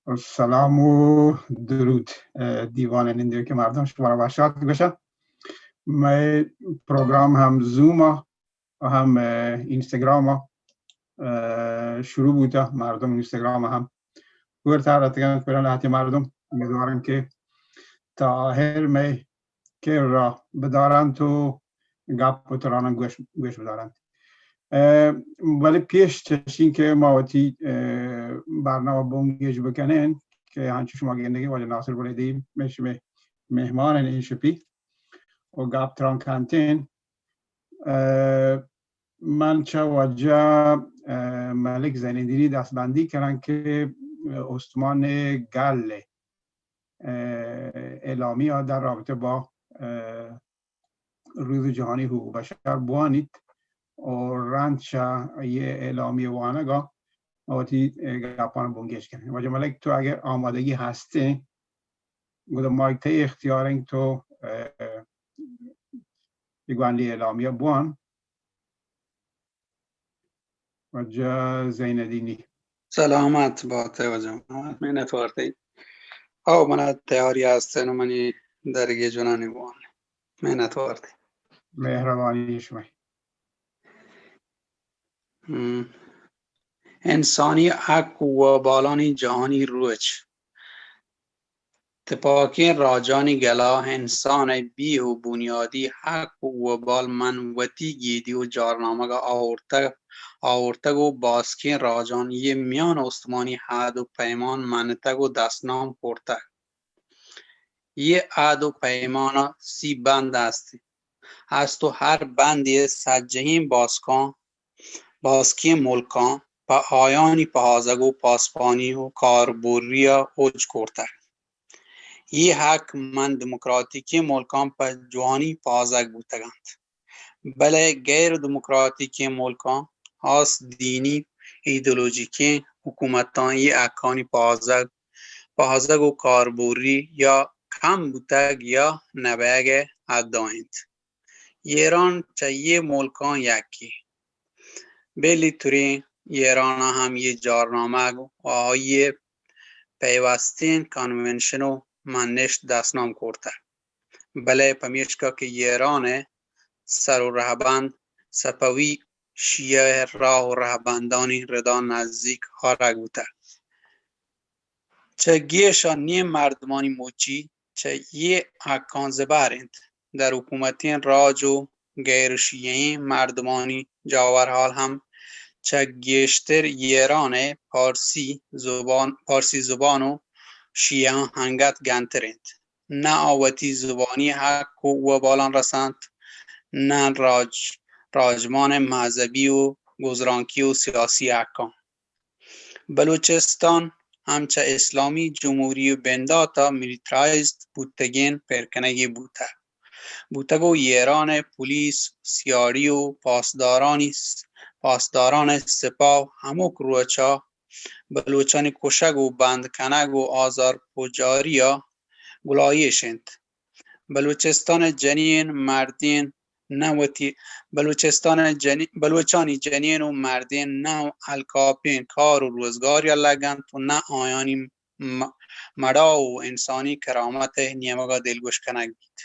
سلام و درود، اه، دیوان نندوکیں مردم، شما را وش آتک گوشاں. مئے پروگرام ہم زوم ء و ہم، اه، انستگرام ء، اه، شروع بوتا. مردم انستگرام ء ہم گور تار اتگن، پرا لہتے مردم. امیدوارن کہ تا آخر مئے کر را بدارنت و گپ و تراناں گوش، گوش بدارنت. اه، ولی پیش چشیں کہ ما وتی، اه، برنامہ بنگیج بکنیں کہ ہنچو شما گندگی واجہ ناصر بلیدی مئے شمئے مہمان این شپی و گپ تران کنتیں. اه، من چہ واجہ، اه، ملک زین الدینی دستبندی کناں کہ استمان گل ء، اه، اعلامیہ در رابطہ با، اه، روز جہانی حقوق بشر بوانیت و رند چہ یہ اعلامیہ وانگا ما وتی، اه، گپان بنگیج کنیں. واجہ ملک، تو اگر آمادگی ہستیں، گڑا مائک تئی اختیاریں، تو، اه، یہ گوانلی اعلامیہ بوان. واجہ زین الدینی. سلامت باتے واجہ، منت وارتی. او منا تیاری ہستیں و منی درگیجانی بوان. منت وارتی. مہربانی شمئے. ہم. انسانی حق و بالانی جہانی روچ. تپاکیں راجانی گلا انسان ء بی و بنیادی حق و بال من وتی گیدی و جارنامگ ء آورتگ، آورتگ و باسکیں راجان یہ میان استمانی عہد و پیمان منتگ و دستنام کرتگ. یہ عہد و پیمان ء سی بند است، است و ہر بندے سجہیں باسکاں باسکیں ملکاں پہ آیانی پہازگ و پاسپانی و کاربری ء اوج کرتگ. اے حق من دموکراتیکیں ملکاں پہ جوانی پہازگ بوتگ انت، بلے غیر دموکراتیکیں ملکاں، خاص دینی ایدئولوژیکیں حکومتاں اے حقانی پہازگ، پہازگ و کاربری یا کم بوتگ یا نبیگ ء حدا انت. ایران چہ یہ ملکاں یکے. بلی ترین ایران ء ہم یہ جارنامگ و آئی ء پیوستین کنونشن و منشت دستنام کرتگ. بلے پمیشکا کہ ایران ء سر و رہبند صفوی شیعہ راہ و رہبندانی ردا نزیک آرگ بوتگ. چہ گیشا نیم مردمانی مچی چہ یہ حقاں زبہر انت. در حکومتیں راج و غیر شیعیں مردمانی جاور حال ہم چہ گیشتر ایران ء پارسی زبان، پارسی زبان و شیعاں انگت گنتر انت. نہ آ وتی زبانی حق و وبالاں رسانت، نہ راج، راجمان مذہبی و گزرانکی و سیاسی حقاں. بلوچستان ہم چہ اسلامی جمہوری و بندات ء ملیٹرائزڈ بوتگین پرکنگی بوتگ، بوتگ و ایران ء پولیس، سیاڑی و پاسدارانی، پاسداران سپاہ ہمک روچا بلوچانی کشگ و بند کنگ و آزار پجاری ء گلائیش انت. بلوچستان ء جنین مردین نہ وتی، بلوچستان ء جنی-، بلوچانی جنین و مردین نہ الکاپیں کار و روزگاری ء لگ انت و نہ آیانی م-، مڑا و انسانی کرامت ء نیمگ ء دلگوش کنگ بیت.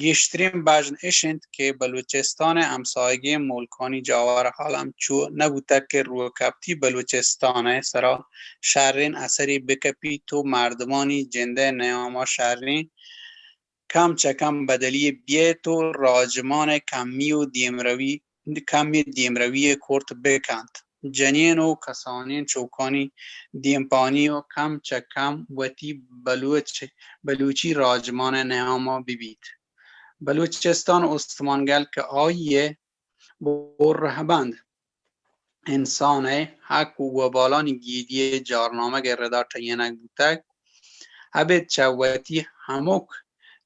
گیشترین بژن اش انت کہ بلوچستان ء ہمساہگیں ملکانی جاور حال ہم چو نہ بوتگ کہ روکپتی بلوچستان ء سرا شرین اثری بکپیت و مردمانی جند ء نیاما شرین کم چہ کم بدلی بیت و راجمان کمی و دیمروی، کمی دیمروی کرت بکنت. جنین و کسانین چوکانی دیمپانی و کم چہ کم وتی بلوچ، بلوچی راجمان نیاما ببیت. بلوچستان استمانگل کہ آئی بور رہبند انسان ء حق و وبالانی گیدی ء جارنامگ ء ردا ٹہینگ بوتگ، ابید چہ وتی ہمک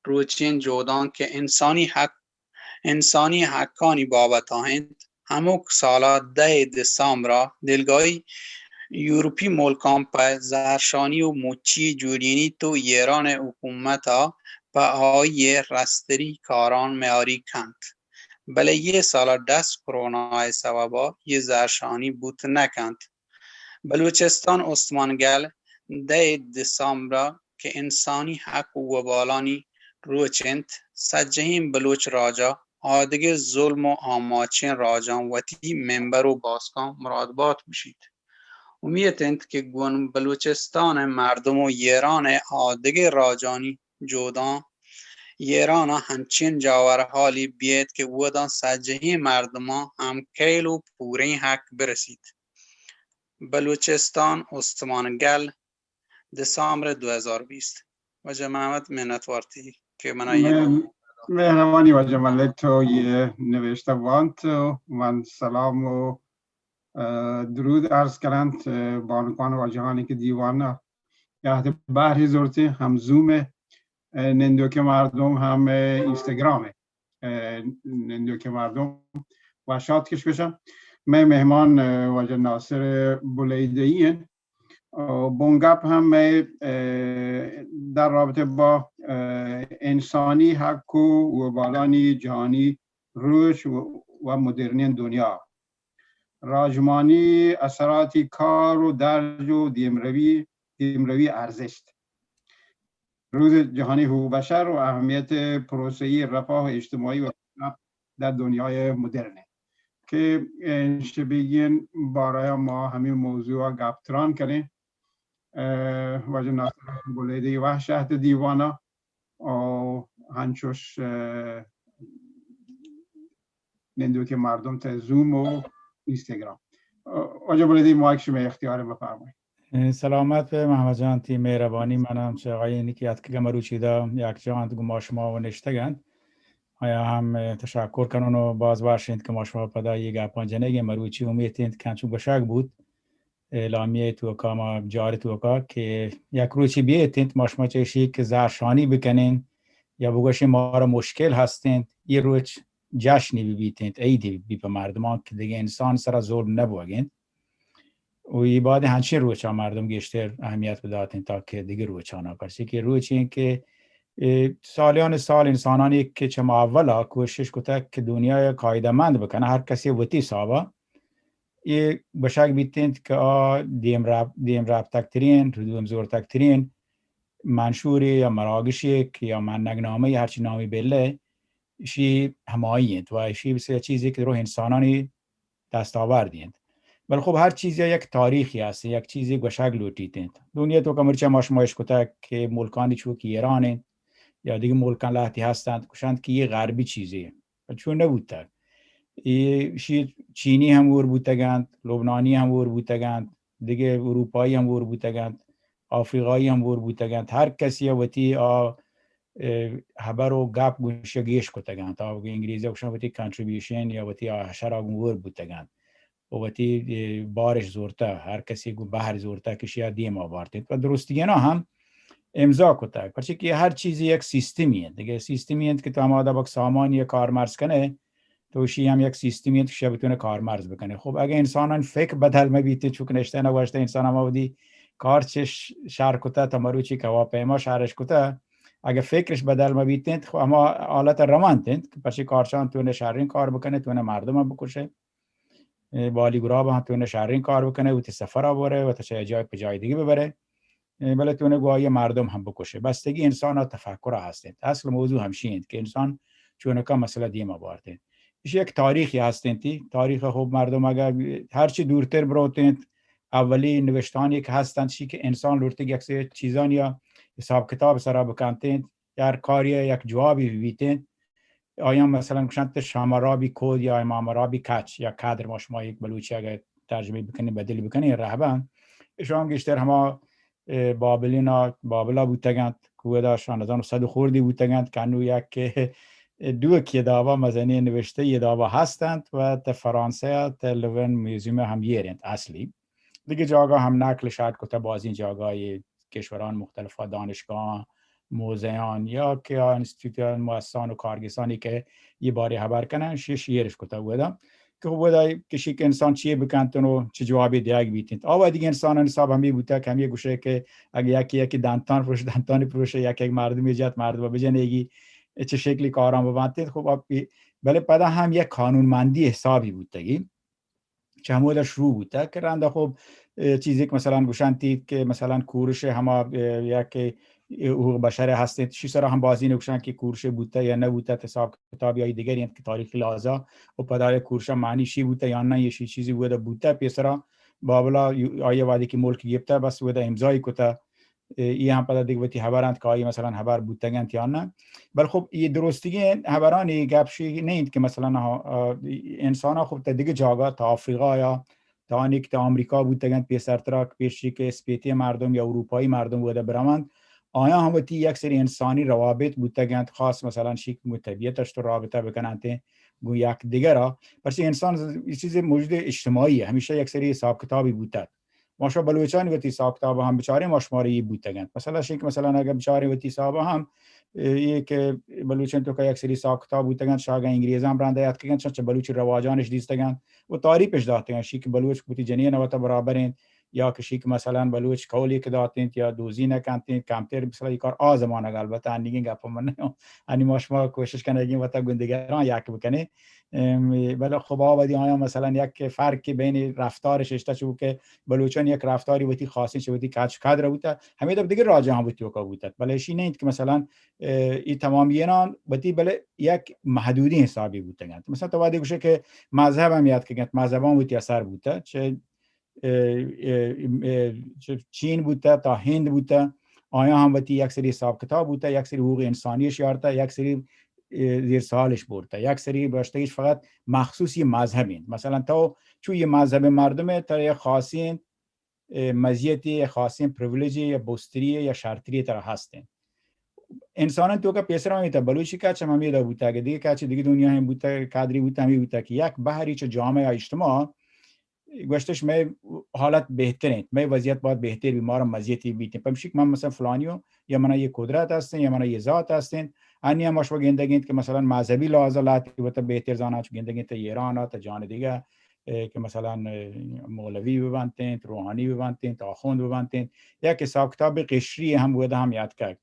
روچین جہداں کہ انسانی حق، انسانی حقانی بابت ء انت، ہمک سال ء دہ دسامبر ء دلگاہی یورپی ملکاں پہ زہرشانی و مچی جوڑینیت و ایران ء حکومت ء پہ آئی ء رستری کاران میاری کنت. بلے یہ سال ء ڈس کرونا ء سبب ء یہ زہرشانی بوت نہ کنت. بلوچستان استمانگل دہ دسامبر ءَ کہ انسانی حق و وبالانی روچ انت، سجہیں بلوچ راجا آدگہ ظلم و آماچیں راجاں وتی ممبر و باسکاں مراد بات گوشیت۔ امیت انت کہ گون بلوچستان ءِ مردم و ایران ءِ آدگہ راجانی جوداں ایران ءَ ہنچیں جاور حالی بیت کہ اوداں سجہیں مردماں ہم کیل و پوریں حق برسیت۔ بلوچستان استمان گل، دسامبر دو ہزار بیست۔ واجہ محمد، منت وارتی کہ منا یہ مہر-، مہربانی واجہ ملک، تو یہ نوشتہ وانت و من سلام و، اه، درود عرض کننت، اه، بانکان واجہانی کہ دیوان ءَ یا بہری زورتی ہم زوم ءَ، اه، نندوک مردم ہم، اه، اینستاگرام ءَ، اه، نندوک مردم وشات کش گوشم۔ مئے مہمان، اه، واجہ ناصر بلیدئی انت۔ اه، بنگپ ہم مئے، اه، در رابطہ با، اه، انسانی حق و وبالانی جہانی روچ و، و مدرنیں دنیا، راجمانی اثراتی کار و درج و دیمروی، دیمروی ارزشت، روز جهانی حقوق بشر و اهمیت پروسهٔ رفاه اجتماعی و پیشرفت در دنیای مدرن که انشبیگین بارای ما همین موضوع گپ تران کنیں۔ اه، واجہ ناصر بلیدئی وش ات دیوانا و ہنچوش، اه، نندوک مردم تہ زوم و اینستاگرام۔ اه، واجہ بلیدئی مایک شمئے اختیار، بفرمائیت۔ اه، سلامت بے محمد جان، تئی مہربانی۔ من ہم چہ آیانی کہ اتکگ مروچی دا یک جا انت گوں ما شما و نشتگ انت۔ آیا ہم، اه، تشکر کنون و باز وش انت کہ ما شما پدا یہ گپاں جنگیں۔ مروچی امیت انت کہ انچو گوشگ بوت اعلامیہ توکا، ما جار توکا کہ یک روچی بیت انت، ما شما چہ ایشی کہ زہرشانی بکنین یا بگوشین مارا مشکل ہست انت، یہ روچ جشنی ببیت انت، عیدی ببیت پہ مردمان کہ دگہ انسان سرا ظلم نبوگ انت۔ و یہ بعد ہنچین روچا مردم گیشتر اہمیت بدات انت تا کہ دگہ روچانا، پرچہ کہ روچی انت کہ، اے، سالیان سال انسانانی کہ چہ ما اولا کوشش کتگ کہ دنیا قاعدہ مند بکنن، ہر کسی وتی حسابا۔ اے گوشگ بیت انت کہ آ دیم رپ-، دیم رپتگ ترین، ہدوم زورتگ ترین منشوری یا مراگشی کہ یا منگ نامہ یا ہرچی نامی بلے، اشی ہمائی انت و اشی بس چیزی کہ درو انسانانی دستاوردی انت۔ بلے خب ہر چیزی یک تاریخی ہست، یک چیزی گوشگ لوٹیت انت۔ دنیا توکا مرچی ما شما اشکتگ کہ ملکانی چو کہ ایران انت یا دگہ ملکان لہتی ہستنت، گوشنت کہ یہ غربی چیزی انت۔ چون نبوتگ۔ اے شی چینی ہم ہور بوتگ انت، لبنانی ہم ہور بوتگ انت، دگہ اروپایی ہم ہور بوتگ انت، آفریقایی ہم ہور بوتگ انت۔ ہر کسی ء وتی آ، اے، ہبر و گپ گوشگ گیش کتگ انت۔ آ انگریزی گوشن وتی کنٹریبیوشن یا وتی آ حشر ء گوں ہور بوتگ انت۔ و وتی، اے، بارش زورتہ، ہر کسی گوں بہر زورتہ کہ شیا دیما بارت انت۔ و درستگینا ہم امضا کتگ، پرچہ کہ ہر چیزی یک سیستمی انت۔ دگہ سیستمی انت کہ تو ہما دبک سامانی کارمرز کنے، تو اشی ہم یک سیستمی انت کہ شیا بتونے کارمرز بکنے۔ خب اگہ انسانان فکر بدل مہ بیت، چونکہ نشتہ نہ گوشتہ انسان ہما وتی کار چش شر کتہ تا مروچی کہ ہواپیما شرش کتہ، اگہ فکرش بدل مہ بیت انت، خب ہما حالت روانت انت کہ پرچہ کارچان تونے شرین کار بکنے، تونے مردم بکشے۔ اے، بالی گراب ہم تونے شرین کار بکنے، وتی سفر ء برے، وتی چہ جای پہ جای دیگہ ببرے۔ اے، بلے تونے گواہی مردم ہم بکشے۔ بستگی انسان ء تفکر ء ہست انت۔ اصل موضوع ہمشی انت کہ انسان چونکا مسئلہ دیما بارت انت۔ ایشی یک تاریخی ہست انت۔ تاریخ خوب مردم اگر ہرچی دورتر بروت انت، اولی نوشتانی کہ ہست انت، شی کہ انسان لوٹتگ یک سے چیزانی حساب کتاب سرا بکنت انت، یا ہر کاری یک جوابی بیت انت۔ آیاں مثلاً گوشنت شامرابی کود یا امام رابی کچ یا کدر، ما شما یک بلوچی اگر ترجمہ بکنیں، بدل بکنیں، رہبند، اشان گیشتر ہما، اے، بابلینا، بابلا بوتگنت، کودا شان ہزار و صد خوردی بوتگنت، کنو یک دو کتابا مزنی نوشتہ کتابا ہستنت و تا فرانسہ تا لوون میوزیم ہم یرنت اصلی۔ دگہ جاگہ ہم نقل شاید کتہ، بازیں جاگہ کشوران مختلفا دانشگاہاں، موزیان یا کہ آ انستیتوتان، مؤسسان و کارگسانی کہ یہ بارے ہبر کنن، شی شیئرش کتہ اودا کہ اودا کشی کہ انسان چی بکنتن و چہ جوابی دیگ بیتنت۔ آ و دیگہ انسانان حساب ہمی بوتہ کہ ہمی گوشے کہ اگہ یکی یکی دنتان پروش، دنتانی پروش، یک یک مردمی جت مردم بجنیگی، چہ شکلی کاران ببنتنت۔ خب، بلے پدا ہم یک قانونمندی حسابی بوتگی۔ چہ ہمودا شروع بوتہ کہ رندا خب، اه، چیزے کہ مثلاً گوشنتی کہ مثلاً کورش ہما، اه، یا کہ حقوق بشر ہستیں، شی سرا ہم بازی نہ گوشن کہ کورش بوتہ یا نہ بوتہ، حساب کتاب یا دیگری انت کہ تاریخی لحاظا و پدا آیا کورشا معنی شی بوتہ یا نہ، یہ شی چیزی بوتہ، بوتہ پیسرا بابلا یو-، آیا وعدے کہ ملک گپتہ، بس ودا امضای کتہ، اے، اے ہم پدا دگہ وتی ہبر انت کہ آئی مثلاً ہبر بوتگ انت یا نہ۔ بل خب، اے درستگیں ہبرانی گپ شی نہ انت کہ مثلاً، آ، آ، انسان ءَ خب تا دگہ جاگہ، تا آفریقا یا تا آنی کہ تا آمریکا بوتگ انت، پیسرترا کہ پیشی کہ اسپیتی مردم یا اروپایی مردم ودا برونت، آیاں ہم وتی یک سری انسانی روابط بوتگ انت، خاص مثلاً شی کہ گوں طبیعت اش تو رابطہ بکننت، گوں یک دگرا، پرچہ انسان ز-، چیز موجود اجتماعی ہے، ہمیشہ یک سری حساب کتابی بوتگ۔ ما شما بلوچانی وتی حساب کتاب ہم بچاریں، ما شمارا یہ بوتگ انت۔ مثلاً شی کہ مثلاً اگر بچاریں وتی حساب ہم، اے، یہ کہ بلوچانی تو کہ یک سری حساب کتاب بوتگ انت، شاگا انگریزاں براندا یاتکگ انت، چہ بلوچی رواجانش دیستگ انت و تعریفش داتگ انت۔ شی کہ بلوچ وتی جنین وتا برابر انت، یا کہ شی کہ مثلاً بلوچ قولی کہ دات انت یا دوزی نہ کنت انت، کمتر مثلاً یہ کار آ زمانگ البتہ انیگیں گپ من نہ، انی ما شما کوشش کنگیں وتا گندگران یک بکنیں۔ ام، بلے خب آ وہدی آیاں مثلاً یک فرق بین رفتارش اشتہ چو کہ بلوچان یک رفتاری وتی خاصیں چہ وتی کچ قدر بوتہ، ہمیں دب دیگر راجہ ہم وتی وکا بوتہ۔ بلے اشی نہ انت کہ مثلاً، اه، ای تمامی انان وتی بلے یک محدودی حسابی بوتگ انت۔ مثلاً تو وہدی گوشے کہ مذہب ہم یاد کگنت، مذہبان وتی اثر بوتہ، چہ اه، اه، اه، چہ چین بوتہ تا ہند بوتہ، آیاں ہم وتی یک سری حساب کتاب بوتہ، یک سری حقوق انسانی اش یارتہ، یک سری، اه، زیر سالش برتہ، یک سری باشتگیش فقط مخصوص یہ مذہب انت۔ مثلاً تو چو یہ مذہب مردم ہے، تا یک خاصیں، اه، مزیتی، یک خاصیں پریولیجی یا بستری یا شرطری ترا ہست انت۔ انسانان تو کا پیسر ہمیتا بلوچی کچ ہم ہمیدا بوتہ، کہ دیگہ کچ دیگہ دنیا ہم بوتہ، قدری بوتہ، ہمیں بوتہ کہ یک بہری چہ جامعہ یا اجتماع گوشتش مئے حالت بہتر انت، مئے وضعیت باید بہتر بی، مارا مزیتی بیت۔ پمشی کہ من مثلاً فلانی ہوں، یا منا یہ قدرت ہستیں، یا منا یہ ذات ہستیں، انی ہم اشوا گندگیں کہ مثلاً مذہبی لحاظ لہتی وتا بہتر زاناں، چو گندگیں تا ایران تا جان دیگہ، اے، کہ مثلاً، اے، مولوی ببنتیں، روحانی ببنتیں، آخوند ببنتیں، یک حساب کتاب قشری ہم ودا ہم یاد کرد۔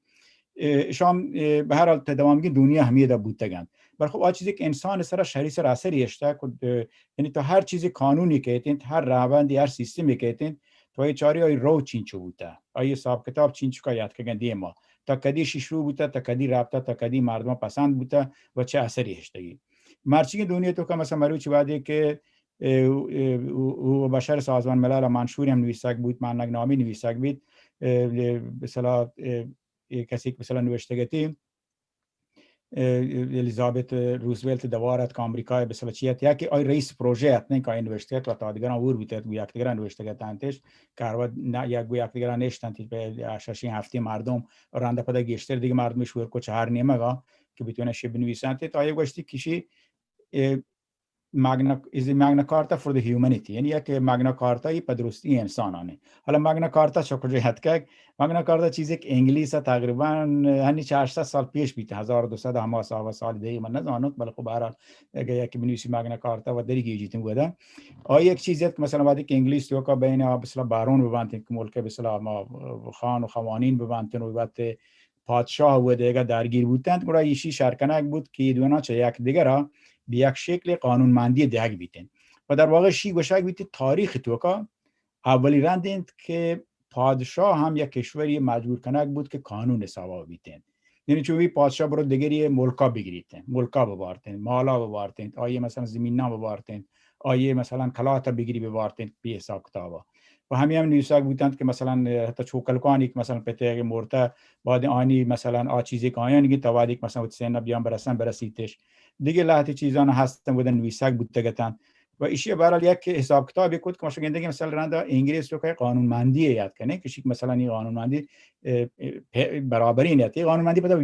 اے، شام، اے، بہرحال تا دوامگی دنیا ہمیدا بوتگ انت۔ بل خب آ چیزی کہ انسان سرا شری سر اثری اشتہ کہ، اے، یعنی تو ہر چیزی قانونی کہت انت، ہر رہبندی، ہر سیستمی کہت انت، تو اے چاری آئی رو چینچو بوتہ، آئی حساب کتاب چینچو کا یاد کگن دیما، تا کدی شی شروع بوتہ، تا کدی رابطہ، تا کدی مردم پسند بوتہ و چہ اثری اشتگی۔ مرچی دنیا تو کا مثلاً مروچی وعدے کہ، اے، اے، او، او بشر سازمان ملل منشوری ہم نویسگ بوت، مانگ نامی نویسگ بیت، اے، اے، مثلاً، اے، اے کسی کہ مثلاً نوشتگتی، اے، الیزابت روزولٹ دوار ات کہ آمریکا بسلا چی ات، یا کہ آئی رئیس پروژہ ات، نہیں کہ آئی نوشتگ ات و تا دیگران اور بیت ات، گو یک دیگران نوشتگ ات انتش، کاروا نہ، یا گو یک دیگران نشتن تی پہ ششی ہفتی مردم، اور رندا پدا گیشتر دیگه مردم شور کو چہار نیمگا کہ بتونه شب نویسان تی، تا آئی گوشتی کشی، اے، ماگنا، از ماگنا کارتا فور دی ہیومنیتی، یعنی یک ماگنا کارتا ای پہ درستی انسانانے۔ حالا ماگنا کارتا چہ کجا اتکگ؟ ماگنا کارتا چیزے کہ انگلیس ءَ تقریباً ہنی چہ ہشت صد سال پیش بیت، ہزار و دو صد ہما سال، سال دیگه من نزانت، بلے خب بہرحال اگه یکی بنویسی ماگنا کارتا و دری گیجیتن گودا۔ آ یک چیزے کہ مثلاً وقتی کہ انگلیس توکا بین آ مثلاً بارون ببانتن کہ ملک مثلاً ما خان و خوانین ببانتن و وقت پادشاہ و دیگه درگیر بوتنت، گڑا ایشی شر کنگ بوت کہ دونا چہ یک دیگرا بہ یک شکل قانونمندی دہگ بیتن۔ و در واقع شی گوشگ بیت تاریخ توکا اولی رند انت کہ پادشاہ ہم یک کشوری مجبور کنگ بوت کہ قانون حسابا بیتن۔ یعنی چو بی پادشاہ برو دگری ملکا بگریتن، ملکا ببارتن، مالا ببارتن، آئی مثلاً زمینا ببارتن، آئی مثلاً کلاتا بگری ببارتن بی حساب کتابا۔ و ہمے ہم نویسگ بوتنت کہ مثلاً حتی چوکلکانی کہ مثلاً پتے اگہ مرتہ، بعد آنی مثلاً آ چیزی کہ آیان گی توادی کہ مثلاً وتی سن بیان برسن برسیتش۔ دیگه لہتی چیزان ہستن ودن نویسگ بوتگتن۔ و ایشی بہرحال یک حساب کتابی کت کہ ما شو گندگی مثلاً رندا انگریز تو کہ قانون مندی یاد کنه کہ شیک مثلاً یہ قانون مندی، اے، اے، برابری نیت، یہ قانون مندی پتہ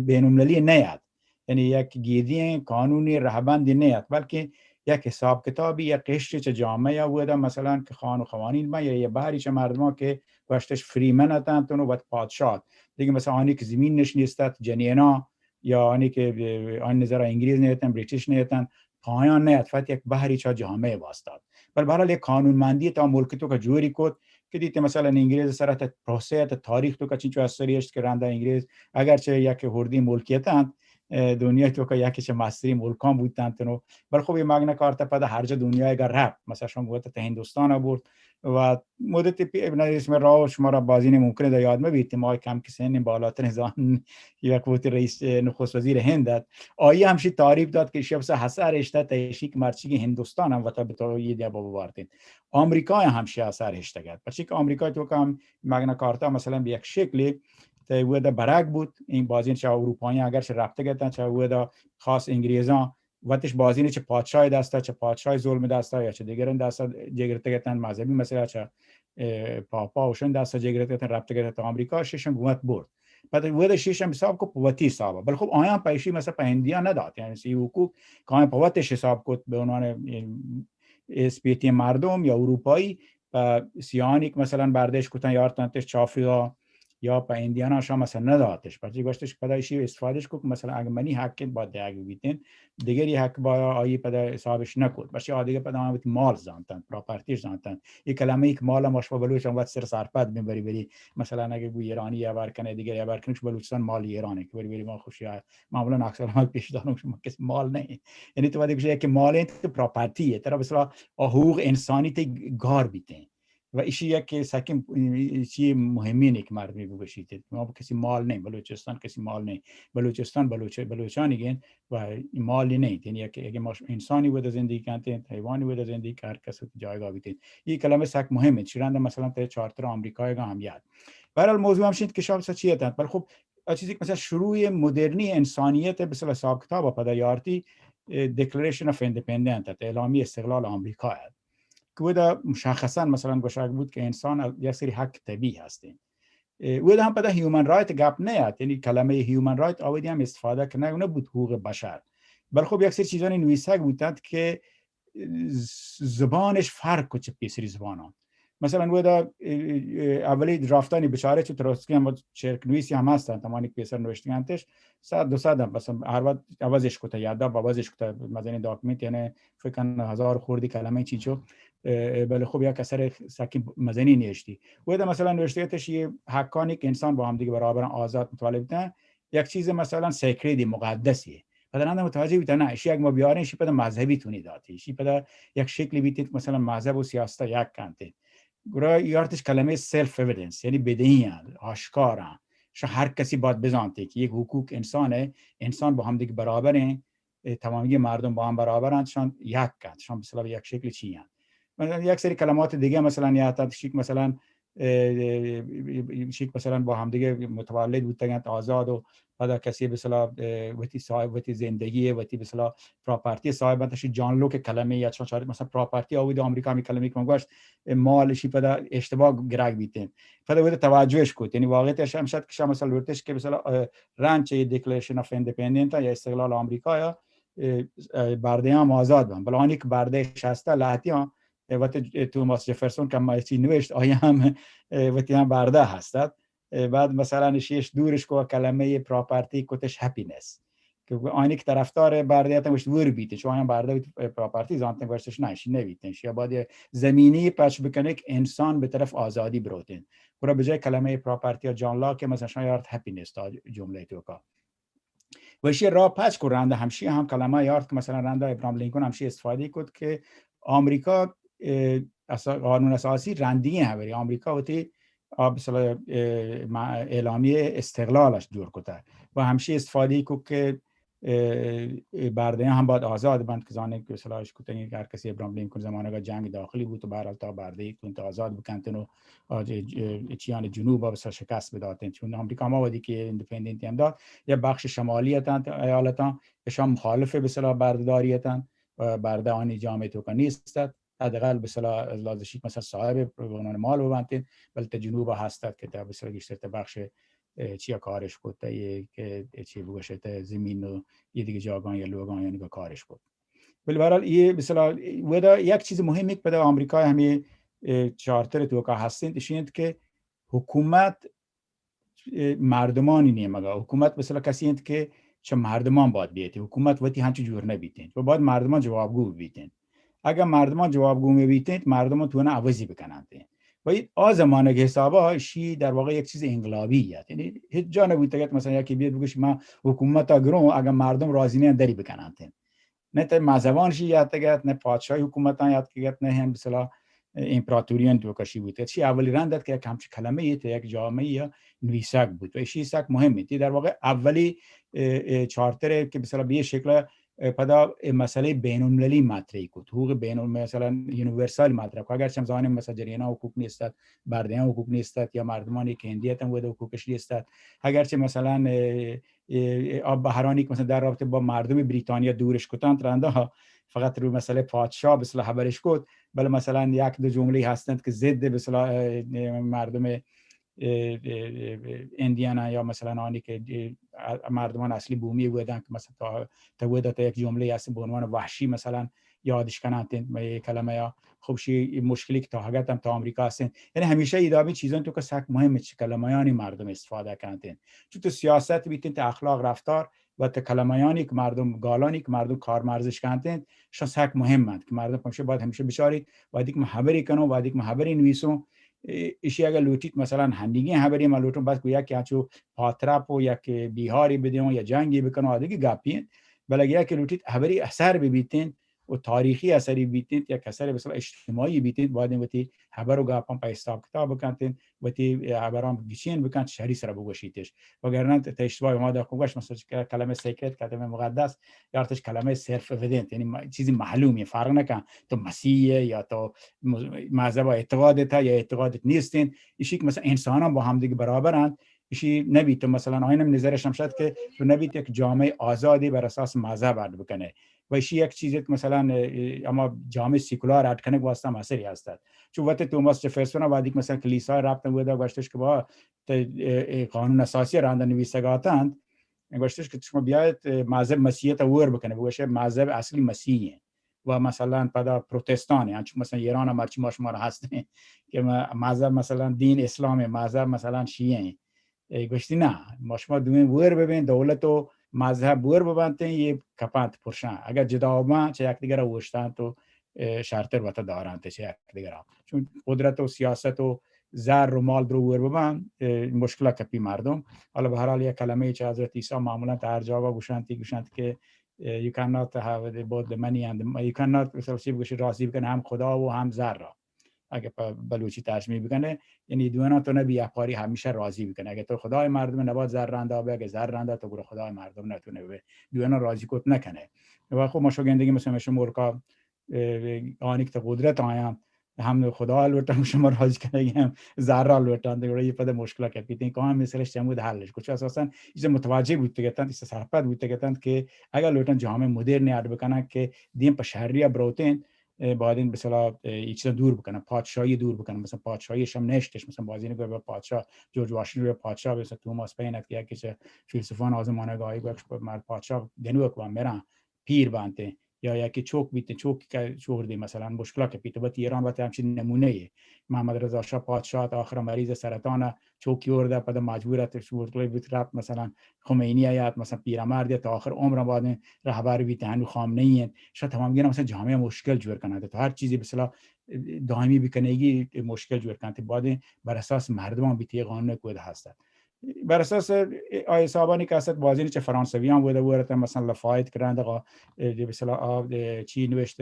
بین المللی نیت۔ یعنی یک گیدی قانونی رہبندی نیت، بلکہ یک حساب کتابی، یک قشری چہ جامعہ یا ودا مثلاً کہ خان و خوانین بن یا یہ بہری چہ مردمان کہ گوشتش فری من اتن تنو وت پادشاہ۔ دیگه مثلاً آنی کہ زمین نش نیستت، جنینا یا آنی کہ، اے، آن نظر انگریز نیتن، برٹش نیتن، پایان نیت، فقط یک بہری چہ جامعہ واسطہ۔ بل بہرحال یک قانون مندی تا ملک تو کا جوری کت کہ دیتے مثلاً انگریز سرا تا پروسے تا تاریخ تو کا چنچو اثری اشت کہ رندا انگریز اگرچہ یک ہردی ملکیت انت، اه، دنیای توکا یکی چه مستری ملکان بوتنت نو. بل خب، ای مگنا کارتا پدا هر جا دنیای گا رفت. مثلاً شما گوته تا هندوستان برد و مدت پی-، نہ، اسم راو شما را بازین ممکنه دا یاد مبیت، ما کم که سن بالاتر زان یک وقت رئیس، اه، نخست وزیر هند ات. آئی همشی تعریف داد که شب سه حسر اشته تا ایشی که مرچی که هندوستان هم وتا بتا یه دیا بابا بارتین. آمریکا هم همشی حسر اشتگت. پرچی که آمریکا توکا هم مگنا کارتا مثلاً به یک شکلی تا ودا برگ بود، این بازین چه اروپایی اگر چه رفته گتن، چه ودا خاص انگریزان وتش بازین چه پادشاه دستا، چه پادشاه ظلم دستا یا چه دیگران دستا جگرته گتن، مذهبی مسئله چه، اه، پاپا اوشن دستا جگرته گتن، رفته گتن تا آمریکا، ششن گوت برد. بعد ودا ششن حساب کو پوتی حساب. بل خب آیان پیشی مثلاً په هندیا ندات، یعنی سی حقوق که آیان پوتش حساب کت به عنوان، اه، اسپیتی مردم یا اروپایی، په سیاهانی که مثلاً بردش کتن یارتنتش چه آفریقا یا په هندیانا شما مثلاً نداتش. پرچی گوشتش که پدا ایشی استفادهش کو که مثلاً اگه منی حق با دیگ بیتین، دیگری حق با آئی پدا حسابش نکد. پرچی آ دیگه پدا آن وتی مال زانتن، پراپرتیش زانتن. ای کلمه ای که مال ما شما بلوچ هم وقت سر سرپد بین بری بری. مثلاً اگه گو ایرانی یا بر کنه، دیگری یا بر کنه، بلوچستان مال ایرانه که بری بری ما خوشی معمولاً عکس العمل پیش دارم، شما کسی مال نه. یعنی تو وقتی گوشی که مال انت، تو پراپرتی ای. ترا مثلاً آ حقوق انسانی تی گار بیتین. و ایشی یک سکین چی مهمی نیه که مردمی بگوشیت. ما کسی مال نه، بلوچستان کسی مال نه. بلوچستان بلوچ-، بلوچانی گین و مالی نه. یعنی یک، یک ما انسانی ودا زندگی کنت، حیوانی ودا زندگی که هر کس وتی جایگاه بیتین. ای کلمه سک مهمه. چی رنده مثلاً تی چارتر آمریکای گا هم یاد. بهرحال موضوع هم شید که شما چی اتنت. بل خب، آ چیزی که مثلاً شروع مدرنی انسانیت به اصطلاح حساب کتاب پدا یارتی، اه، Declaration of Independence ات، اعلامیهٔ استقلال آمریکا ات. که ودا مشخصاً مثلاً گوشگ بود که انسان یک سری حق طبیعی هستین. اه، ودا هم پدا human right گپ نه ات، یعنی کلمهٔ human right آودی هم استفاده کنگ نبود، حقوق بشر. بل خب یک سری چیزانی نویسگ بودند که ز-، زبانش فرق کت چه پیسری زبانان. مثلاً ودا، اه، اه، اولی درافتانی بچاره چه تروتسکی هم چرک نویسی هم هستن، تمانی که پیسر نوشتگانتش، صد دو صد هم، مثلاً هر وقت عوضش کته، یاد عوضش کته، مزنی داکومنت، یعنی فکر کنم هزار خوردی کلمه چیچو، اه، اه، بله خب یک اثر سکی مزنی نوشتی. ودا مثلاً نوشتگتش یه حقانی که انسان با هم دیگه برابر آزاد متولد بودن، یک چیز مثلاً sacred مقدسیه. پدا رنده متوجه بیت، نه، اشی اگه ما بیارین، اشی پدا مذهبی تونی داتی، اشی پدا یک شکلی بیتید، مثلاً مذهب و سیاست یک کنتید. گرا یارتش کلمهٔ self evidence، یعنی بدهی اند، آشکار اند. شما هر کسی باید بزانته که یک حقوق انسانه، انسان با هم دیگه برابرین، اه، تمامی مردم با هم برابرند، شان یک کنت، شان به اصطلاح یک شکل چی اند. مثلاً یک سری کلمات دیگه مثلاً یا تا شیک مثلاً، اه، شیک مثلاً با هم دیگه متولد بودتگند، آزاد و پدا کسی به اصطلاح، اه، وتی صاحب، وتی زندگی، وتی به اصطلاح پراپرتی صاحب انت، شی جان لوک کلمه یا چون چارت مثلاً پراپرتی آوید آمریکا همی کلمه که من گوشت، اه، مال شی پدا اشتباه گرگ بیتین. پدا ودا توجهش کت. یعنی واقعیتش هم شد که شما مثلاً لوٹش که به اصطلاح، اه، رند چه Declaration of Independence یا استقلال آمریکا یا، اه، اه، برده هم آزاد بن. بلانی که برده شسته لحتی هم، اه، وقت ج-، توماس جفرسون که ما چی نوشت، آیا هم، اه، وتی هم برده هستد. اه، بعد مثلاً شیش دورش کو کلمهٔ پراپرتی کتش هپینس. که آنی که طرفدار برده هستن گوشت ور بیتین، چون آیان برده بیت، اه، پراپرتی زانتن گوشتش نه، شی نبیتین. شی باید زمینی پچ بکنه که انسان به طرف آزادی بروتین. گرا به جای کلمهٔ پراپرتی یا جان لاک مثلاً شان یارت هپینس تا جملهٔ توکا. و ایشی را پچ کو رنده همشی هم کلمه یارت که مثلاً رنده ابراهام لینکن همشی استفاده کت که آمریکا، اه، اسا-، قانون اساسی رندگی هم بری. آمریکا وتی، آ، مثلاً، اه، ما-، اعلامیهٔ استقلالش جور کته و همشی استفاده کو که، اه، اه، برده هم باید آزاد بند که زانه که مثلاً اش کتنگی که هر کسی ابراهام لینکن زمانه جنگ داخلی بود و بهرحال تا برده کنت آزاد بکنتن و آ، ج-، ج-، چیان جنوب ء بسا شکست بداتن. چون آمریکا ما ودی کہ انڈیپینڈنٹ ہم دات، یا بخش شمالی اتنت ایالتاں، اشان مخالف بسلا برداری اتنت و برده آنی جامعه توکا نیست ات. حداقل بسلا لازشی مثلا صاحب به عنوان مال ببنتن، بل تا جنوب هست ات کہ تا بسلا گیشتر تا بخش، اه، چیا کارش کت، تا یہ کہ چی بگوشت، تا زمین و یہ دیگه جاگان یا لوگان یعنی که کارش کت. بلے بہرحال یہ مثلا ودا یک چیز مہمے کہ پدا آمریکا ہمے، اے، چارٹر توکا ہستیں، اشی انت کہ حکومت، اے، مردمانی نیمگا، حکومت مثلا کسی انت کہ چہ مردمان باید بیت، حکومت وتی ہنچو جور نہ بیت انت و باید مردمان جوابگو بیت انت. اگر مردمان جوابگو بیت انت، مردمان تونا عوضی بکننت. و آ زمانگ حسابا شی در واقع یک چیز انقلابی ات، یعنی هیچ جا نبوتگ ات، مثلاً یکی بیاد بگوش ما حکومت گروں، اگر مردم راضی نہ دری بکننت. نہ تے مذہبان شی یاتگ ات، نہ پادشاہی حکومتان یاتگ ات، نہ ہم بسلا امپراتوریان توکا شی بوت. شی اولی رند ات کہ یک ہمچ کلمہ یے تے یک جامعہ یا نویسگ بوت. و شی سک مہم انت. در واقع اولی، اه، اه، چارتر کہ بسلا بی شکل، اه، پدا اے مسئلہ بین المللی مطرح کت. حقوق بین الم-، مثلاً یونیورسال مطرح کت. اگر چم زانیں مثلاً جنینان حقوق نیست ات، بردیان حقوق نیست ات، یا مردمانی کہ ہندی اتن ودا حقوقش نیست ات. اگرچہ مثلاً، اه، اه، اه، آ بہرانی کہ مثلاً در رابطہ با مردم بریتانیا دورش کتنت رندا، فقط رو مسئلہ پادشاہ بسلا خبرش کت، بلے مثلاً یک دو جملے ہستنت کہ ضد بسلا، اه، اه، مردم، اه، اه، اه، اه، ہندیانا یا مثلاً آنی کہ، اه، مردمان اصلی بومی بودن کہ مثلاً تا، تا ودا تا یک جملے ہست بہ عنوان وحشی مثلاً یادش کننت اے کلمہ یا. خب شی مشکلی کہ تا حقیقت ہم تا آمریکا ہستنت. یعنی ہمیشہ ادامی چیزان توکا سک مہم چی کلمہ یعنی مردم استفادہ کننت. چون تو سیاست بیتین، تو اخلاق رفتار و تو کلمہ یعنی کہ مردم گالانی کہ مردم کارمرزش کننت، شان سک مہم انت کہ مردم ہمیشہ باید ہمیشہ بچاریت، وہدی کہ من خبری کنوں، وہدی کہ من خبری نویسوں، اه، اشی اگر لوٹیت مثلاً ہنیگیں خبری من لوٹوں، بس گویا کہ آنچو پاترپ و یک بیہاری بدیوں یا جنگی بکنوں، آ دگہ گپی انت. بلے اگر کہ لوٹیت خبری اثر ببیتین و تاریخی اثری بیتین یا اثر مثلاً اجتماعی بیتین، باید وتی خبر و گپان پہ حساب کتاب بکنتین، وتی خبران گچین بکنت، شری سر بگوشیتش. وگرنہ تے اشتباہ ما دا کو گوش، مثلاً کہ کلمہ سیکرٹ، کلمہ مقدس، یارتش کلمہ سیلف اویڈنٹ، یعنی ما-، چیزی معلوم ہے، فرق نہ کن تو مسیح ہے یا تو م-، مذہب اعتقاد تا یا اعتقاد نیستین. اشی کہ مثلاً انسانان با ہم دیگہ برابر انت، اشی نبی تو مثلاً آئین ہم نظرش ہم شد کہ تو نبی تو یک جامعہ آزادی بر اساس مذہب اڈ بکنے. و اشی یک چیزی کہ مثلاً، اه، اه، اما جامعہ سیکولار اڈ کنگ واسطہ ہم اثری ہستت. چون وقت توماس جیفرسون وہدی کہ مثلاً کلیسا رابطہ ودا گوشتش کہ با تے، اه، اه، قانون اساسی رندا نویسگ اتنت، گوشتش کہ شما بیایت، اه، مذہب مسیحیت ور بکنه، بگوشه مذہب اصلی مسیحی ہیں و مثلاً پدا پروتستان ہیں، انچو مثلاً ایران مرچی ما شما را ہستیں کہ م-، مذہب مثلاً دین اسلام ہے، مذہب مثلاً شیعہ ہیں. اے گوشتی نا، ما شما دوئیں ور ببین، دولت و مذہب ور ببنتیں، یہ کپنت پرشان. اگر جدا ببن، چہ یک دیگر اوشتنت و، اه، شرتر وتا دارنت چہ یک دیگر. چون قدرت و سیاست و زر و مال درو ور ببن، اه، مشکل کپی مردم. حالا بہرحال یک کلمہ چہ حضرت عیسی معمولاً تا ہر جاگا گوشنتی، گوشنت کہ، اه، you cannot have the both the money and the, you cannot، مثلاً چی بگوشی، راضی بکن ہم خدا و ہم زر را. اگہ پہ بلوچی ترجمہ بکنہ، یعنی دوئیناں تو نبی یکپاری ہمیشہ راضی بکنہ. اگہ تو خدای مردم نبات زر رندا بے، اگہ زر رندا تو گڑا خدای مردم نہ تو نبے. دوئیناں راضی کت نکنہ. و خب ما شو گندگی مثلاً شما ملکا، اه، آنی کہ تو قدرت آیاں، ہم خدا لوٹن شما راضی کنگی ہم زر لوٹن، تو گڑا یہ پدا مشکل کپیتیں. کام مثلش چمود حلش کچھ اساساً اسے متوجہ بوتگتن، اسے سرپد بوتگتن کہ اگر لوٹن جامعہ مدرن اڈ بکنن کہ دیم پہ شہری بروتیں، اه، باید این مثلا، اه، یہ چیزا دور بکنن، پادشاہی دور بکنن، مثلاً پادشاہی شم نشتش، مثلاً بازین گویا پادشاہ، جورج واشنگٹن گویا پادشاہ، مثلاً توماس پین ات کہ یکی چہ فیلسوفان آزمانگاہی گویا کہ مر پادشاہ گنوک و مران، پیر بانتے، یا یکی چوک بیتے، چوک کا شوہر دے، مثلاً مشکلا کپیت. وتی ایران وتی ہمچین نمونہ ہے. محمد رضا شاہ پادشاہ تا آخر مریض سرطان چوکی وردا، پدا مجبور ات شورتلے بیت رفت، مثلاً خمینی آیات، مثلاً پیرمرد تا آخر عمر آبادیں رہبر بیت، ہنو خامنہ ای انت. شاید تمام گینا مثلاً جامعہ مشکل جوڑ کنات، تو ہر چیزی مثلاً دائمی بکنگی مشکل جوڑ کنات، بعد بر اساس مردمان بیت، یہ قانون کود ہست. بر اساس آ حسابانی کہ است بازین چہ فرانسویان ودا ورتن، مثلاً لافایت کرند، آ، مثلاً آ، چی نوشت،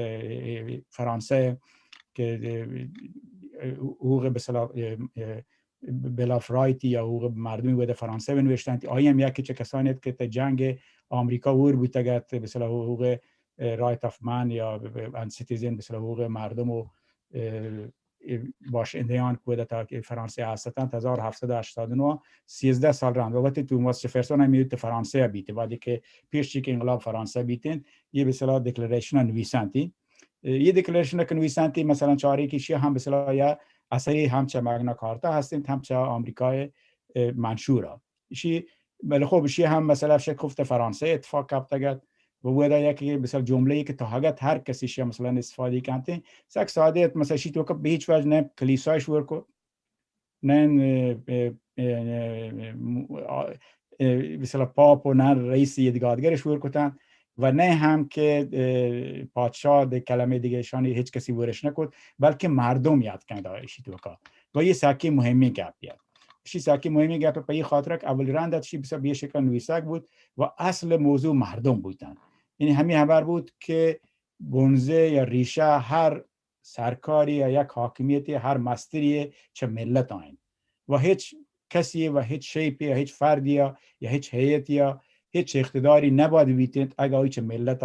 فرانسہ کہ حقوق مثلاً، بل آف رایتی یا حقوق مردمی ودا فرانسہ بنوشتنت. آئی ہم یکی چہ کسانی ات کہ تا جنگ آمریکا ور بوتگ ات، مثلاً حقوق، اه، رایت آف من یا ان سیتیزن، مثلاً حقوق مردم و، اه، اه، باشندگان کودتا کہ فرانسہ ہستنت، ہزار و ہفتصد و ہشتاد و نو، سیزدہ سال رند. و وقتی توماس جیفرسون ہم میوت فرانسہ بیت، بعدی کہ پیش چی کہ انقلاب فرانسہ بیتین، یہ مثلاً ڈکلریشن نویسنتی. یہ ڈکلریشن کہ نویسنتی، مثلاً چاری کہ شی ہم مثلاً یا اثری ہم چہ مگنا کارتا ہستین، ہم چہ آمریکای، اه، منشورا. ایشی، بلے خب، ایشی ہم مثلاً شکفت فرانسہ اتفاق کپتگ ات. و ودا یک مثلاً جملے کہ تا حقت ہر کسی شی مثلاً استفادہ کنتے، سک سادہ ات، مثلاً شی تو کہ به هیچ وجه نه کلیسایش ور کو، نه، اه، اه، اه، اه، م-، آ، اه، مثلاً پاپ و نه رئیس یدگادگرش ور کتن و نه ہم کہ، اه، پادشاہ دے کلمہ دیگه شانی هیچ کسی ورش نکت، بلکہ مردم یاد کند ایشی توکا. و یہ ساکی مهمیں گپی ات. شی ساکی مهمیں گپ په یہ خاطر که اول رند ات شی بسا به شکل نویسگ بود و اصل موضوع مردم بودن. یعنی همی خبر بود که بنزه یا ریشه هر سرکاری یا یک حاکمیتی، هر مستری چه ملت آین و هیچ کسی و هیچ شیپی یا هیچ فردی یا، یا هیچ هیئتی یا هیچ اقتداری نباید بیتید اگه آئی چه ملت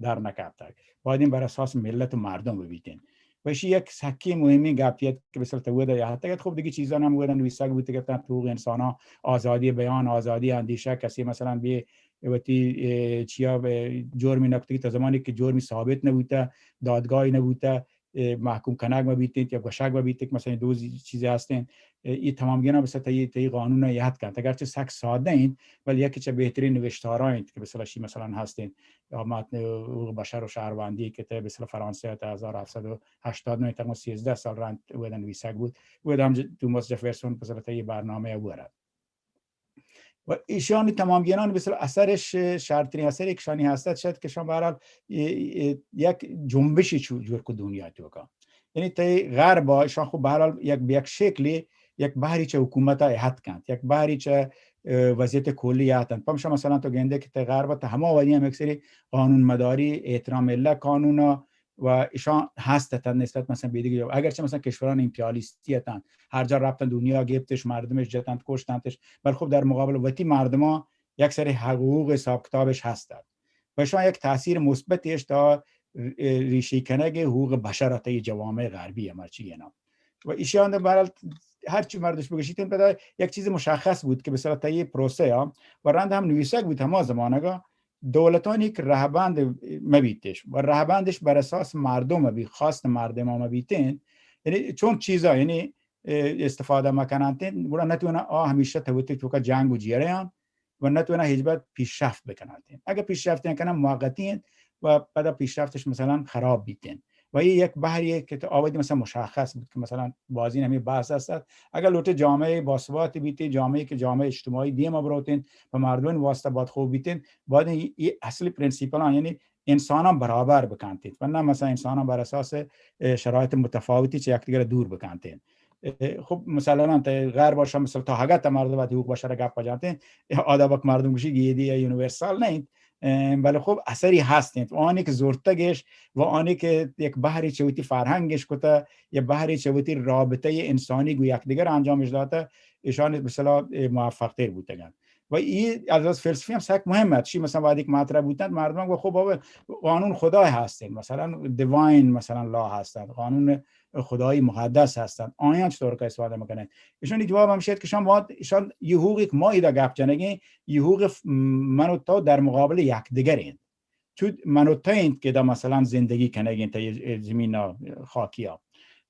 در نکپتگ. باید این بر اساس ملت و مردم ببیتین. و ایشی یک سکی مهمی گپیت که به صورت ودا یا حتی خب دیگه چیزان هم ودا نویسگ بوده که تن حقوق انسان ها، آزادی بیان، آزادی اندیشه، کسی مثلا بی وتی، اه، چیا به جرمی نکتگی تا زمانی که جرمی ثابت نبوده، دادگاهی نبوده، اه، محکوم کنگ مبیتین یا گوشگ مبیتین که مثلا دو چیزی هستین. اه، ای تمام گینا به صورت ای، ای قانون یاد کنت. اگرچه سک ساده این، ولی یکی چه بهترین نوشتارا انت که به صلاح شی مثلا هستین. یا متن حقوق بشر و شهروندی که ته به صلاح فرانسه تا هزار و هفتصد و هشتاد و نه، تقریبا سیزده سال رند ودن نویسگ بود. ودم ج-، توماس جفرسون به صلاح ته یه برنامه ورد. و ایشانی تمام گینان به صلاح اثرش، شرطرین اثری که شانی هستد شد که شان به هر حال ای، ای، یک جنبشی چو-، جور کو دنیا توکا. یعنی تی غرب ایشان خو به هر حال یک، به یک شکلی یک بهری چه حکومت ها احت کنت، یک بهری چه، اه، وضعیت کلی احت کنت. پمشا مثلا تو گنده که تی غرب تا همه ولی هم یک سری قانون مداری، احترام ملت قانون ها و ایشان هست اتن نسبت مثلا به دیگه. اگرچه مثلا کشوران امپریالیستی اتن، هر جا رفتن دنیا گپتش، مردمش جتنت، کشتنتش، ولی خب در مقابل وتی مردما یک سری حقوق حساب کتابش هست ات. و ایشان یک تاثیر مثبتش تا ریشی کنگ حقوق بشر ات ای جوامع غربی مرچی اینا. و ایشان در برال هر چی مردش بگشیتن پدا یک چیز مشخص بود که به صلاح تی پروسه ها و رند هم نویسگ بود هما زمانگا دولتانی که رهبند مبیتش و رهبندش بر اساس مردم مبی، خواست مردم ها مبیتین. یعنی چون چیزا، یعنی، اه، استفاده مکننتین، گڑا نتونه آ همیشه توتی توکا جنگ و جیره هم و نتونه هیچ وقت پیشرفت بکننتین. اگه پیشرفت کنن موقتی انت و پدا پیشرفتش مثلا خراب بیتین. و این یک بحریه که تو آوردی مثلا مشخص بود که مثلا بازین همین بحث هست. اگر لوٹه جامعه باثبات بیتی، جامعه که جامعه اجتماعی دیم بروتین و مردمین واسطه باید خوب بیتین، باید این، این اصلی پرنسیپل ها، یعنی انسانان برابر بکنتید و نه مثلا انسانان بر اساس، اه، شرایط متفاوتی چه یکدیگر دور بکنتید. اه، خب مسلما ته غیر باشه، مثلا تا هگه تا مردم وقتی حقوق بشر گپ جانتین، آدا وقت مردم گوشی گیدی یا یونیورسال نه انت. اه، بله خب اثری هست انت. و آنی که زورتگش و آنی که یک بحری چوتی فرهنگش کته، یا بحری چوتی رابطه انسانی گو یکدیگر انجامش داته، ایشان به صلاح، اه، موفق تر بوتگن. و ای از، از فلسفی هم سک مهم است. چی مثلا وقتی که مطرح بوتن، مردم گو خب بابا قانون خدای هستن، مثلا دیواین مثلا لا هستن، قانون خدای مقدس هستن، آیان چطور که استفاده می‌کنن؟ ایشان جواب هم شد که شما، ایشان یه حقوقی که ما ایدا گپ جنگین، یه حقوق ف-، من و تو در مقابل یک دیگر این. چون من و تو انت که دا مثلا زندگی کنگین تا یه زمین خاکی ها.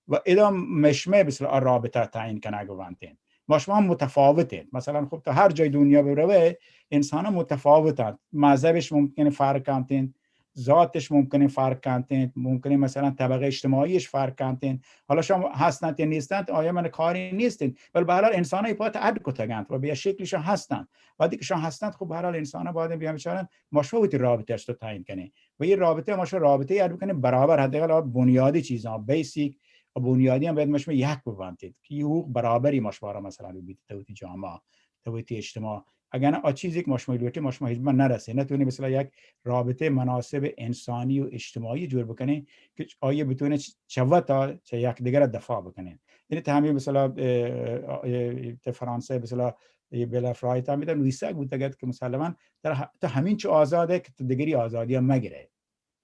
و ادا مشمه بسر رابطه تعیین کنگ وانتین. ما شما هم متفاوت انت. مثلا خب تو هر جای دنیا بروه، انسان ها متفاوت انت. مذهبش ممکنه فرق کنتین، ذاتش ممکنه فرق کنتین، ممکنه مثلا طبقه اجتماعیش فرق کنتین. حالا شما هستند یا نیستند، آیا من کاری نیستین. ولی به هر حال انسان های پات اڈ کتگند و به شکلشان هستند. وقتی که شان هستند، خب به هر حال انسان ها باید بیان بچارن، ما شما وتی رابطه اش تو تعیین کنین. و یه رابطه ما شما رابطه اڈ بکنین برابر، حداقل بنیادی چیزان، بیسیک و بنیادی هم باید ما شما یک ببنتید که یه حقوق برابری ما شما را مثلا ببیتید، توتی جامعه، توتی اجتماع. اگر نه، آ چیزی که ما شما لوٹی، ما شما هیچ من نرسه. نتونی مثلا یک رابطه مناسب انسانی و اجتماعی جور بکنین که آیه بتونه چ-، چه وتا چه یک دیگر دفاع بکنین. یعنی تا همین مثلا، اه، اه، اه، تا فرانسه مثلا، اه، بلا فرایت هم بیدن نویسگ بوتگد که مسلما در ه-، تا همین چه آزاده که تا دیگری آزادی هم مگره.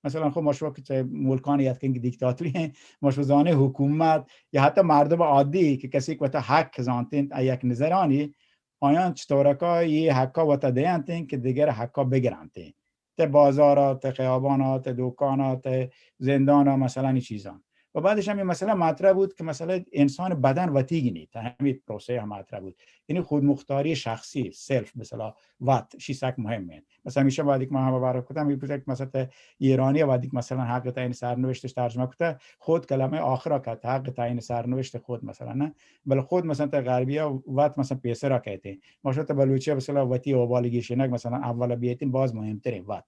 مثلا خب ما شما که چه ملکان یاد کنیم که دیکتاتوری هن، ما شما زانه حکومت یا حتی مردم عادی که کسی که وتا حق زانتین، ا یک نظرانی، آیان چطورکا یه حقا وتا دینتین که دیگر حقا بگرنتین. ته بازارا، ته خیابانا، ته دکانا، ته زندانا، مثلا این چیزان. و بعدش هم یه مسئله مطرح بود که مسئله انسان بدن وتیگی نیت، همین پروسه هم مطرح بود. یعنی خودمختاری شخصی، سلف، مثلا وت، شی سک مهمه. مثلا همیشه وقتی که ما هم بارو کتم، می‌گفتن که مثلا ته ایرانی وقتی که مثلا حق تعیین سرنوشتش ترجمه کته، خود کلمه آخرا کت، حق تعیین سرنوشت خود مثلا، نه؟ بله خود مثلا ته غربیا وت مثلا پیسرا کته. ما شما ته بلوچی مثلا وتی اوبال گیشینک مثلا اول بیتین باز مهمترین وت.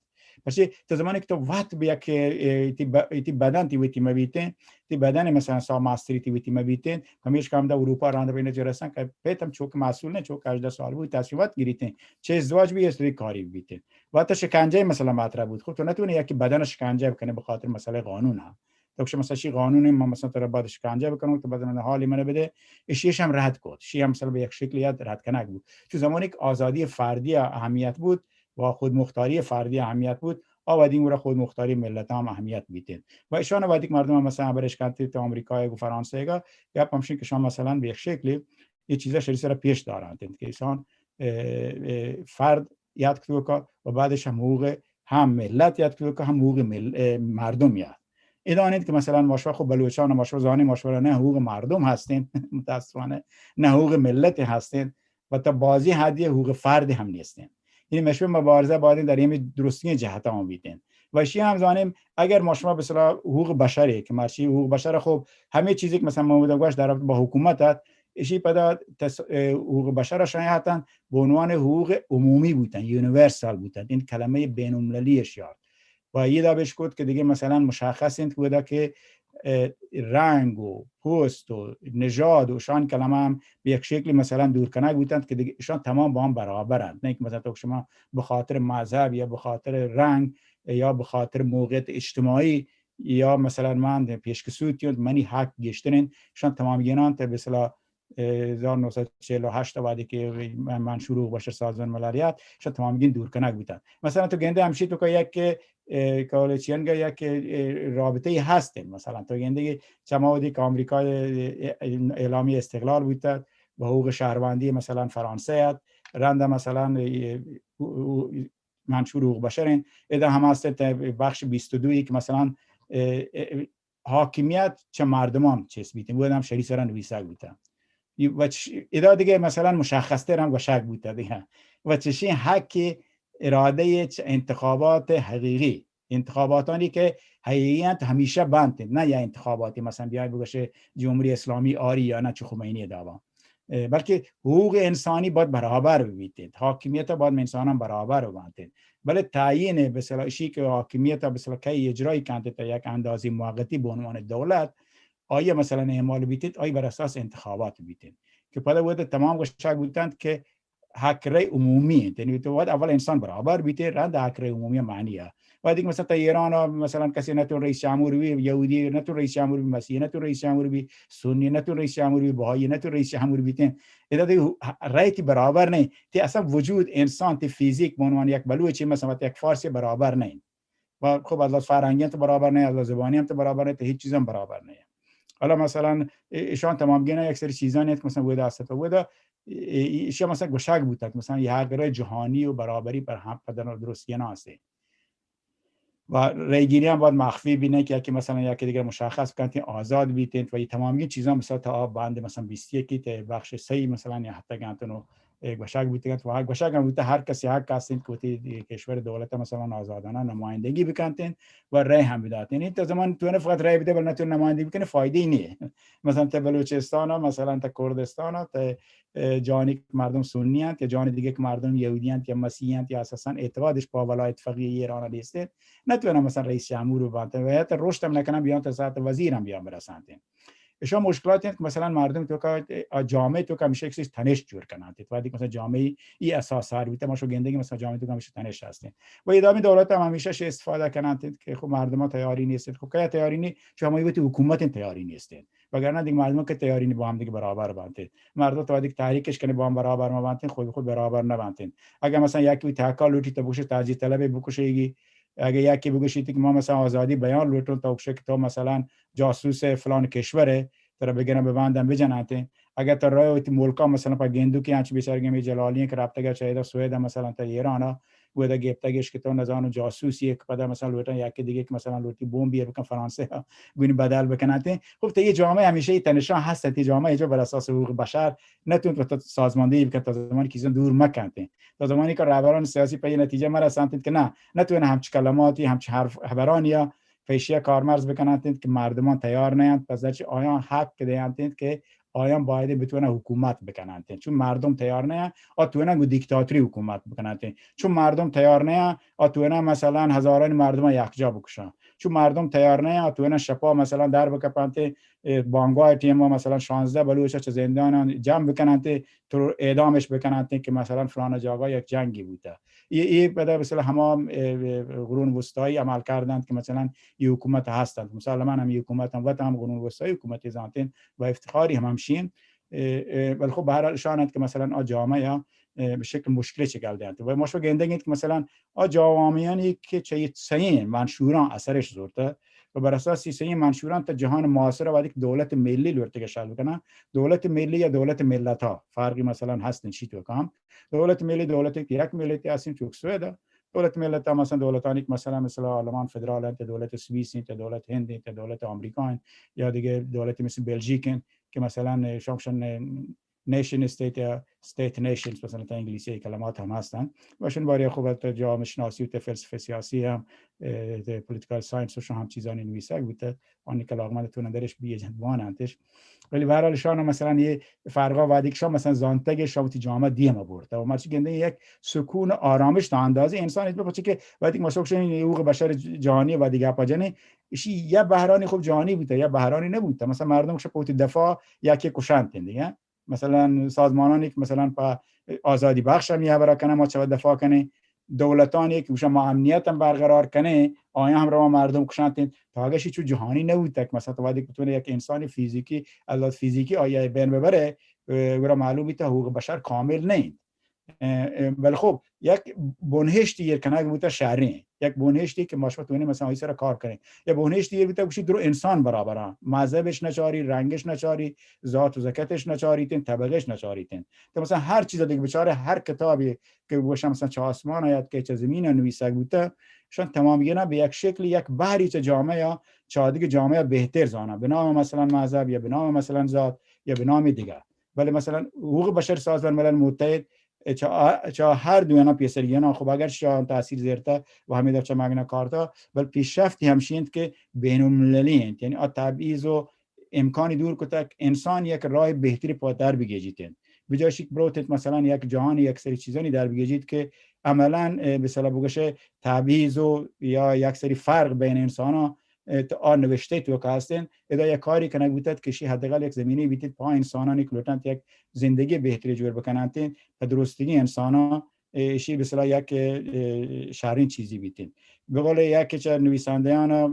پرچے تو زمانے کہ تو وت بیا کہ، اه، تی ب-، تی بدن تی وتی مبیتیں، تی بدن مثلاً سا ماستری تی وتی مبیتیں، پمیشکا ہمدا اروپا راندا بین جو رسن کہ پیت ہم چوک مسئول نے، چوک ہژدہ سال بود، تصمیمات گریتیں، چه ازدواج بھی است، کاری بیتیں. و حتی شکنجه مثلاً مطرح بود. خب تو نتونی یکی بدن شکنجه بکنه به خاطر مسئله قانون ها. تو که مثلاً شی قانون، من مثلاً تو را باید شکنجه بکنم، تو بدن حالی من بده، اشیش هم رد کد. شی هم مثلاً به یک شکلی یاد رد کنک بود. تو زمانی که آزادی فردی اهمیت بود و خودمختاری فردی اهمیت بود، آ ودی گورا خودمختاری ملت هم اهمیت بیتین. و اشان ودی که مردم هم مثلاً برش کنتی تو آمریکا و فرانسه گا، یا پمشین که شان مثلاً به یک شکلی یه چیزا شری سر پیش دارند که ایشان، اه، اه، فرد یاد کتو که و بعدش هم حقوق هم ملت یاد کتو که هم حقوق مل-، اه، مردم یاد. ادان انت که مثلاً ما شما خب بلوچان، ما شما زانیم، ما شما نه حقوق مردم هستین، متاسفانه نه حقوق ملت هستین و تا بازی حدی حقوق فرد هم نیستین. یعنی مشروع مبارزه باید در این درستین جهت هم بیتین. و اشی هم زانیم اگر ما شما به اصطلاح حقوق بشری که مرچی حقوق بشر خب همه چیزی که مثلاً ما بوده گوش در رابطه با حکومت هست، اشی پدا تس-، اه، حقوق بشر شایع هستن به عنوان حقوق عمومی بودن، یونیورسال بودن. این کلمهٔ بین المللی اشیار. و یه دا بهش گفت که دیگه مثلاً مشخص انت که بوده که، اه، رنگ و پوست و نژاد و شان کلمه هم به یک شکلی مثلاً دور کنگ بودند که دیگه اشان تمام با هم برابرند. نه اینکه مثلاً تو شما به خاطر مذهب یا به خاطر رنگ یا به خاطر موقعیت اجتماعی یا مثلاً من پیشکسوتی انت، منی حق گیشترین، شان تمام گینان تا به اصطلاح، اه، هزار و نهصد و چهل و هشت وقتی که من، منشور حقوق بشر سازمان ملل یاد، شان تمام گین دور کنگ بودن. مثلاً تو گنده همشی تو که یک، اه، کالچیان گا یک، اه، رابطه ای هستین. مثلاً تو گنده چما وقتی که آمریکا، اه، اعلامی استقلال بودتد، به حقوق شهروندی مثلاً فرانسه ات، رند مثلاً، اه، منشور حقوق بشر انت. ادا هم هست ته بخش بیست و دو که مثلاً، اه، اه، حاکمیت چه مردمان چیز بیتیم، بود هم شری سرا نویسگ بیتن. و چ-، ادا دیگه مثلاً مشخص تر هم گوشگ بوته دیگه. و چشین حق اراده چه انتخابات حقیقی، انتخاباتانی که حقیقی انت همیشه بنت، نه یا انتخاباتی مثلاً بیای بگوشه جمهوری اسلامی آری یا نه چه خمینی داوا. اه، بلکه حقوق انسانی باید برابر ببیتید، حاکمیت باید انسانان برابر ببنتید. بله تعیین به اصطلاح اشی که حاکمیت به اصطلاح کی اجرای کنتید تا یک اندازه موقتی به عنوان دولت، آیا مثلاً اعمال بیتید، آیا بر اساس انتخابات بیتید که پدا وقت تمام گوشگ بوتند که حق رای عمومی انت. یعنی تو باید اول انسان برابر بیتید، رند حق رای عمومی معنی ها. و دیگه مثلاً تا ایران ها مثلاً کسی نتون رئیس جمهور بی، یهودی نتون رئیس جمهور بی، مسیحی نتون رئیس جمهور بی، سنی نتون رئیس جمهور بی، بهایی نتون رئیس جمهور بیتین. ادا دیگه رای تی برابر نه. تی اصلاً وجود انسان، تی فیزیک به عنوان یک بلوچی مثلاً و یک فارسی برابر نه. و خب از لحاظ فرهنگی هم تو برابر نه، از لحاظ زبانی هم تو برابر نه، تو هیچ چیز هم برابر نه. حالا مثلاً ای-، ایشان تمام گینا یک سری چیزانی هست که مثلاً ودا است و ودا ای-، ای-، ایشان مثلاً گوشگ بوتد که مثلاً یه حق رای جهانی و برابری پر هم پدن و درست گینا هستی. و رایگیری هم باید مخفی بینه که یکی مثلاً یکی دیگر مشخص بکنت، آزاد بیتنت و یه تمامی چیزا مثلاً تا بند مثلاً بیست و یکی تا بخش سه مثلاً یا حتی گنتن و گوشگ بوتگنت و گوشگ هم بوته هر کسی حق هستین که وتی کشور دولت مثلاً آزادانه نمایندگی بکنتین و رای هم بداتین. این تا زمان تو نه فقط رای بده بل نتون نمایندگی بکنه فایده ای نیه. مثلاً تا بلوچستان ها، مثلاً تا کردستان ها، تا اه، جهانی که مردم سنی انت یا جهان دیگه که مردم یهودی انت یا مسیحی انت یا اساساً اعتقادش با ولایت فقیه ایران نیست، نتونن مثلاً رئیس جمهور ببنت و حتی رشد هم نکنن بیان تا سطح وزیر هم بیان برسنت. اشان مشکلاتی انت که مثلاً مردم تو که، اه، جامعه تو که همیشه یک چیز تنش جور کننت. تو وقتی که مثلاً جامعه ای اساس سر بیته، ما شو گندگی مثلاً جامعه تو که همیشه تنش هستین و ادامه دولت هم همیشه شه استفاده کننت که خب مردم ها تیاری نیستن. خب که تیاری نی، شما وتی حکومت تیاری نیستین. وگرنه دیگه مردم که تیاری نی با هم دیگه برابر بنتین. مردم تو دیگه تحریکش کنی با هم برابر مبنتین، خود خود برابر نبنتین. اگه مثلاً یکی وی تحقا لوٹی تو بکشه، تجزیه طلبی بکشیگی. اگه یکی بگوشی که ما مثلاً آزادی بیان لوٹون تو بکشه که تو مثلاً جاسوس فلان کشوره، ترا بگیرن ببندن بجننتین. اگه تو رای وتی ملکا مثلاً پا گندو که انچ بیچارگی می جلالی که رابطه چه ایدا سوئد مثلاً تا ایران گودا گپتگش که تو نزانو جاسوسی یک پدا مثلاً لوٹن یکی دیگه که مثلاً لوٹی بمب بیه بکن فرانسه ها گونی بدل بکننت. خب تا یه جامعه همیشه یه تنشان هست، یه جامعه جو بر اساس حقوق بشر نتون تو سازماندهی بکن تا زمانی که ایزن دور مکننت. تا زمانی که رهبران سیاسی په یه نتیجه مرسنت که نه، نتون همچ کلماتی، همچ حرف، خبرانی یا پیشیا کارمرز بکننت که مردمان تیار نهند، پس در چه آیان حق دهنت که آیان باید بتونن حکومت بکنن، چون مردم تیار نه، آ تونن گو دیکتاتوری حکومت بکنن، چون مردم تیار نه، آ تونن مثلاً هزاران مردم یکجا بکشن، چون مردم تیار نه، آ تونن شپا مثلاً در بکپنت، اه، بانگواه ٹیم ءَ مثلاً شانزده بلوچ چه زندان جمع بکننت، تو اعدامش بکننت که مثلاً فلان جاگا یک جنگی بوده. یہ، یہ پدا مثلاً ہما، اه، قرون وسطایی عمل کردند که مثلاً یہ حکومت هستند. مسلماً هم یہ حکومت هم وت هم قرون وسطایی حکومتی زانتین و افتخاری هم همشین. اه، اه، بل خب به هر حال شان انت که مثلاً آ جامعه یا، اه، به شکل مشکلی چه گل دینت. و ما شو گندگی انت که مثلاً آ جامعه‌انی که چه سین منشوران اثرش زورته و بر اساس سین منشوران تا جهان معاصر وقتی که دولت ملی لورته که شل بکنن، دولت ملی یا دولت ملت ها فرقی مثلاً هستن چی تو کام. دولت ملی دولت که یک ملتی هستیم چوک سوئد، دولت ملت ها مثلاً دولتانی که مثلاً مثل آلمان فدرال انت، دولت سوئیس انت، دولت هند انت، دولت آمریکا انت، یا دیگه دولت مثل بلژیک انت که مثلاً شما گوشن نیشن استیت یا استیت نیشنز، مثلاً تا انگلیسی کلمات هم هستن. و شون باری خوب تا جامعه شناسی و تا فلسفه سیاسی هم، اه، تا پولیتیکال ساینس و شون هم چیزانی نویسگ بوته. آنی که علاقمند تونن درش بیه جند بوان انتش. ولی به هر حال شان مثلاً یہ فرقا وادی که شما مثلاً زانتگ شما تی جامعه دیم برده و مرچی گنده یک سکون آرامش تا اندازه انسان ایت بچه که وقتی که مثلاً شون حقوق بشر جهانی وادی گپ جنه، اشی یا بهرانی خوب جهانی بوته یا بهرانی نبوته. مثلاً مردم که پوتی دفاع یا که کشنت دیگه، مثلاً سازمانانی که مثلاً په آزادی بخش هم یہ برا کنه ما چه دفاع کنه، دولتانی که گوشه ما امنیت هم برقرار کنه، آیا هم رو مردم کشنت. تا اگه شی چو جهانی نبوته که مثلاً تو وقتی که بتونه یک انسان فیزیکی، از لحاظ فیزیکی آیا بین ببره، اه، گرا معلوم بیته حقوق بشر کامل نه. اه، اه، بل خب یک بنهشتی ایر کنگ بوته شرین، یک بنهشتی که ما شما تونی مثلاً آئی سر کار کنی، یا بنهشتی ایر بوته گوشی درو انسان برابران، مذهبش نچاری، رنگش نچاری، ذات و زکتش نچاریتین، طبقهش نچاریتین. تو مثلاً هر چیز دیگه بچاره، هر کتابی که گوشه مثلاً چه آسمان آیت که چه زمین نویسگ بوته، شان تمام گینا به یک شکل یک بحری چه جامعه یا چه دیگه جامعه بهتر زانه، به نام مثلاً مذهب یا به نام مثلاً ذات یا به نام دیگه. بله مثلاً حقوق بشر سازمان ملل متحد چا، چا هر دویانا پیسریانا خب اگر شان تاثیر زیرتا و همی در چه مگنا کارتا، بل پیشرفتی همشی انت که بین المللی انت. یعنی آ تبعیض و امکانی دور کتک انسان یک راه بهتری پا در بگیجیت انت. بجای شک بروت انت مثلاً یک جهان یک سری چیزانی در بگیجیت که عملاً، اه، به صلاح بگوشه تبعیض و یا یک سری فرق بین انسان ها ات-، آ نوشته توکا هستین، ادا یک کاری کنگ بوتد که شی حداقل یک زمینه بیتید پا انسانانی که لوٹنت یک زندگی بهتری جوڑ بکننت، پا درستگی انسانا، اه، شی بسلا یک، اه، شرین چیزی بیتین. به قول یک چه نویسنده‌یان، اه، اه،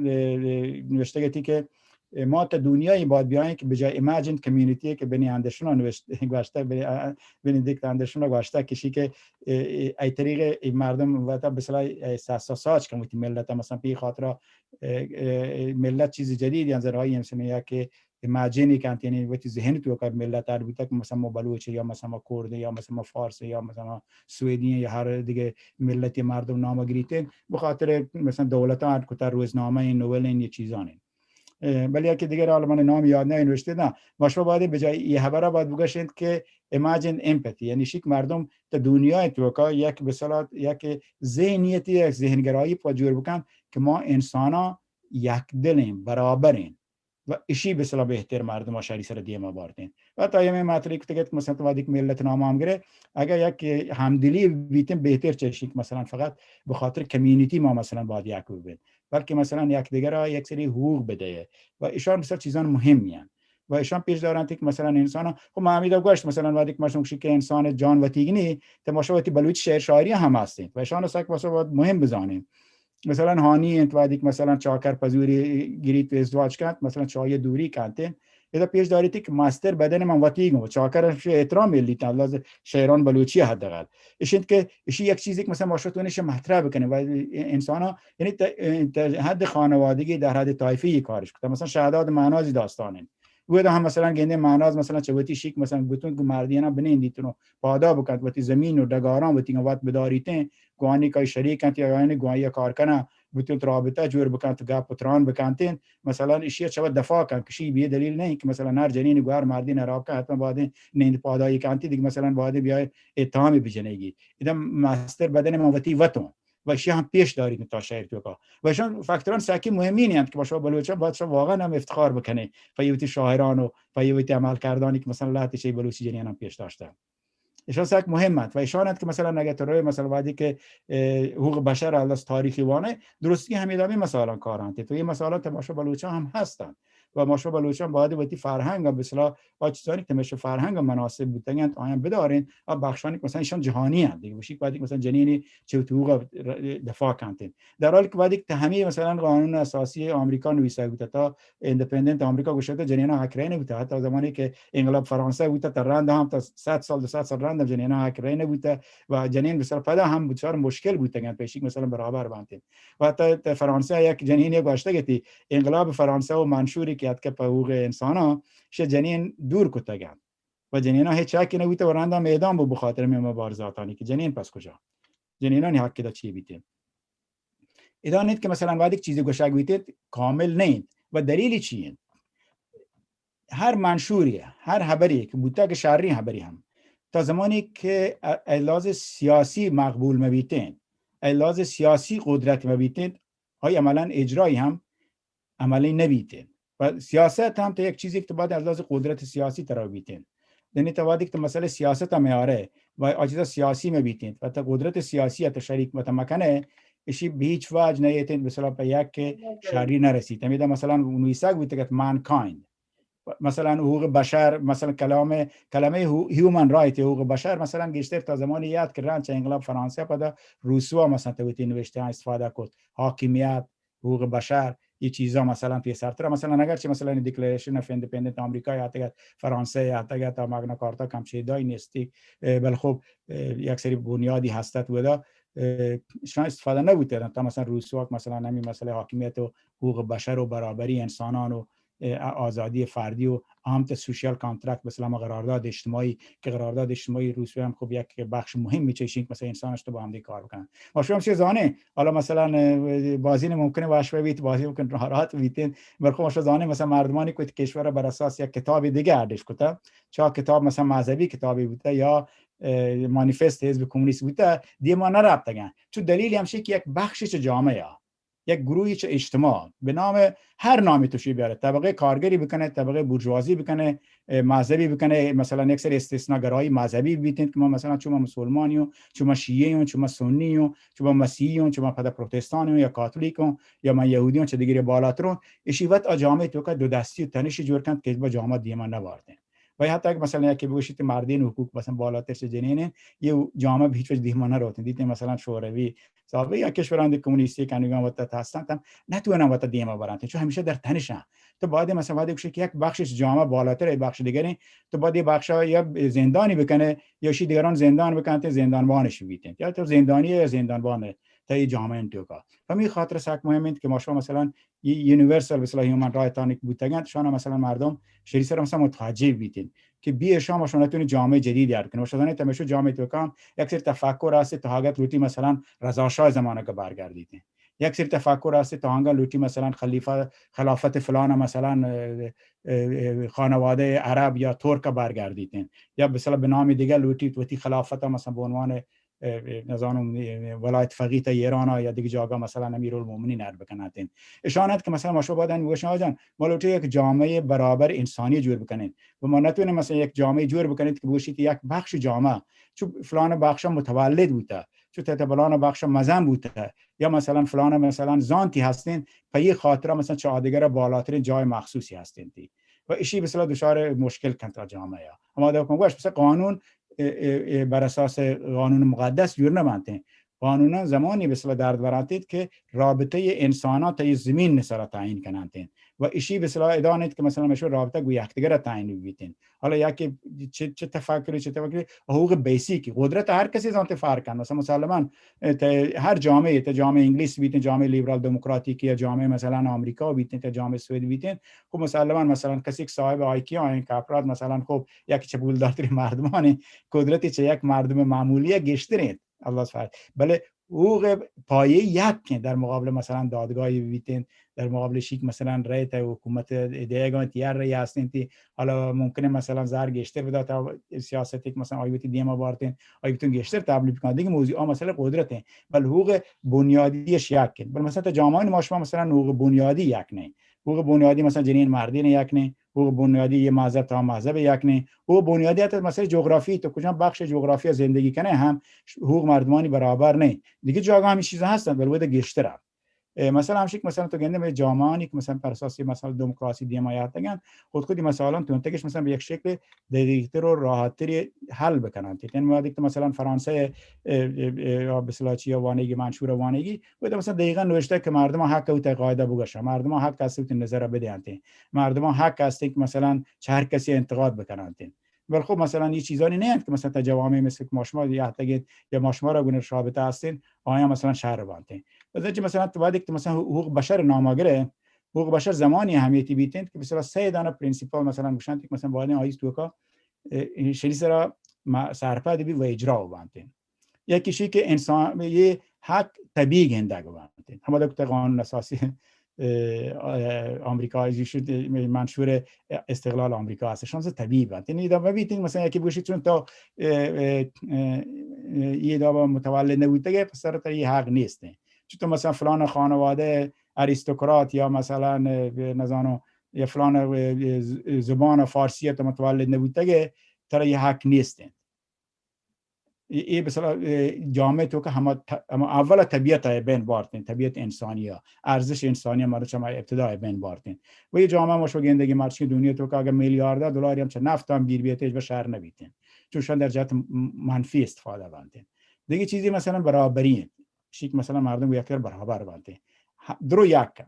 نوشته گتی که، اه، ما تا دنیایی باید بیاین که بجای imagined community که بنی اندرسون نوشته، گوشته، بنی، اه، بنی دیکت اندرسون گوشته که شی که، اه، اه، ای طریقه ای مردم وتا بسلا، اه، سا-، سا-، ساچ کن وتی ملت مثلاً پی خاطر اه، اه، ملت چیز جدید یا زراعی مثلاً یا که imagine کنت، یعنی وتی ذهن توکا ملت ار بوتک، مثلاً ما بلوچ یا مثلاً ما کرد یا مثلاً ما فارس یا مثلاً ما سویدی یا هر دیگه ملتی مردم نام گریتین، به خاطر مثلاً دولتان ار کتا روزنامه این، نوول این، یه چیزان این. اه، بلے یکے دگہ حال من نام یاد نہ نوشتے نہ، ما شما باید بجای یہ خبر باید بگشینت کہ imagine empathy، یعنی شیک مردم تا دنیا توکا یک بسلات، یک ذہنیتی، یک ذہنگرائی پا جوڑ بکن کہ ما انسانا یک دلیں، برابریں و اشی بسلا بہتر مردم شری سر دیما بارتیں۔ و تا یہ میں ماتری کتگت کہ مثلاً تو وادی کہ ملت نام ہم گرے، اگر یک ہمدلی بیتیں بہتر چشی کہ مثلاً فقط بخاطر کمیونٹی ما مثلاً باید یک ببین۔ بلکہ مثلاً یک دگر ء یک سری حقوق بدے و اشان بسیار چیزان مہمی انت و اشان پیش دارنت کہ مثلاً انسان، خب ما ہمیدا گوشت مثلاً وقتی کہ ما شما گوشی کہ انسان جان وتیگ نی، تو ما شما وتی بلوچی شعر شاعری ہم ہستیں و اشان سک مثلاً باید مہم بزانیں۔ مثلاً ہانی انت وقتی کہ مثلاً چاکر پزوری گریت و ازدواج کنت، مثلاً چاہی دوری کنت، ادا پیش داریتی کہ مستر بدن من وتیگوں، چاکر شی احترام ملیت، اللہ شعران بلوچی حداقل۔ اش انت کہ اشی یک چیزی کہ مثلاً ما شما تونے اشی مطرح بکنیں و انسان ها، یعنی ت-، ت-، حد خانوادگی در حد طایفی یہ کارش کتا۔ مثلاً شہداد مهنازی داستان انت۔ و ادا ہم مثلاً گندے مهناز مثلاً چوتی شیک مثلاً گتون کہ مردیانا بنین دیتنو پادا بکنت، وتی زمین و ڈگاران وتی وت بداریتیں، گوانی کای شریک انت یا یعنی گوانی کار کنن، بتونت رابطہ جوڑ بکنت، گپ و تران بکنتین، مثلاً اشی چہ وت دفاع کن، کشی بے دلیل نہیں کہ مثلاً ہر جنین گوار مردین ہراب کن، حتماً باید نند پادائی کنتی، دیگه مثلاً باید بیائے اتهامی بجنگی۔ ادا مستر بدن من وتی وتوں۔ و ایشی هم پیش دارید تا شعر توکا. و ایشان فاکتوران سکی مهمین انت که با شما بلوچان باید شما واقعاً هم افتخار بکنه پہ وتی شاعران و پہ وتی عملکردانی که مثلاً لهتی چه بلوچی جنینان پیش داشته. ایشان سک مهم انت و ایشان انت که مثلاً اگر تو روی مثلاً وقتی که، اه، حقوق بشر از تاریخی وانه، درستی همین دامی مثلاً کار انت. تو این مثلاً تماشا بلوچان هم هستند. و ما شما بلوچان باید وتی فرهنگ ء بسلا آ چیزانی که تماشا فرهنگ ء مناسب بوتگنت آیان بدارین، آ بخشانی که مثلاً ایشان جهانی انت. دیگه بشی که باید که مثلاً جنینی چه وتی حقوق ر-، دفاع کنتین. در حالی که باید که همه مثلاً قانون اساسی آمریکا نویسه بوده تا ایندیپندنت آمریکا گوشته جنینا حق رای نبوده. حتی زمانی که انقلاب فرانسه بوده تا رند هم تا صد سال، دو صد سال رند هم جنینا حق رای نبوده و جنین بسیار پدا هم بسیار مشکل بوتگنت پیشی که مثلاً برابر بنتین. و حتی تا فرانسه یک جنین یک گوشته گتی انقلاب فرانسه و منشوری که اتکه په حقوق انسانا شه جنین دور کتگن و جنینا هیچ حقی نبوده و رندا میدان بو بخاطر می مبارزاتانی که جنین پس کجا؟ جنینانی حق دا چی بیتین؟ ادا نیت که مثلاً وقتی که چیزی گوشگ بیتید کامل نیت و دلیلی چی انت؟ هر منشوری، هر حبری که بوته که شرین حبری هم تا زمانی که ا-، از لحاظ سیاسی مقبول مبیتین، از لحاظ سیاسی قدرت مبیتین، آی عملاً اجرایی هم عملی نبیتین. و سیاست هم تا یک چیزی که تو باید از لحاظ قدرت سیاسی ترا بیتین. یعنی تو وقتی که تو مسئله سیاست هم میاره و آ چیزا سیاسی مبیتین و تا قدرت سیاسی تا شریک مت مکنه، اشی به هیچ وجه نیتین مثلاً په یک شری نرسیت. همیدا مثلاً نویسگ بوتگت mankind، مثلاً حقوق بشر، مثلاً کلام، کلمهٔ هو-، human right، حقوق بشر، مثلاً گیشتر تا زمانی یاد که رند چه انقلاب فرانسه پدا روسوا مثلاً توتی نوشته استفاده کت، حاکمیت، حقوق بشر، ای چیزا مثلاً پیسرتر، مثلاً اگر چه مثلاً Declaration of Independence آمریکا یاتگت، فرانسه یاتگت، تا مگنا کارتا کم چیدای نیستی، اه، بل خب، اه، یک سری بنیادی هستت ودا، اه، شان استفاده نبوده تا مثلاً روسوا که مثلاً همین مسئله حاکمیت و حقوق بشر و برابری انسانان و اه، آزادی فردی و هم تا سوشیال کانترکت، مثلاً ما قرارداد اجتماعی، که قرارداد اجتماعی روسیه هم خب یک بخش مهمی چه ایشین که مثلاً انسانش تو با هم دیگه کار بکنن. ما شما هم چه زانه، حالا مثلاً، اه، بازین ممکنه وش بیت، بازین ممکن ناراحت بیتین، بلکه ما شما زانه مثلاً مردمانی که کشور بر اساس یک کتاب دیگه اردش کتا، چا کتاب مثلاً مذهبی کتابی بوده یا، اه، مانیفست حزب کمونیست بوده، دیما نرفتگن. چون دلیلی همشه که یک بخشی چه جامعه یک گروهی چه اجتماع به نام هر نامی توشی بیاره، طبقه کارگری بکنه، طبقه بورژوازی بکنه، اه، مذهبی بکنه، مثلاً یک سری استثناگرایی مذهبی بیتین که ما مثلاً چون ما مسلمانی اون، چون ما شیعه اون، چون ما سنی اون، چون ما مسیحی اون، چون ما پدا پروتستانی اون یا کاتولیک اون یا ما یهودی اون، چه دیگری بالاتر اون، اشی وت آ جامعه توکا دو دستی و تنشی جور کنت که با جامعه دیما نباردین. و یا حتی اگه مثلاً یکی بگوشید که مردین حقوق مثلاً بالاتر چه جنین، یه جامعه به هیچ وجه دیما نروتین. دیتین مثلاً شوروی صاحب یا کشوران دی کمونیستی کنگان وتا هستن، تم نتوانن وتا دیما برن، چون همیشه در تنشن. تو باید مثلاً باید گوشه که یک بخشش جامعه بالاتر، یک بخش دیگری، تو باید یه بخشا یا زندانی بکنه یا شی دیگران زندان بکنه، زندانبانش بیتین، یا تو زندانی یا زندانبانه تا یه جامعه انتو کا. همین خاطر سک مهم انت که ما شما مثلاً یه یونیورسال مثلاً هیومن رایت آنی بوتگن، شان مثلاً مردم شری سر مثلاً متوجه بیتین که بی اشان ما شما نتونی جامعه جدید یار کنی. ما شما زانید تمشو جامعه تو کام یک سری تفکر است، تا حاگت لوٹی مثلاً رضا شاه زمانه که برگردیتین. یک سری تفکر است، تا هنگا لوٹی مثلاً خلیفه، خلافت فلان مثلاً، اه، اه، اه، خانواده عرب یا ترک برگردیتین. یا مثلاً به نام دیگه لوٹی وتی خلافت مثلاً به عنوان اه، اه، نزانم، اه، ولایت فقیه تا ایران یا دیگه جاگا مثلاً امیرالمومنین ار بکناتین. اشان انت که مثلاً ما شما باید ان بگوشن، آقا جان، ما لوٹه یک جامعه برابر انسانی جور بکنین و ما نتونیم مثلاً یک جامعه جور بکنید که بگوشید که یک بخش جامعه چو فلان بخش متولد بوده، چو تحت فلان بخش مزن بوده، یا مثلاً فلان مثلاً زانتی هستین، په یه خاطر مثلاً چه آدگره بالاترین جای مخصوصی هستین تی. و اشی مثلاً دچار مشکل کنت جامعه. اما دا کن گوش مثلاً قانون اه، اه، اه، بر اساس قانون مقدس جور نبنتین. قانونا زمانی به اصطلاح درد براتید که رابطهٔ انسانات تا یه زمین سرا تعیین کننتین. و اشی به اصطلاح ادانید که مثلاً مشو رابطه گو یکدیگر تعیین بیتین. حالا یکی چه، چه تفکری، چه تفکری، حقوق بیسیکی، قدرت هر کسی زانت فرق کن. مثلاً مسلماً، اه، ته-، هر جامعه، تا جامعه انگلیس بیتین، جامعه لیبرال دموکراتیکی یا جامعه مثلاً آمریکا بیتین، تا جامعه سوئد بیتین، خب مسلماً مثلاً کسی که صاحب آیکیا این که افراد مثلاً خب یک چه پولدارترین مردمانی قدرتی چه یک مردم معمولی گیشترین، الله سبحانه. بله حقوق پایه یک انت در مقابل مثلاً دادگاهی بیتین، در مقابل شیک مثلاً رایت حکومت دیگان تیار رای هستین تی، حالا ممکنه مثلاً زر گیشتر بدا تا سیاستی که مثلاً آیوتی دیما بارتین، آیوتون گیشتر تبلیغ بکن. دیگه موضوع آ مسئله قدرت انت، بل حقوق بنیادیش یک انت. بل مثلاً تا جامعه ما شما مثلاً حقوق بنیادی یک نه. حقوق بنیادی مثلاً جنین مردین یک نه، حقوق بنیادی یه مذهب تا مذهب یک نه، حقوق بنیادی حتی مثلاً جغرافی، تو کجام بخش جغرافی زندگی کنه هم حقوق مردمانی برابر نه. دیگه جاگا همی چیزا هستن، بل وده گیشتر هم. اه، مثلاً همشی که مثلاً تو گنده به جامعانی که مثلاً پر اساس مثلاً دموکراسی دیما یاتگن، خود خودی مثلاً تو انتگش مثلاً به یک شکل دقیق‌تر و راحت‌تری حل بکنن. تین ما دیگه مثلاً فرانسه، اه، اه، اه، یا به اصطلاح چی یا وانگی منشور وانگی، ودا مثلاً دقیقاً نوشته که مردم حق اوت قاعده بگشن، مردم حق است اوت نظر بدینت، مردم حق است که مثلاً چه هر کسی انتقاد بکننت. ولی خب مثلاً یه چیزانی نه انت که مثلاً تا جوامع مثل که ما شما یه حتی یا ما شما را گونه رابطه هستین، آیا مثلاً شهر بانتین. بزن چه مثلاً تو باید که مثلاً حقوق بشر نامگره، حقوق بشر زمانی اهمیتی بیتین که مثلاً سه دانه پرینسیپال مثلاً گوشنت که مثلاً باید آییز توکا، اه، شری سرا ما-، سرپد بی و اجرا بانتین. یکیشی که انسان یه حق طبیعی گندگ بنت. همه دکتر قانون اساسی، اه، اه، آمریکا، ایشی شد منشور استقلال آمریکا هست. شانس طبیعی بنت. یعنی دا مبیتین مثلاً یکی بگوشی چون تا، اه، اه، اه، یه دا با متولد نبوتگه، پس سر تا یه حق نیست. چون تو مثلاً فلان خانواده اریستوکرات یا مثلاً، اه، نزانو، یا فلان، اه، ز-، زبان فارسی تو متولد نبوتگه، ترا یه حق نیست. ای، ای مثلاً، اه، جامعه تو که همه ت-، همه اول طبیعت ء بین بارتین، طبیعت انسانی ها، ارزش انسانی ها مروچ همه ابتدا ء بین بارتین. و یه جامعه ما شو گندگی مرچی دنیا تو که اگر میلیاردها دلاری هم چه نفت هم گیر بیته، هیچ به شهر نبیتین. چون شان در جهت م-، منفی استفاده بانتین. دیگه چیزی مثلاً برابری انت. شیک مثلاً مردم یک برابر بانتین. ه-، درو یک کن.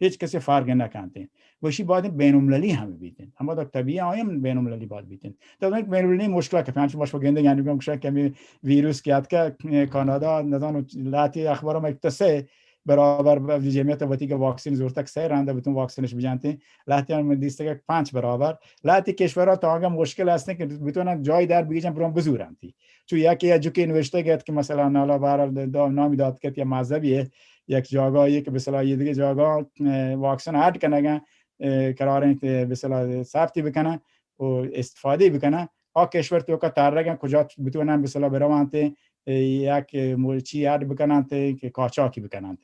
هیچ کسی فرق نکنتین. و اشی باید بین المللی هم بیتین. اما در طبیعی آیم بین المللی باید بیتین. در بین المللی مشکل که پنچ باش گنده یعنی گم کشن کمی ویروس که اتکه کانادا نزانو لاتی اخبار ما اکتسه برابر به جمعیت وتی که واکسین زورتک سه رنده بتون واکسینش بجنتین. لاتی هم دیسته که پنچ برابر. لاتی کشورها تا آگه مشکل هستن که بتونن جای در بگیجن برون بزورنتی. چو یکی یا جوکی نوشته گت که مثلاً حالا بهرحال دا-، نامی داد کت یا مذهبیه، یک جاگاهی که به اصطلاح یه دیگه جاگاه، اه، واکسن اڈ کنگن، اه، قرار انت، اه، به اصطلاح ثبتی بکنن و استفاده بکنن. آ کشور تو که ترگن کجا بتونن به اصطلاح بروانت، اه، یک ملچی اڈ بکننت که قاچاقی بکننت.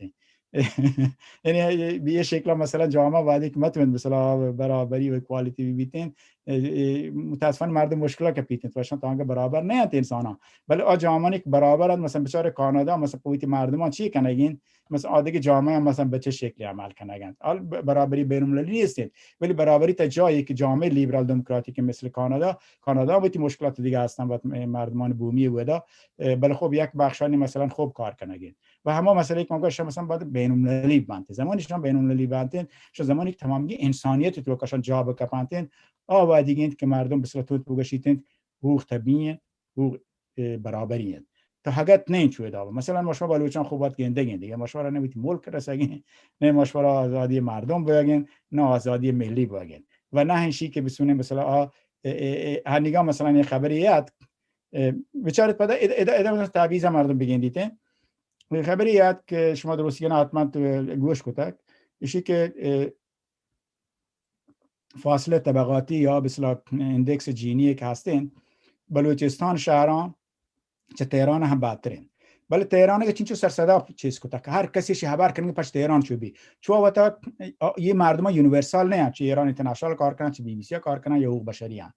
یعنی به یه شکل مثلاً جامعه باید که متوند به اصطلاح برابری و اکوالیتی بیتین. اه، اه، متاسفانه مردم مشکل که پیتین، تو اشان تانگه برابر نه انت انسان ها. بله آ جامعه که برابر انت، مثلاً بچار کانادا، مثلاً پویت مردمان چی کنگین؟ مثلاً آ دیگه جامعه هم مثلاً به چه شکلی عمل کنگن؟ حال ب-، برابری بین المللی نیستین، ولی برابری تا جایی که جامعه لیبرال دموکراتیک مثل کانادا، کانادا هم تی مشکلات دیگه هستن و مردمان بومی ودا، اه، بله خب یک بخشانی مثلاً خوب کار کنگین. و همه مسئله که ما گوشم مثلاً باید بین المللی بنت. زمانی شما بین المللی بنتین، شما زمانی که تمامی انسانیت تو کشان جا بکپنتین، آ و دیگه انت که مردم به صورت تو بگشیتین، حقوق طبیعی انت، حقوق، اه، برابری انت. تو حقت نه چوی دابا. مثلاً ما شما بلوچان خوب وقت گندگین دیگه، ما شما را نه بیتی ملک رسگین، نه ما شما را آزادی مردم بگین، نه آزادی ملی بگین. و نه هنشی که بسونین مثلاً آ، اه، اه، اه، هر نگاه مثلاً یه خبری یاد، اه، بچارت پدا اد-، اد-، اد-، تعویض مردم بگین دیتین. خبری یاد که شما درست گنا حتماً تو گوش کتگ، ایشی که، اه، فاصله طبقاتی یا به اصطلاح اندکس جینی که هستین، بلوچستان شهران چه تهران هم بدترین. بله تهران که چینچو سرصدا چیز کتگ که هر کسی شی خبر کنگی پش تهران چو بی. چو وتا، آ، یه مردم یونیورسال نه، چه ایران اینترنشنال کار کنن، چه بی بی سی کار کنن یا حقوق بشری هم.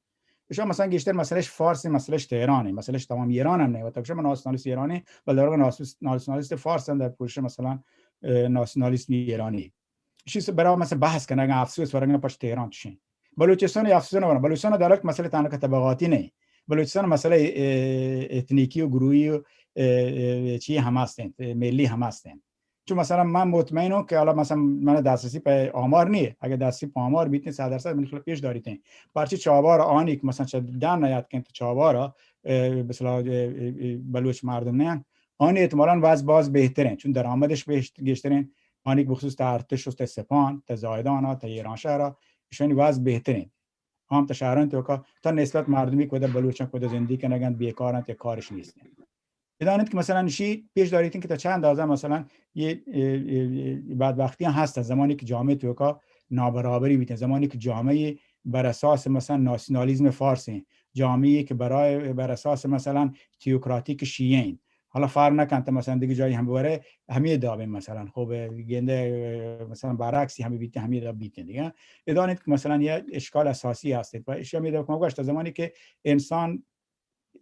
شما مثلاً گیشتر مسئلهش فارس، مسئلهش تهرانه، مسئلهش تمام ایران هم نه. وتا شما ناسیونالیست ایرانی، بل در واقع ناس-، ناسیونالیست فارس هم در پوشش مثلاً، اه، ناسیونالیست ایرانی. چیز برای مثلاً بحث کنگ، افسوس ورگ پش تهران چشین. بلوچستان افسوس نه ورگ. بلوچستان در یک مسئله تنها طبقاتی نه. بلوچستان مسئله، اه، اتنیکی و گروهی و، اه، اه، چی هم هستند، ملی هم هستند. چون مثلاً من مطمئنم که حالا مثلاً من دسترسی په آمار نیه، اگه دسترسی په آمار بیتین صد درصد من خیلی پیش داریتین. پرچی چابار آنی که مثلاً چه دن نیاد کن تو چابارا، اه، به اصطلاح، اه، اه، اه، بلوچ مردم نه، آنی احتمالاً وضع باز بهترین، چون درآمدش بهش-، گیشترین، آنی که بخصوص تا ارتش و تا سپان، تا زاهدان، تا ایرانشهر، اشانی وضع بهترین. هم تا شهران تو که تا نسبت مردمی که در بلوچان که در زندگی کنگن بیکارن، تا کارش نیست. بدانید که مثلاً شی پیش داریتین که تا چند اندازه مثلاً یه، اه، اه، اه، بدبختیاں هست، زمانی که جامعه توکا نابرابری بیتن، زمانی که جامعه بر اساس مثلاً ناسیونالیسم فارس ہیں، جامعه که برای، بر اساس مثلاً تیوکراتیک شیعه ہیں. حالا فرق نکنت مثلاً دیگه جایی هم ببره، همیه دابه مثلاً. خب، گنده، اه، مثلاً برعکسی همیه بیتن، همیه داب بیتن دیگه. بدانید که مثلاً یه اشکال اساسی هستید و اشی همیه داب که ما گوشت، زمانی که انسان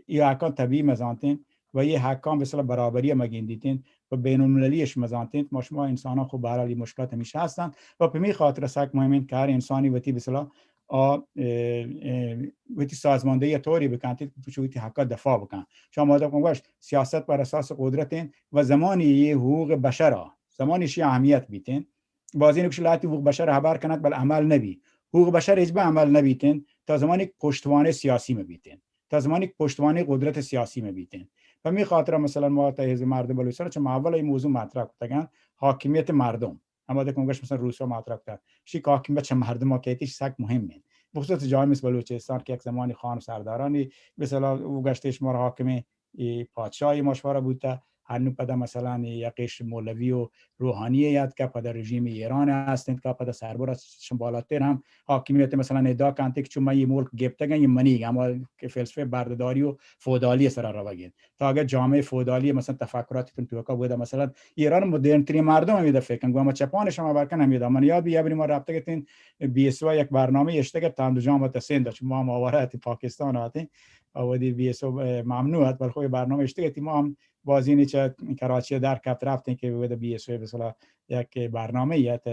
یه حقاں طبیعی مزانتیں و یه حقاں مثلاً برابری مگندیتیں و بین المللی اش مزانتیں، ما شما انساناں خب بهرحال یه مشکلات همیشه هستن و پمی خاطر سک مهم انت که هر انسانی وتی مثلاً آ، اه، اه، وتی سازماندهی طوری بکنت که چو وتی حقا دفاع بکن. شما مادر کن گوشت، سیاست بر اساس قدرت انت و زمانی یه حقوق بشر ها، زمانی شی اهمیت بیتین، بازی نکش لاتی حقوق بشر هبر کنت بل عمل نبی. حقوق بشر هیچ به عمل نبیتین تا زمانی که پشتوانه سیاسی مبیتین، تا زمانی که پشتوانه قدرت سیاسی مبیتین. پمی خاطر مثلاً ما تا حزب مردم بلوچستان چه ما اول این موضوع مطرح کتگن، حاکمیت مردم. اما دکم گشت مثلاً روسا مطرح کتن، شی که حاکمیت چه مردم ها کهتی سک مهم انت. بخصوص جای مثل بلوچستان که یک زمانی خان و سردارانی مثلاً او گشتش مار حاکم ای پادشاهی مشوره بوته، هنو پدا مثلاً یقیش مولوی و روحانی یاد که پدا رژیم ایران هستند که پدا سربر شم بالاتر هم حاکمیت مثلاً ادعا کنت که چون من یه ملک گپتگن یه منیگ، اما که فلسفه بردهداری و فودالی سر روگید. تا اگر جامعه فودالی مثلاً تفکراتتون توکا بوده، مثلاً ایران مدرن ترین مردم همیده فکر کن، گو ما چپان شما برکن همیده. من یاد بی یه بری ما رابطه گتین بی اس او یک برنامه اشتگه تاند جام تسین دا، چون ما هم آواره اتین پاکستان آتین، اودی بی اس او ممنوع ات، بل خو برنامه اشتگه تی ما هم بازینی چه کراچی در کفت رفتین که بوده بی اس او مثلاً یک برنامه یت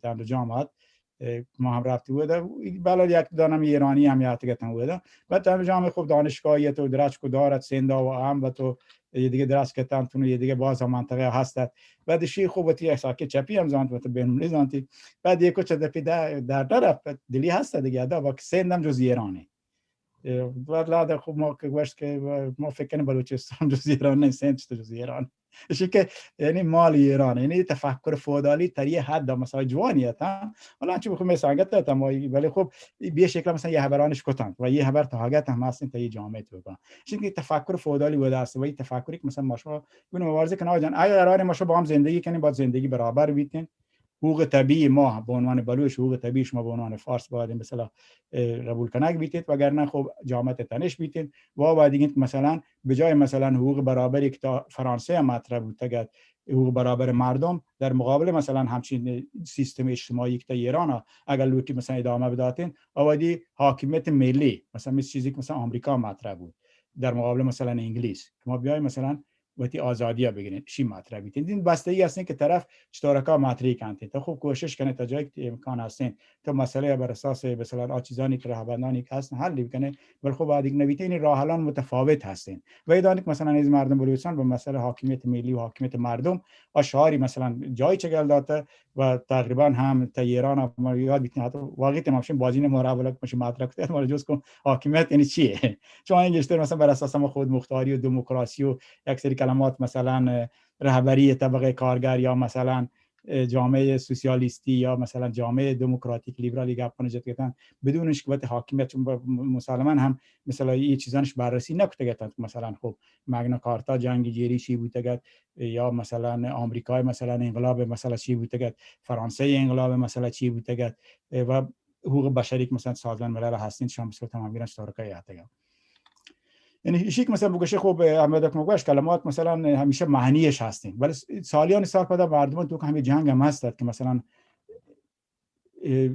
تاند جام ات. اه، ما هم رفتی بوده، بلد یک دانم ایرانی هم یاتگتن بوده. بعد تاند جام خب دانشگاهی تو درچ کو دارت سندا و هم و تو یه دیگه درس کتن تون یه دیگه باز هم منطقه هست. بعد شی خب وتی ساکه چپی هم زانت، وتی بینولی زانتی. بعد یه کوچه دپی در، در طرف دلی هست دیگه، ادا وقت سندم جز ایرانی. اه، بعد لاده خب ما که گوشت که ما فکر کنیم بلوچستان جز ایران نه، سند چطور جز ایران؟ اشی که یعنی مال ایران، یعنی تفکر فودالی تری حد مثلاً جوانی ات، ها؟ حالا چون بخو می سنگت ات، اما ولی خب بی شکل مثلاً یه خبرانش کتن و یه خبر تا حاگت هم هستن تا یه جامعه تو کن. چون که تفکر فودالی ودا است و یه تفکری که مثلاً ما شما گونه مبارزه کنه آقا جان، اگر قرار ما شما با هم زندگی کنیم، باید زندگی برابر بیتین. حقوق طبیعی ما به عنوان بلوچ، حقوق طبیعی شما به عنوان فارس باید مثلاً، اه، قبول کنگ بیتید، وگرنه خب جامعه تنش بیتید. و باید دیگه مثلاً به جای مثلاً حقوق برابری که تا فرانسه هم مطرح بوتگد، حقوق برابر مردم، در مقابل مثلاً همچین سیستم اجتماعی که تا ایران ها اگر لوٹی مثلاً ادامه بداتین، آوادی حاکمیت ملی، مثلاً مثل چیزی که مثلاً آمریکا مطرح بود در مقابل مثلاً انگلیس، که ما بیای مثلاً وتی آزادی ها بگرین، شی مطرح بیتین. دین بستگی هستین که طرف چطورکا مطرح کنتین. تو خوب کوشش کنه تا جایی که امکان هستین، تو مسئله بر اساس مثلاً آ چیزانی که رهبندانی که هستن حل بکنه، ولی خب بعد یک نبیته این راه حلان متفاوت هستین. و ایدانی که مثلاً از مردم بلوچستان به مسئله حاکمیت ملی و حاکمیت مردم آ شعاری مثلاً جایی چگل داته و تقریباً هم تا ایران هم ما یاد بیتین، حتی واقعی تمام شین بازین ما را بلک مش مطرح کتن، ما جز کن حاکمیت یعنی چیه؟ چون این گشتر مثلاً بر اساس ما خود مختاری و دموکراسی و یک سری کلمات مثلاً رهبری طبقه کارگر یا مثلاً اه، جامعه سوسیالیستی یا مثلاً جامعه دموکراتیک لیبرالی گپان جت گتن بدون اش که وقت حاکمیت چون ب-، مسلماً هم مثلاً این چیزانش بررسی نکته گتن. مثلاً خب مگنا کارتا جنگ جیری چی بوتگت یا مثلاً آمریکای مثلاً انقلاب مثلاً چی بوتگت، فرانسه انقلاب مثلاً چی بوتگت، اه، و حقوق بشری که مثلاً سازمان ملل هستین شما مثلاً تمام گیرن شتارکای آتگا. یعنی ایشی که مثلاً بگوشه خب، اه، احمد اکمل گوش کلمات مثلاً همیشه معنیش هستین، ولی س-، سالیان سال پدا مردمان تو که همین جنگ هم هستد که مثلاً، اه،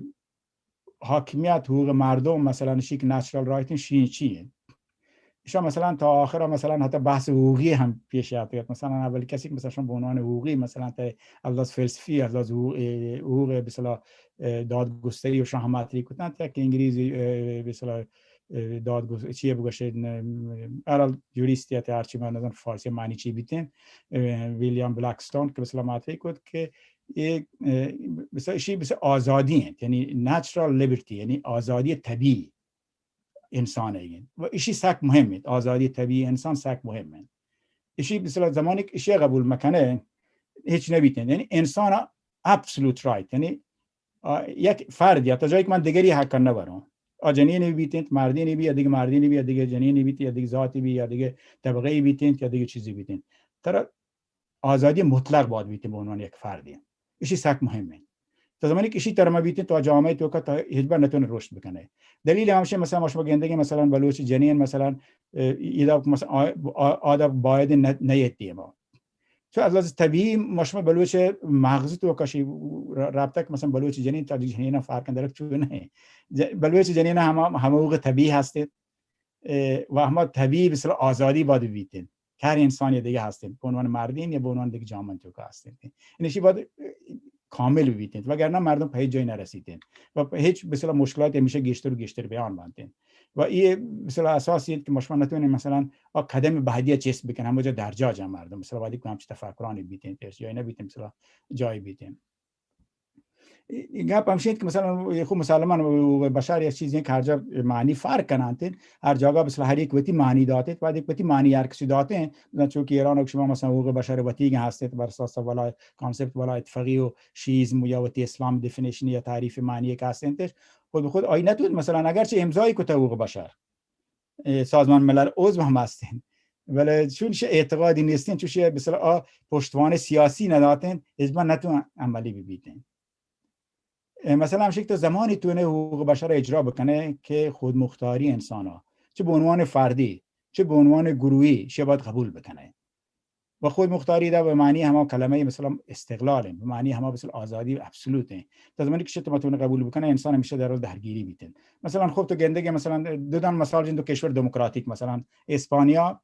حاکمیت، حقوق مردم، مثلاً ایشی که نچرال رایتین شی چیه؟ ایشان مثلاً تا آخر مثلاً حتی بحث حقوقی هم پیش آتگت. مثلاً اولی کسی که مثلاً شما به عنوان حقوقی مثلاً تا از لحاظ فلسفی، از لحاظ حقوق، اه، حقوق به اصطلاح، اه، دادگستری و شاه مطرح کتن تا که انگریزی، اه، به اصطلاح، اه، دادگست-، چیه بگوشه، ن-، هر حال جوریستی ات، هرچی من نزان فارسی معنی چی بیتین، اه، ویلیام بلکستون که به اصطلاح مطرح کت که یک، اه، به اصطلاح ایشی به اصطلاح آزادی انت، یعنی نچرال لیبرتی، یعنی آزادی طبیعی انسان ایگن. و ایشی سک مهم انت، آزادی طبیعی انسان سک مهم انت. ایشی مثلاً زمانی که ایشی قبول مکنه، هیچ نبیتن. یعنی انسان ابسولوت رایت، یعنی، آ، یک فرد یا تا جایی که من دیگری حق نبرم. آ جنینے بیت انت، مردینے بی، یا دگہ مردینے بی، یا دگہ جنینے بیت، یا دگہ ذاتی بی، یا دگہ طبقہ ای بیت انت، یا دگہ چیزی بیت انت۔ ترا آزادی مطلق باید بیت به عنوان یک فردی۔ اشی سک مهم انت۔ تا زمانی که اشی ترا مبیت انت، تو جامعه توکا تا هچبر نتونه رشد بکنه۔ دلیل همشه مثلاً ما شما گندگی مثلاً بلوچ جنین مثلاً، اه، ایدا مثلاً آ-، آ-، آدا باید نه-، نیت دیما۔ چون از لحاظ طبیعی ما شما بلوچ مغز توکا شی ر-، رابطه که مثلاً بلوچ جنین تا جنین فرق اندرک چون نه۔ ج-، بلوچ جنین هم، هم حقوق طبیعی هستید، اه، و هما طبیعی مثلاً آزادی باید بیتین که هر انسانی دیگه هستین، به عنوان مردین یا به عنوان دیگه جامعه توکا هستین. این اشی باید، اه، کامل بیتین، وگرنه مردم په هیچ جای نرسیتین و په هیچ مثلاً مشکلات همیشه گیشتر و گیشتر بیان بانتین. و ای مثلاً اساسی انت که ما شما نتونین مثلاً آ قدم بعدی چست بکن، همه جا در جا جا مردم مثلاً وادی که همچی تفکرانی بیتین، پیش جای نبیتین، مثلاً جای بیتین. ای گپ همشی انت که مثلاً خو مسلمان و بشر یک چیزی که هر جا معنی فرق کنانت، هر جاگا مثلاً هر یک وتی معنی داته، وادی وتی معنی هر کسی داته. مثلاً چون که ایران و شما مثلاً حقوق بشر وتی هستید، بر اساس ولایت، کانسپت ولایت فقیه و شیعیزم یا وتی اسلام دفینیشن یا تعریف معنی که هستینتش، خود به خود آی نتود مثلاً اگرچه امضای کته حقوق بشر، اه، سازمان ملل عضو هم هستین، ولی چون شه اعتقادی نیستین، چون شه مثلاً آ پشتوانه سیاسی نداتین، هیچ نتون عملی ببیتین. اه، مثلاً همشه که تو زمانی تونه حقوق بشر اجرا بکنه که خودمختاری انسان ها، چه به عنوان فردی، چه به عنوان گروهی، شه باید قبول بکنه. و خودمختاری دا به معنی هما کلمه مثلاً استقلال انت، به معنی هما مثلاً آزادی ابسولوت انت. تا زمانی که شت متون قبول بکنه، انسان همیشه در حال درگیری بیتن. مثلاً خب تو گندگی مثلاً دو دان مثال جن دو کشور دموکراتیک، مثلاً اسپانیا،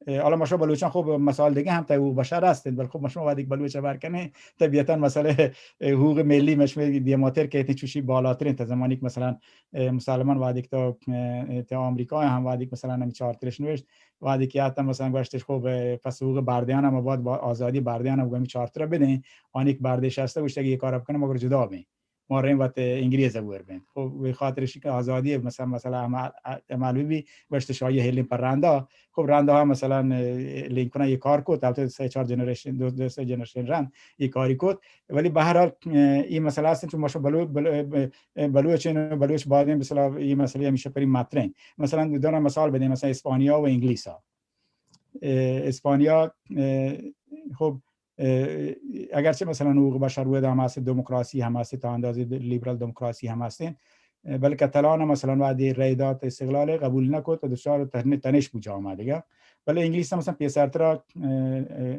اه، حالا ما شما بلوچان خب مثال دیگه هم تا حقوق بشر هستن، ولی خب ما شما وقتی که بلوچ بر کنه، طبیعتاً مسئله، اه، حقوق ملی مشمه دیماتر که ایتن چوشی بالاتر انت. تا زمانی که مثلاً، اه، مسلمان وقتی که تا، اه، تا آمریکا هم وقتی که مثلاً همی چارترش نوشت، وقتی که حتی مثلاً گوشتش خب، اه، پس حقوق بردیان هم باید با آزادی بردیان هم همی چارتر بدین، آنی که بردش هسته گوشت اگه یه کار بکنه مگر جدا بین. ما ریم وت انگریز ور بین. خب به خاطر شی که آزادی مثلاً، مثلاً عمل، عمل بی، گوشت شاهی هیلین پر رندا. خب رندا هم مثلاً، اه، لینکونا یه کار کت، البته سه چهار جنریشن، دو، دو سه جنریشن رند یه کاری کت. ولی به هر حال، اه، این مسئله هست چون ما شما بلو-، بلو-، اه، بلوچ، بلوچ بادین مثلاً این مسئله همیشه پری مطرح انت. مثلاً دو دانه مثال بدیم، مثلاً اسپانیا و انگلیس ها. اه، اسپانیا، اه، خب، اه، اگرچه مثلاً حقوق بشر ودا هم هست، دموکراسی هم هست، تا اندازه د-، لیبرال دموکراسی هم هستین، اه، بلکه کتالان مثلاً وقتی رای داد استقلال قبول نکرد، دچار تن-، تنش بود جامعه دیگه. بله انگلیس هم مثلاً پیسرترا، اه، اه،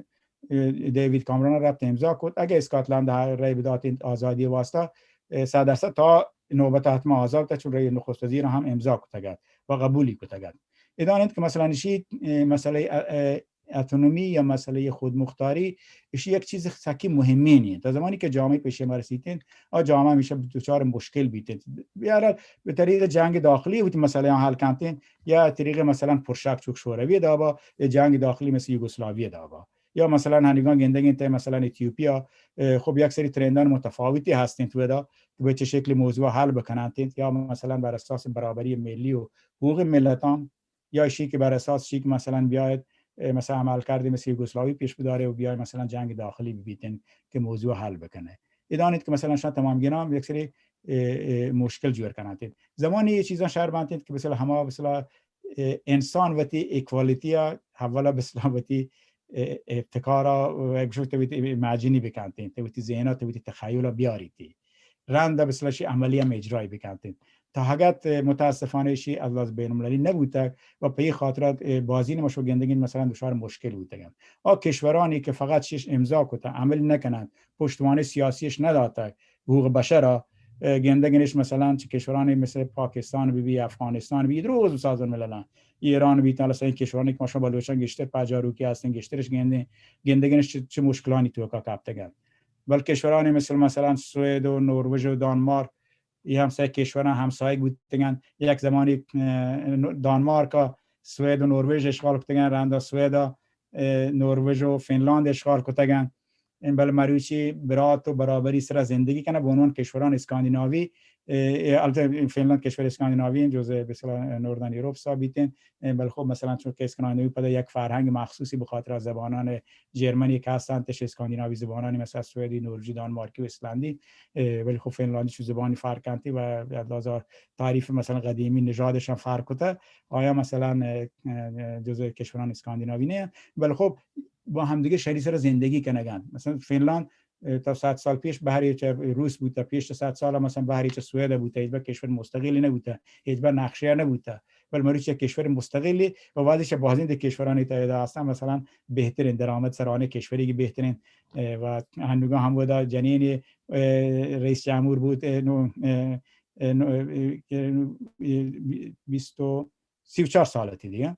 اه، دیوید کامران رفت امضا کرد. اگه اسکاتلند ها رای بدات آزادی واسطه، اه، صد درصد تا نوبت حتما آزاد تا چون رای نخست وزیر هم امضا کتگت و قبولی کتگت. ادان انت که مثلاً شی، اه، مسئله، اه، اه، اتونومی یا مسئلهٔ خودمختاری، ایشی یک چیز سکی مهمینی انت. تا زمانی که جامعه پیش ما رسیتین، آ جامعه همیشه دچار مشکل بیتین. یا به طریق جنگ داخلی وتی مسئله حل کنتین، یا طریق مثلاً پرشک چوک شوروی دابا، یا جنگ داخلی مثل یوگسلاوی دابا. یا مثلاً هنگان گندگین ته مثلاً اتیوپیا، اه، خب یک سری ترندان متفاوتی هستین تو دا که به چه شکل موضوع حل بکننتین، یا مثلاً بر اساس برابری ملی و حقوق ملتان، یا شی که بر اساس شی که مثلاً بیاید، اه، مثلاً عملکردی مثل یوگسلاوی پیش بداره و بیاید مثلاً جنگ داخلی ببیتن که موضوع حل بکنه. ادانید که مثلاً شما تمام گنا یک سری، اه، اه، مشکل جور کناتید. زمانی یه چیزا شهر بانتید که مثلاً هما مثلاً، اه، انسان وتی ایکوالیتی ها اولا مثلاً وتی، اه، ابتکارا و گشت وتی ایماجینی بکنتید، وتی ذهنات، وتی تخیل بیاریدی. رند به سلشی عملی هم اجرای بکنتین. تا حقیقت متاسفانه شی از لحاظ بین المللی نبوتگ و په این خاطر بازین ما شو گندگین مثلاً دچار مشکل بوتگن. آ کشورانی که فقط شش امضا کتن، عمل نکنند، پشتوانه سیاسیش نداتگ، حقوق بشر را، اه، گندگینش مثلاً چه کشورانی مثل پاکستان بی بی، افغانستان بی، روز سازمان مللان، ایران بی، مثلاً این کشورانی که ما شما بلوچان گشتر پجاروکی هستن، گشترش گندین، گندگینش چه، چه مشکلانی توکا کپتگن. بلکه کشورانی مثل مثلاً سوئد و نروژ و دانمارک، ای همسایه کشوران همسایه بوتگن. یک زمانی، اه، دانمارک، سوئد و نروژ اشغال کتگن، رندا سوئد، اه، نروژ و فنلاند اشغال کتگن. بل مروچی برات و برابری سرا زندگی کنه به عنوان کشوران اسکاندیناوی. اه، اه، البته فنلاند کشور اسکاندیناوی انت، جزء به اصطلاح نوردرن یوروپ حساب بیتین. اه، بل خب مثلاً چون که اسکاندیناوی پدا یک فرهنگ مخصوصی به خاطر از زبانان جرمنی که هستند، تش اسکاندیناوی زبانانی مثل سوئدی، نروژی، دانمارکی و ایسلندی. اه، ولی خب فنلاندی چون زبانی فرق کنتی و از لحاظ تعریف مثلاً قدیمی نژادش هم فرق کته. آیا مثلاً، اه، اه، جزء کشوران اسکاندیناوی نه؟ ولی خب با همدیگه شری سر زندگی کنگن. مثلاً فنلاند، اه، تا صد سال پیش بهر چه روس بوته، پیش چه صد سال مثلاً بهر چه سوئد بوته، هیچ وقت کشور مستقلی نبوته، هیچ وقت نقشه نبوته. بل مروچی یک کشور مستقلی و بعدش بازین ده کشورانی تا ادا هستن، مثلاً بهترین درآمد سرانه کشوری که بهترین، اه، و هنوگا هم ودا جنین، اه، رئیس جمهور بود، اه، نو، اه، اه، نو، اه، که، اه، بیست و، سی و چهار سالتی دیگه.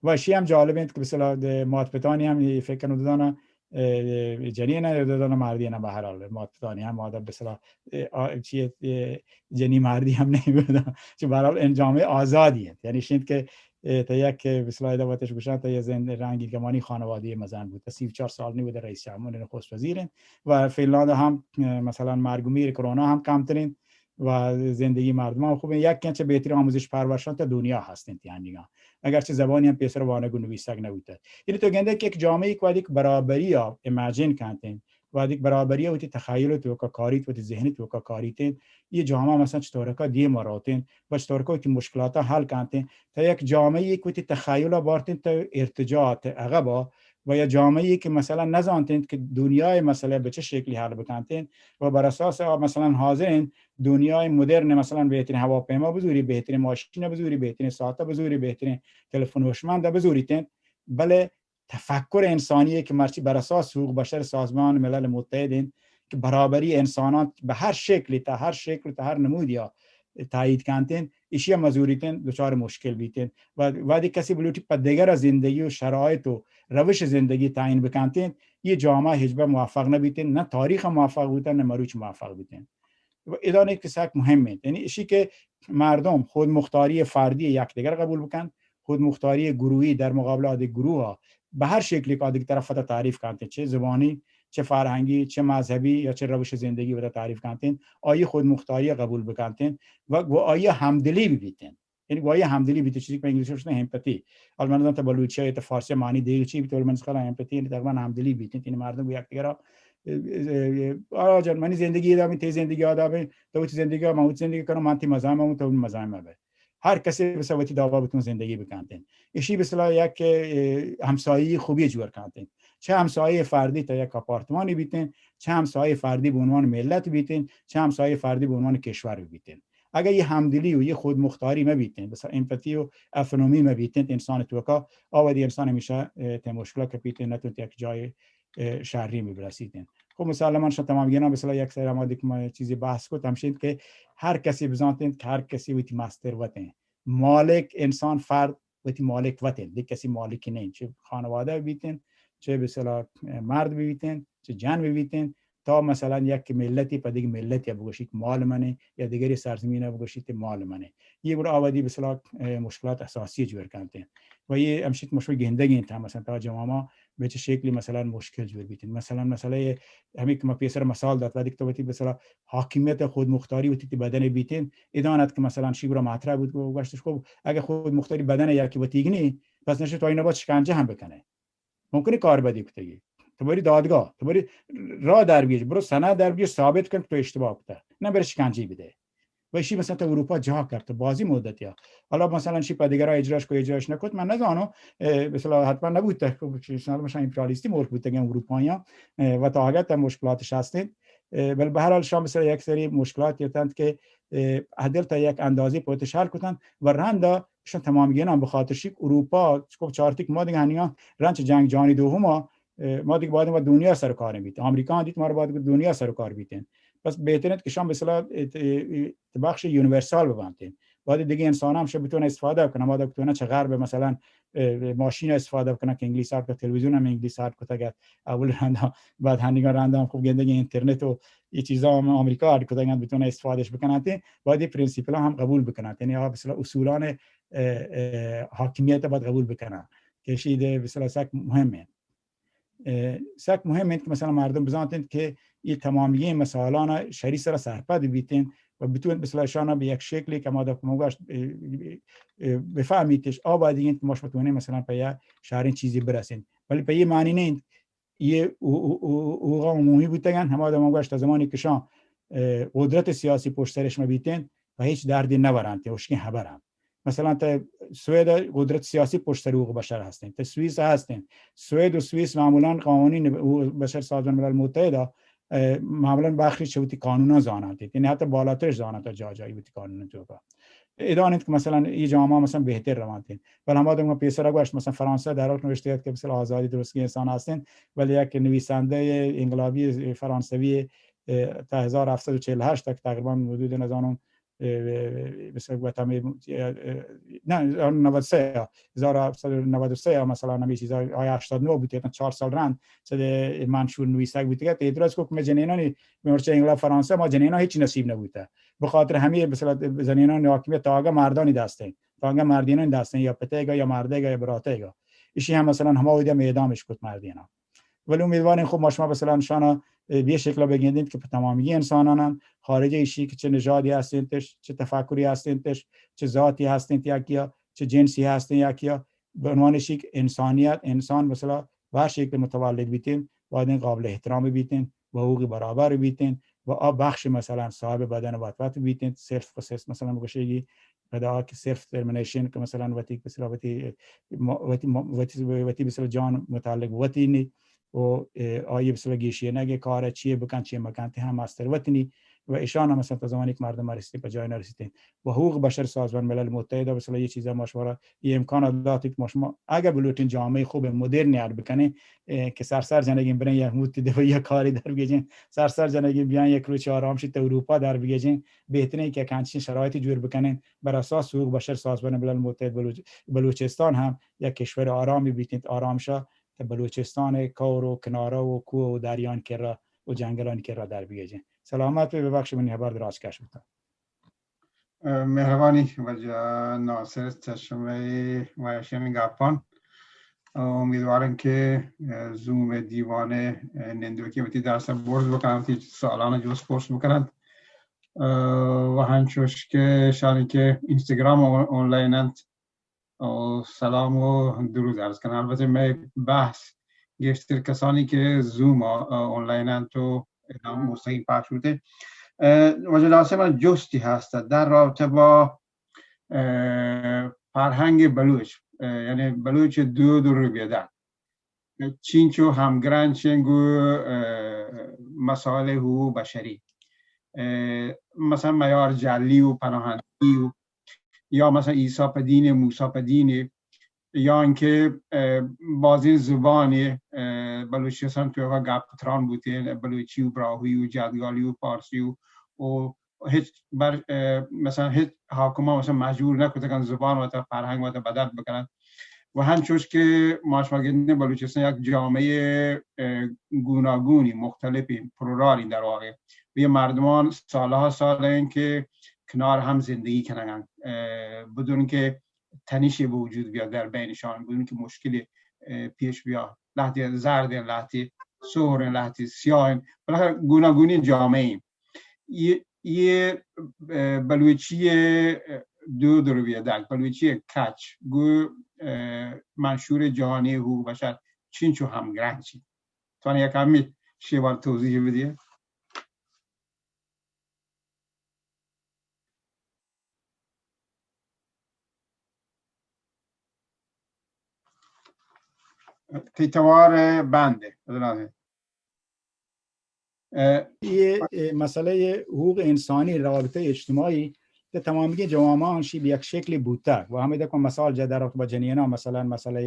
و اشی هم جالب انت که مثلاً ده مات پتانی هم ای فکر کنم دانا، اه، جنین نه، دانا مردی نه، به هر حال مات پتانی هم آدم مثلاً، اه، آ، چی، اه، جنی مردی هم نمی‌بودن. چه به هر حال انجام آزادی انت. یعنی شینت که، اه، تا یک مثلاً ادا وتش گوشن، تا یه زند رنگی گمانی خانواده مزن بود. تا سی و چهار سال نبوده رئیس جمهور، نخست وزیر انت. و فنلاند هم، اه، مثلاً مرگ و میر کرونا هم کمترین و زندگی مردم هم خوبه. یک کنچه بهترین آموزش پرورشان تا دنیا هستین تی هنیگان. اگرچه زبانی هم پیسر وانگ و نویسگ نبوته. یعنی تو گنده که یک جامعه که وقتی که برابری ها ایمیجین کنتین، وقتی که برابری ها وتی تخیل توکا کاریت، وتی ذهن توکا کاریتین، یه جامعه مثلاً چطورکا دیم روتین و چطورکا وتی مشکلات حل کنتین، تا یک جامعه که وتی تخیل بارتین تا ارتجاع، تا عقبا، و یا جامعه که مثلاً نزانتین که دنیای مسئله به چه شکلی حل بکنتین و بر اساس آ مثلاً حاضرین دنیای مدرن، مثلاً بهترین هواپیما بزوری، بهترین ماشین بزوری، بهترین ساعت بزوری، بهترین تلفن هوشمند بزوریتین، بله تفکر انسانی که مرچی بر اساس حقوق بشر سازمان ملل متحد انت که برابری انسانان به هر شکلی، تا هر شکل، تا هر نمودی ها تایید کنتین، ایشی هم مزوریتین، دچار مشکل بیتین. و وقتی کسی بلوٹی پا دیگر زندگی و شرایط و روش زندگی تعیین بکنتین، یه جامعه هیچ به موفق نبیتین، نه تاریخ موفق بوتن، نه مروچ موفق بیتین. و ادانه که سک مهم انت. یعنی ایشی که مردم خود مختاری فردی یکدیگر قبول بکن، خود مختاری گروهی در مقابل آدی گروه ها به هر شکلی که آدی طرف تا تعریف کنت، چه زبانی، چه فرهنگی، چه مذهبی یا چه روش زندگی وتا تعریف کنتین، آئی خود مختاری قبول بکنتین و گو آئی همدلی ببیتین. یعنی گو آئی همدلی بیتین، چیزی که به انگلیسی گوشن همپاتی. حالا من نزانم تا بلوچی یا تا فارسی معنی دیگه چی بیتین، ولی من خیال همپاتی یعنی تقریباً همدلی بیتین. یعنی مردم یک دیگر را، اه، اه، اه، آ جان، منی زندگی ادا بین، تی زندگی، من وتی زندگی کنم، من تی مزاحم، تو مزاحم مبه. هر کسی بس وتی دابا بتون زندگی بکنتین. ایشی بسلا یک، اه، همسایهٔ خوبی جوڑ کنتین. چه همسایهٔ فردی تا یک آپارتمانی بیتین، چه همسایهٔ فردی به عنوان ملت بیتین، چه همسایهٔ فردی به عنوان کشور بیتین. اگه یه همدلی و یه خودمختاری مبیتین، بس امپاتی و اتونومی مبیتین، انسان توکا، آ وتی انسان همیشه، اه، تی مشکل کپیتین، نتون یک جای، اه، شهری می‌برسیتین. خب مسلماً شما تمام گینا مثلا یک سر ما دیگه ما چیزی بحث کت، همشین که هر کسی بزانتین که هر کسی وتی مستر وتین. مالک، انسان، فرد وتی مالک وتین، دیگه کسی مالکی نین، چه خانواده بیتین، چه به اصطلاح مرد بیتین، چه جن بیتین، تا مثلا یک ملتی پا دیگه ملتی بگوشی که مال منه، یا دیگری سرزمین بگوشی که مال منه. یه گروه آوادی به اصطلاح، اه، مشکلات اساسی جوڑ کنتین. و یه همشی که مشکل گندگی انت، مثلا تا جوان ما به چه شکلی مثلا مشکل جوڑ بیتین. مثلا مسئله همین که ما پیسر مثال داد، وقتی که تو وتی به اصطلاح حاکمیت خودمختاری وتی تی بدن بیتین، ادانت که مثلا شی گروه مطرح بود، گوشتش خب اگه خودمختاری بدن یا که وتیگنی، پس نشه تو این با شکنجه هم بکنه. ممکنه کار بدی کتگی. تو بری دادگاه، تو بری راه در بیج، برو سند در بیج، ثابت کن که تو اشتباه کته. نه بری شکنجه بده. و ایشی مثلا تا اروپا جا کرد، تا بازی مدتی ها. حالا مثلا شی پا دیگرها اجراش کو، اجراش نکت، من نزانو، اه، مثلا حتما نبود، تا خب، چی، مثلا مثلا امپریالیستی ملک بود، اگه اروپایی ها، اه، و تا حاجت هم مشکلاتش هستین. اه، بل به هر حال شام مثلا یک سری مشکلات یتند که، اه، عدل تا یک اندازه پوتش حل کتن و رندا شان تمام گینان به خاطر شی اروپا، چکو چارتی که ما دیگه هنیان رنچ جنگ جهانی دوم ها، اه، ما دیگه باید ما دنیا سر کار بیت. آمریکا هم دیت ما رو باید دنیا سر کار بیتین. پس بهتر انت که شان به اصطلاح ات-، ات-، بخش یونیورسال ببنتین. باید دیگه انسان هم شه بتونه استفاده کنه. ما دیگه بتونه چه غرب مثلا، اه، ماشین استفاده کنه که انگلیس آرت، تلویزیون هم انگلیس آرت کتگت. اول رندا، بعد هنیگا رندا هم خوب گندگی اینترنت و یه چیزا هم آمریکا آرت کتگت بتونه استفادهش بکنه. باید این پرنسیپل هم قبول بکنه. یعنی آ به اصطلاح اصولان، اه، اه، حاکمیت باید قبول بکنه. که شی ده به اصطلاح سک مهمه. اه، سک مهم انت کہ مثلاً مردم بزانت انت کہ اے تمامی مسائلانا شری سرا سرپد بیت انت و بتوانت مثلاً اشانا بہ یک شکلی کہ ما دپ ما گوشت، اه، اه، بفهمیتش، آ باید انت کہ ما شما توانیں مثلاً پہ یک شریں چیزی برسین، ولی پہ اے معنی نہ انت اے او-، او-، او-، اوغا عمومی بوتگن، ہما دم گوشت زمانی کشان، اه، قدرت سیاسی پشت سرش مبیتین و ہیچ دردی نورنت، ہشکیں خبرن. مثلاً تا سوئد قدرت سیاسی پشت سر حقوق بشر ہستین، تا سوئیس ہستین. سوئد و سوئیس معمولاً قوانین حقوق بشر سازمان ملل متحد، اه، معمولاً بخشی چہ وتی قانونا زاننت، یعنی حتی بالاترش زاننت جا جایی وتی قانون توکا. ادان انت کہ مثلاً اے جامعہ مثلاً بہتر روانت انت. بل ہما دم پیسرا گوشت مثلاً فرانسہ در حال نوشتہ ات کہ مثلاً آزادی درستگیں انسان ہستن، بل یک نویسندہ انقلابی فرانسوی، اه، تا ہزار ہفت سد و چہل و ہشت تک تقریباً حدود نزانم، اه، مثلاً گوتم، اه، اه، نہ، نود و سه، ہزار ہفت سد و نود و سه مثلاً ہمے چیزا، آیا ہشتاد و نو بوتی، چار سال رند چہ منشور نویسگ بوتی کہ اعتراض کو کہ میں جنینانی، مرچی انقلاب فرانسہ ما جنینا ہیچ نصیب نبوتا. بخاطر ہمے مثلاً زنینانی حاکمیت تاگا مردانی دست انت، تاگا مردینانی دست انت، یا پتیگا یا مردیگا یا براتیگا. ایشی ہم مثلاً ہما وہدی ہم اعدامش کت مردینا. ولی امیدواریں خب ما شما مثلاً شانا، اه، بہ شکل بگندین کہ پہ تمامی انسانان انت، خارج ایشی کہ چہ نژادی ہستینتش، چہ تفکری ہستینتش، چہ ذاتی ہستینت یا کیا، چہ جنسی ہستین یا کیا، بہ عنوان ایشی کہ انسانیت، انسان مثلاً بہ ہر شکل متولد بیتین، باید قابل احترام بیتین، و حقوق برابر بیتین، و آ بخش مثلاً صاحب بدن وت وت بیتین، سلف پروسس مثلاً گوشگی، پدا کہ سلف ڈٹرمنیشن کہ مثلاً وتی، مثلاً وتی، وتی، وتی، وتی مثلاً جان متعلق وتی نی، و، اه، آئی مثلاً گیشینگ کار چیے بکن، چیے مکن، تی ہم مستر وطنی و اشان ہم مثلاً تا زمانی کہ مردم رسیتے پہ جای نرسیتے. و حقوق بشر سازمان ملل متحد مثلاً اے چیزا ما شمارا اے امکان داتیت کہ ما شما اگہ بلوٹین جامعہ خوب مدرن یار بکنیں، اه، کہ سر سر جنگین بریں یا موتی دو یا کاری در بگیجیں، سر سر جنگین بیان یک روچ آرام شی تا اروپا در بگیجیں، بہترین کہ یک انچین شرایطی جور بکنیں، بر اساس حقوق بشر سازمان ملل متحد بلوچ-، بلوچستان ہم یک کشور آرامی بیتینت، آرام شا تا بلوچستان کور و کنارہ و کوہ و دریان کرا و جنگلانی کرا در بیگیجیں. سلامت بے، ببخش منی ہبر دراز کش بوتا. اه، مہربانی واجہ ناصر چہ شمئے وشیں گپان. اه، امیدواریں کہ، اه، زوم دیوان، اه، نندوکی وتی دست برز بکنن، وتی سوالان جست پرس بکنن. اه، و ہنچوش کہ شانی کہ انستگرام آن-، آنلاین انت، و سلام و درود عرض کنن. البتہ مئے بحث گیشتر کسانی کہ زوم آ-، آنلاین انت و ادا مستقیم پخش بوتے. اه، واجہ ناصر، من جستی ہست در رابطہ با، اه، فرہنگ بلوچ، اه، یعنی بلوچ دود و رویداد. چینچو ہمگرنچیں گوں، اه، مسائل حقوق بشری. اه، مثلاً میار جعلی و پناہندگی و یا مثلاً عیسی پہ دین، موسی پہ دین، یا انکہ، اه، بازیں زبان، اه، بلوچستان توکا گپ تران بوتیں، بلوچی و براہوئی و جدگالی و فارسی و، و ہچ بر، اه، مثلاً ہچ حاکمان مثلاً مجبور نکتگن زبان وتا، فرہنگ وتا بدل بکنن. و ہنچوش کہ ما شما گندیں بلوچستان یک جامعہ، اه، گوناگونی، مختلفی، پلورالی در واقع. و یہ مردمان سالها سال ہیں کہ کنار ہم زندگی کنگن، اه، بدون کہ تنشی بہ وجود بیاد در بینشان، بدون کہ مشکلی، اه، پیش بیاد. لہتی زردیں، لہتی سہریں، لہتی سیاہیں، بالاخره گوناگونی جامعہ ہیں. یہ، یہ، اه، بلوچی، اه، دود و رویداد، بلوچی کچ گوں، اه، منشور جہانی حقوق بشر چینچو ہمگرنچ انت؟ تو یک ہمی شیوار توضیح بدیے. تئی توار بند انت. اه، یہ، اه، مسئلہ حقوق انسانی، روابط اجتماعی کہ تمامی جوامعان شی بہ یک شکلی بوتگ. و ہمیں دکو مثال جا در رابطہ با جنیناں، مثلاً مسئلہ،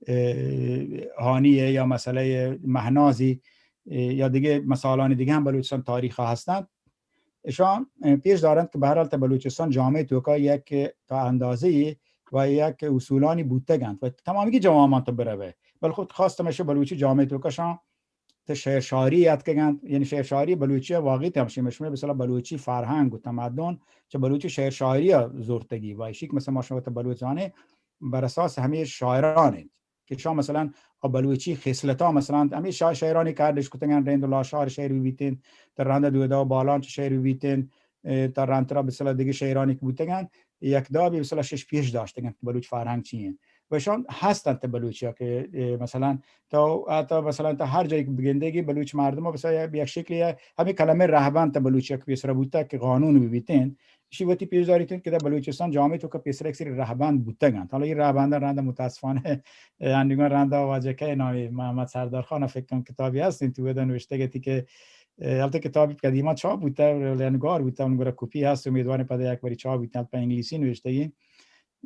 اه، ہانی ہے یا مسئلہ مہنازی، اه، یا دیگہ مثالانی دیگہ ہم بلوچستان تاریخ ہستند. اشان، اه، پیش دارند کہ بہرحال تا بلوچستان جامعہ توکا یک تا اندازہ و یک اصولانی بوتگ انت و تمامی جوامعان تو بروے. بل خود خاص تمشے بلوچی جامعہ توکا شان تے شعر شاعری یاد کگنت، یعنی شعر شاعری بلوچی واقعی تمشے مشمے مثلاً بلوچی فرہنگ و تمدن چہ بلوچی شعر شاعری زورتگی و ایشی کہ مثلاً ما شما تا بلوچ زانے بر اساس ہمیں شاعران انت کہ شان مثلاً و بلوچی خصلتاں، مثلاً ہمے شا-، شعرانی کار اش کتگ انت، رند و لاشار شعر بہ بیتیں، تا رند دودا و بالانچ شعر بہ بیتیں، اه، تا رند ترا مثلاً دگہ شعرانی کہ بوتگ انت، یک دابی مثلاً شش پیش داشتگ انت کہ بلوچ فرهنگ چی انت. و اشان هست انت بلوچیا کہ، اه، مثلاً تو، آ، تو مثلاً تو هر جایی که بگندگی بلوچ مردم مثلاً یک، یک شکلی همے کلمه رهبند تا بلوچیا که پیسرا بوتگ که قانون بہ بیتیں، ایشی وتی پیش داریت انت کہ در بلوچستان جامعه توکا پیسر یک سری رهبند بوتگ انت. حالا اے رهبنداں رندا متاسفانه، اه، انیگان رندا واجه کئے نامی محمد سردار خان فکر کنم کتابی هست انت، تو ادا نوشتگ اتی کہ، اه، البته کتابی قدیما چاپ بوتگ، یعنی گار بوتگ، اون گورا کپی هست، امیدواریں پدا یک باری چاپ بیتیں، البته پہ انگلیسی نوشتگی.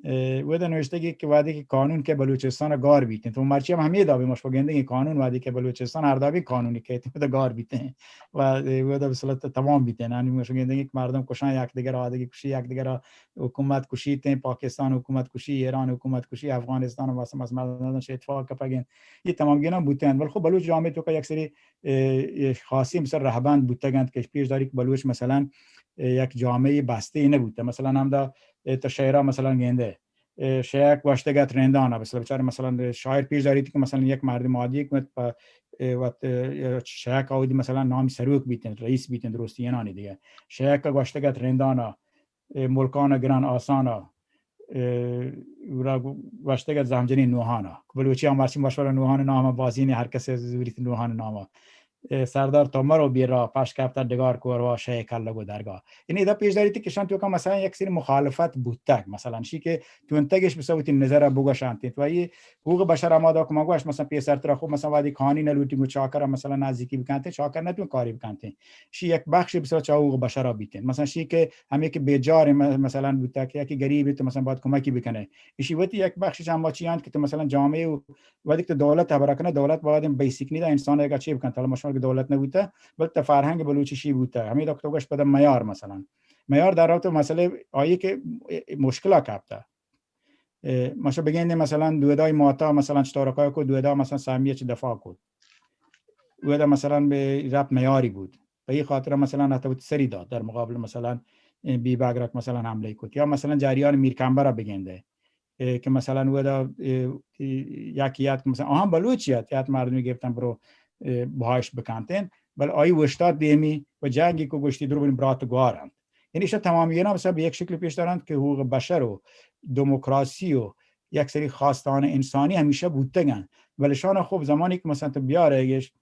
اه، اودا نوشتگی کہ وهدی کہ قانون که بلوچستان گار بیتیں، تو مرچی هم همے دابی مش بگندگی قانون وهدی که بلوچستان هر دابی قانونی که تو گار بیتیں و، اه، اودا به صورت تمام بیتیں. یعنی مش بگندگی که مردم کشان یک دیگر، آدگی کشی یک دیگر، حکومت کشیتیں، پاکستان حکومت کشی، ایران حکومت کشی، افغانستان و مس-، مس-، مردم شہ اتفاق کپگیں. اے تمام گیناں بوتیں. بل خب بلوچ جامعه توکا یک سری، اه، اه، خاصی مثلاً رهبند بوتگ انت که پیش داری که بلوچ مثلاً، اه، یک جامعه بسته نبوتگ. مثلاً همدا اه، تو شعرا مثلاً گندے، اه، شیخ گوشتگ ات رندانا، مثلاً بچار مثلاً شاعر پیش داریت کہ مثلاً یک مردم عادی که پ-، اه، وت، اه، شیخ آودی مثلاً نامی سروک بیتیں، رئیس بیتیں، درستی انانی دیگه. شیخ گوشتگ ات رندانا، اه، ملکان گران آسانا، اه، را گو-، گوشتگ ات زهمجنین نوهانا. بلوچی هم مرسی مشورا نوهان نام بازین هر کس زوریت نوهان ناما. اه، سردار تو مرو بیرا، پش کپتن ڈگار کوروا، شے کلگ و درگاہ. یعنی ادا پیش داریت کہ اشان توکا مثلاً یک سری مخالفت بوتگ، مثلاً شی کہ تونتگش بسا وتی نظر بگوشانت. تو اے حقوق بشر آمادا کما گوش، مثلاً پیسرترا خب مثلاً وهدی کانی نلوٹی گو چاکر مثلاً نزدیکی بکنت، چاکر نتون کاری بکنت. شی یک بخش بسا چا حقوق بشر بیتن. مثلاً شی کہ همے کہ بیجار م-، مثلاً بوتگ کہ یکی غریب تو مثلاً باید کمکی بکنه. ایشی وتی یک بخش چا ما چی انت کہ تو مثلاً جامعه و وهدی که تو دولت هبرا کنه، دولت باید این بیسیک نیدا انسان اگه چی بکنت، حالا مشمول که دولت نبوته، بل تا فرهنگ بلوچی شی بوته. همے دکتر گوش پدا میار مثلاً. میار در رابطه مسئله آیی که مشکلا کپته. اه، ماشا بگندے مثلاً دودا ماتا مثلاً چطور کار کو، دودا مثلاً سهمیه چه دفاع کو. دودا مثلاً به رب میاری بود. به این خاطر مثلاً حتی سری داد در مقابل مثلاً، اه، بیبا اگرک مثلاً حمله کت. یا مثلاً جریان میر کمبر بگندے. اه، که مثلاً اودا، اه، اه، یکی یاد که مثلاً آهان بلوچی ات، یاد مردمی گرفتن برو، اه، بهایش بکنتین، بل آیی وشتاد دیمی و جنگی که گوشتی درو بین برات گوارند. یعنی ایشا تمامی اینا مثلاً به یک شکل پیش دارند که حقوق بشر و دموکراسی و یک سری خواستان انسانی همیشه بوتگن. بل اشان خب زمانی که مثلاً تو بیاره‌گش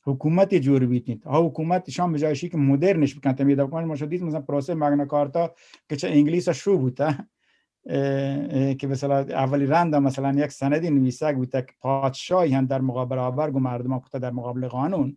حکومت جور بیتیت، ها حکومت اشان بجایشی که مدرنش بکنت، می دکان ما شدید مثلاً پروسه مگنا کارتا که چه انگلیس شروع بوته، اه، اه، که مثلاً اولی رند مثلاً یک سندی نویسگ بوته که پادشاهی هم در مقابل برابر گو مردمان کته در مقابل قانون.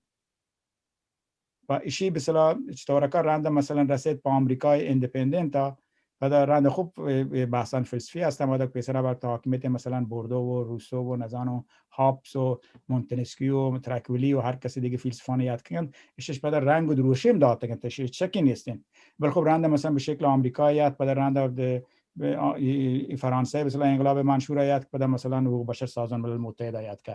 و ایشی مثلاً چطورکا رند مثلاً رسید په آمریکای ایندیپندنتا، پدا رند خوب، اه، اه، بحثان فلسفی است، اما دک پیسرا بر تا حاکمیت مثلاً بوردو و روسو و نزانو هابس و مونتنسکیو و ترکویلی و هر کسی دیگه فیلسوفان یاد کن، ایشش پدا رنگ و دروشم داتگن، تشی چکی نیستین. بل خب رند مثلاً به شکل آمریکا یاد، پدا رند به، به آ-، ای-، ای-، فرانسه مثلاً انقلاب منشور یاد، پدا مثلاً حقوق بشر سازمان ملل متحد یاد که.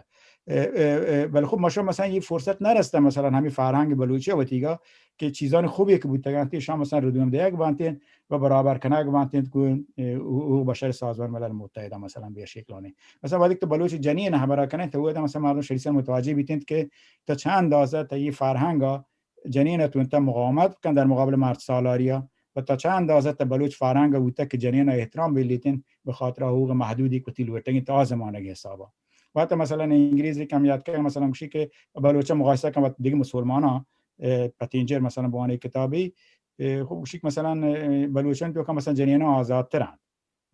اه، اه، اه، بل خب مشو مثلاً یه فرصت نرسته مثلاً همی فرهنگ بلوچی وتیگا که چیزان خوبی که بوتگن، تی شام مثلاً ردوم دیگ بانتین و برابر کنگ بانتین که، اه، حقوق بشر سازمان ملل متحد مثلاً به شکلانی. مثلاً وقتی که بلوچ جنین خبره کنه، تو مثلاً مردم شریسن متوجه بیتین که تا چند اندازه تا یه فرهنگا جنین تونتا مقاومت بکن در مقابل مرد سالاریا و تا چند اندازه تا بلوچ فرهنگ بوته که جنین احترام بلیتین به خاطر حقوق محدودی که تی لوٹگی تا زمانگ حسابا. و حتی مثلاً انگریزی کم یاد کن، مثلاً گوشی که بلوچ مقایسه کن و دیگه مسلمانا، اه، پتینجر مثلاً بوانی کتابی، اه، خب گوشی که مثلاً، اه، بلوچان تو که مثلاً جنین آزادترند.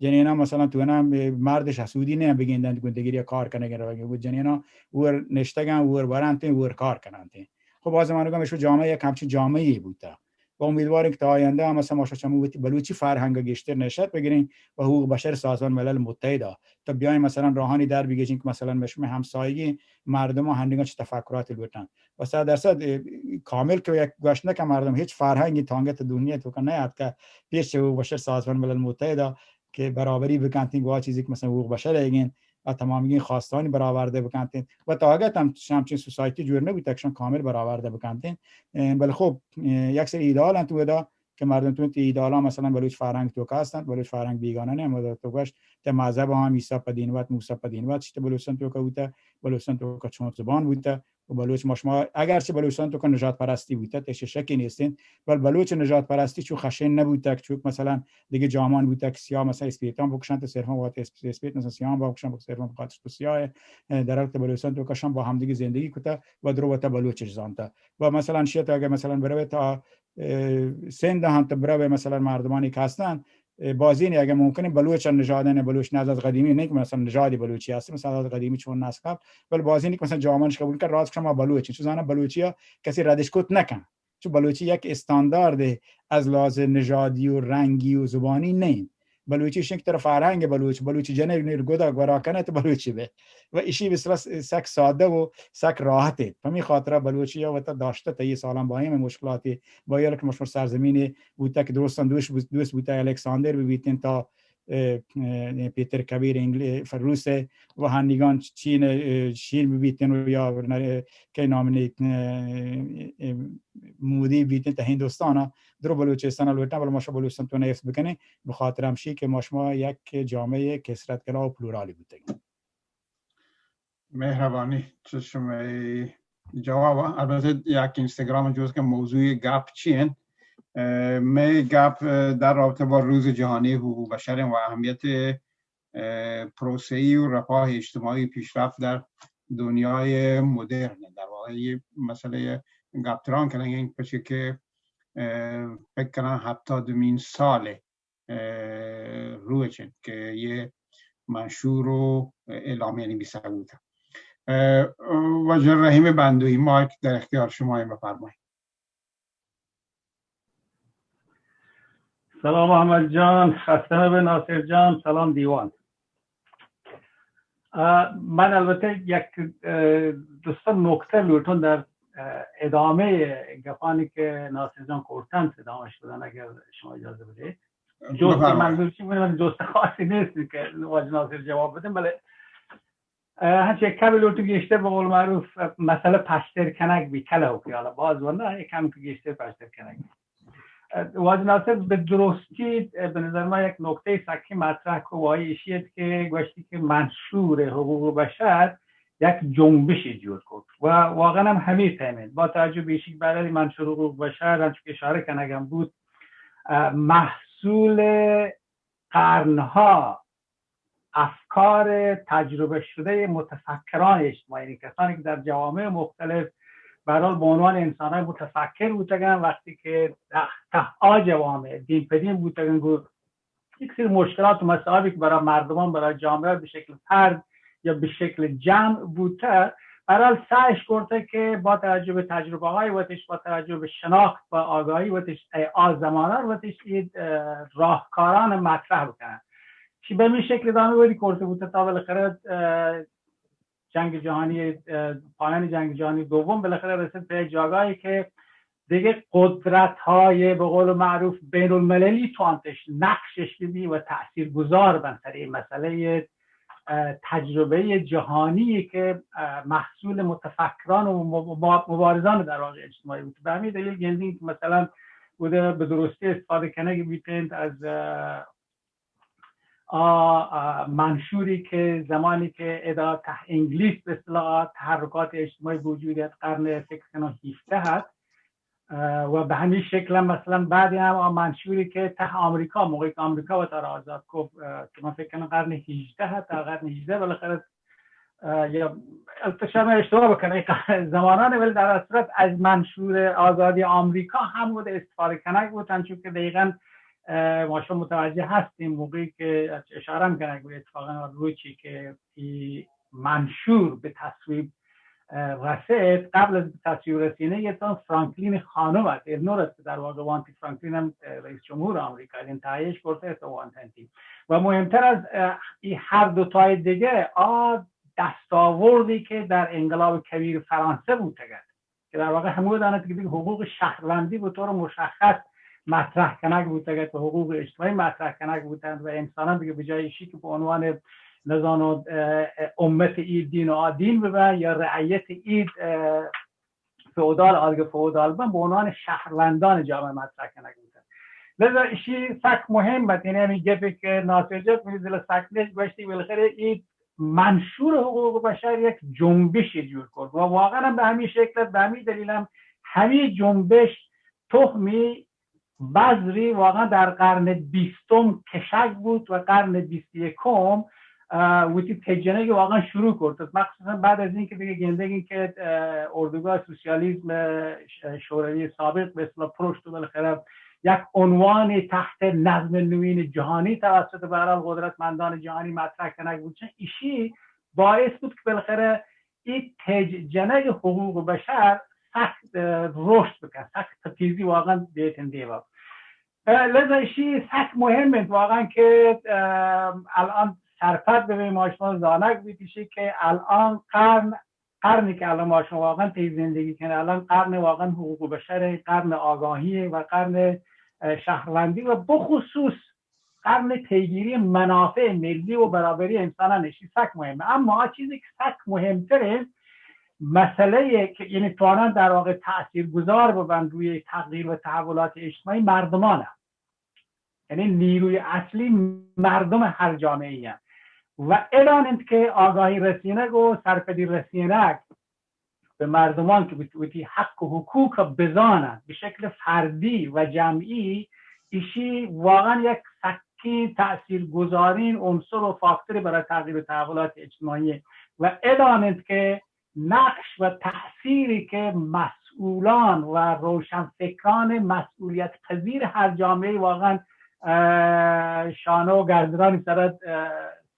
جنینا مثلاً تو نه مردش حسودی نه بگندند گون دگری کار کنگ روگ. گون جنینا ور نشتگن، ور ورنتین، ور کار کننتین. خب باز من گم شو جامعه یک همچین جامعه بوتا. و امیدواریم که تا آینده هم مثلاً ما شما وتی بلوچی فرهنگ گیشتر نشأت بگیریم و حقوق بشر سازمان ملل متحد تا بیایم مثلاً راهانی در بگیجیم که مثلاً مشم همسایگی مردم ها هندگان چه تفکرات لوٹن. و صد درصد، اه، کامل که یک گوشت نکن مردم هیچ فرهنگی تانگت دنیا تو که نیاد که پیش حقوق بشر سازمان ملل متحد که برابری بکنتین، گواه چیزی که مثلاً حقوق بشر ایگین و تمامی خواستانی برآورده بکنتین و تا اگه هم همچین سوسایتی جور نبود که شان کامل برآورده بکنتین. اه، بل خب، اه، یک سری ایدال انت ودا کہ مردم تو تی ایدالا مثلاً بلوچ فرهنگ توکا هستند، بلوچ فرهنگ بیگانه نه، مدد تو گشت ته مذهب هم عیسی په دین وت، موسی په دین وت، چی ته بلوچستان توکا بوته، بلوچستان توکا چون زبان بوته، و بلوچ ما شما، اگرچه بلوچستان توکا نژاد پرستی بوته، تش شکی نیستین، بل بلوچ نژاد پرستی چو خشن نبوته، چوک مثلاً دیگه جامان بوته که سیاه مثلاً اسپیتان بکشن، تو صرفاً وات اسپ-، اسپیت مثلاً سیاه بکشن، صرفاً به خاطر تو سیاه، اه، در حالت بلوچستان توکا شان با هم دیگه زندگی کته و درو وتا بلوچش زانته. و مثلاً شیت اگه مثلاً بروه تا، اه، سند هم تو بروه مثلاً مردمانی که هستن، اه، بازینی اگه ممکنه بلوچ نژادن، بلوچ نه از قدیمی نه که مثلاً نژادی بلوچی هست، مثلاً از قدیمی چون نسل قبل، بل بازینی که مثلاً جامانش قبول کرد، راز که ما بلوچی، چون زانه بلوچی ها کسی ردش کت نکن. چون بلوچی یک استاندارد از لحاظ نژادی و رنگی و زبانی نه. بلوچی شنک طرف فرهنگ بلوچ، بلوچی جنگ نیر گودا گورا کنه تو بلوچی به. و ایشی بسلا سک ساده و سک راحته. پمی خاطر بلوچی یا وتا داشته تا یه سالان با همه مشکلاتی با یه لکه مشمر سرزمینی بوته که درستان دوش بو-، دوست بوته الکساندر ببیتین تا، اه، اه، پیتر کبیر انگلی-، فروس و هنیگان چین، اه، شین ببیتین و یا نه-، که نام نی-، اه، اه، مودی بیتین تا هندوستان درو بلوچستان لوٹن، بل ما شما بلوچستان تو حفظ بکنین، به خاطر همشی که ما شما یک جامعه کسرت کلا و پلورالی بوتگین. مهربانی، چه شما جواب. البته یک اینستاگرام جوز که موضوع گپ چی انت؟ اه، می گپ، اه، در رابطه با روز جهانی حقوق بشر و اهمیت، اه، پروسه‌ای و رفاه اجتماعی پیشرفت در دنیای مدرن. در واقع یه مسئله گپ تران کنن، این پچه که، اه، فکر کنم هفتاد و دومین سال اه، روچ انت که یه منشور و اعلامیه نویسه بوده. اه، واجه رحیم بندوی، مایک در اختیار شما، بفرمایید. سلام احمد جان، خسته نبه ناصر جان، سلام دیوان. اه، من البته یک، اه، دو سه نکته لوٹون در، اه، ادامه گپانی که ناصر جان کرتن ادامهش بدن، اگر شما اجازه بدید. جست بفرمایید. منظور چی بود؟ من جست خاصی نیست که واجه ناصر جواب بدن، بله، اه، هنچه کمی لوٹو گیشتر به قول معروف، اه، مسئله پشتر کنگ بی کله و خیالا باز ونه، یک کم که گیشتر پشتر کنگ بی. اه، واجه ناصر به درستی، اه، به نظر ما یک نکته سکی مطرح کو و آئی اشی ات که گوشتی که منشور حقوق بشر یک جنبشی جور کت و واقعاً هم همی تیمین با توجه به ایشی که بعد از منشور حقوق بشر، همچون که اشاره کنگم بود، اه، محصول قرنها افکار تجربه شده متفکران اجتماعی، یعنی کسانی که در جوامع مختلف به هر حال به عنوان انسان‌های متفکر بودگن، وقتی که ته، ته آ جوامع دیم په دیم بودگن، گو یک سری مشکلات و مصائبی که برای مردمان، برای جامعه به شکل فرد یا به شکل جمع بوته، به هر حال سعیش کرته که با توجه به تجربه‌های وتش، با توجه به شناخت و آگاهی وتش، ای آ زمانه وتش، ای، اه، راهکاران مطرح بکنه. چی به می شکل ادامه وری کرته بوده تا بالاخره، اه، جنگ جهانی، اه، پایان جنگ جهانی دوم بالاخره رسید به یک جاگاهی که دیگه قدرت‌های به قول معروف بین‌المللی توانتش نقشش ببی و تأثیرگذار بن سر این مسئله، اه، تجربهٔ جهانی که، اه، محصول متفکران و مب-، مب-، مبارزان در واقع اجتماعی بود. به همین دلیل گندین که مثلاً بوده به درستی استفاده کنگ بیتند از، اه، آ، آ، منشوری که زمانی که ادا ته انگلیس به اصطلاح تحرکات اجتماعی وجود است، قرن فکر کنم هفده هست، اه، و به همین شکل هم مثلاً بعدی هم آ منشوری که ته آمریکا، موقعی که آمریکا وتارا آزاد کو، اه، که من فکر کنم قرن هجده هست، تا قرن هجده بالاخره، اه، یا البته شاید من اشتباه بکنم، این زمانانه، ولی در اصل صورت از منشور آزادی آمریکا هم بود استفاده کنگ بود، چون که دقیقاً اه، ما شما متوجه هستیم موقعی که اشاره هم کنگ به اتفاقاً روچی که ای منشور به تصویب، اه، رسید، قبل از به تصویب رسینه یه تان فرانکلین خانم است، النور است که در واقع وانتی فرانکلین هم، اه، رئیس جمهور آمریکا، این تهیهش کرده است وانتنتی. و مهمتر از، اه، ای هر دو تای دیگه آ دستاوردی که در انقلاب کبیر فرانسه بود تگد که در واقع همودان ات که دیگه حقوق شهروندی به طور مشخص مطرح کنگ بوتگ ات و حقوق اجتماعی مطرح کنگ بوتند و انسانان دیگه به جای ایشی که به عنوان نزانو، اه، امت اید دین و آ دین ببن یا رعیت اید، اه، فئودال آلگ فئودال ببن، به عنوان شهروندان جامعه مطرح کنگ بوتند. لذا اشی سک مهم ات، یعنی ہمیں گپی کہ ناصر جان منی دل سک نشت، گوشتی بالاخره ای منشور حقوق بشر یک جنبشی جور کرد و واقعا هم به همین شکل ات، به همین دلیل هم همین جنبش تخمی بذری واقعا در قرن بیستم کشک بود و قرن بیست و یکم، اه، وتی تجنگ واقعا شروع کرد. مخصوصا بعد از اینکه دیگه گندگی که، اه، اردوگاه سوسیالیسم، اه، ش-، شوروی سابق به اصطلاح پرشت و بالاخره یک عنوان تحت نظم نوین جهانی توسط به هر حال قدرتمندان جهانی مطرح کنگ بود، چون ایشی باعث بود که بالاخره این تج-، جنگ حقوق بشر سخت، اه، رشد بکن، سخت تیزی واقعا بیتن دیوا. اه، لذا ایشی سخت مهم انت واقعا که، اه، الان سرپد ببین، ما شما زانگ بیتیشی که الان قرن، قرنی که الان ما شما واقعا تیز زندگی کنه، الان قرن واقعا حقوق بشر، قرن آگاهی و قرن، اه، شهروندی و بخصوص قرن پیگیری منافع ملی و برابری انسانان، ایشی سک مهمه. اما چیزی که سک مهمتره، مسئله که یعنی توانان در واقع تأثیر گذار ببن روی تغییر و تحولات اجتماعی مردمانه، یعنی نیروی اصلی مردم هر جامعه ایه و الان انت که آگاهی رسینگ و سرپدی رسینگ به مردمان که وتی حق و حقوق بزانند به شکل فردی و جمعی، ایشی واقعا یک سکین تأثیر گذارین عنصر و فاکتوری برای تغییر و تحولات اجتماعی و ادانند که نقش و تأثیری که مسئولان و روشنفکران مسئولیت پذیر هر جامعه واقعا، اه، شانه و گردنانی سر، اه،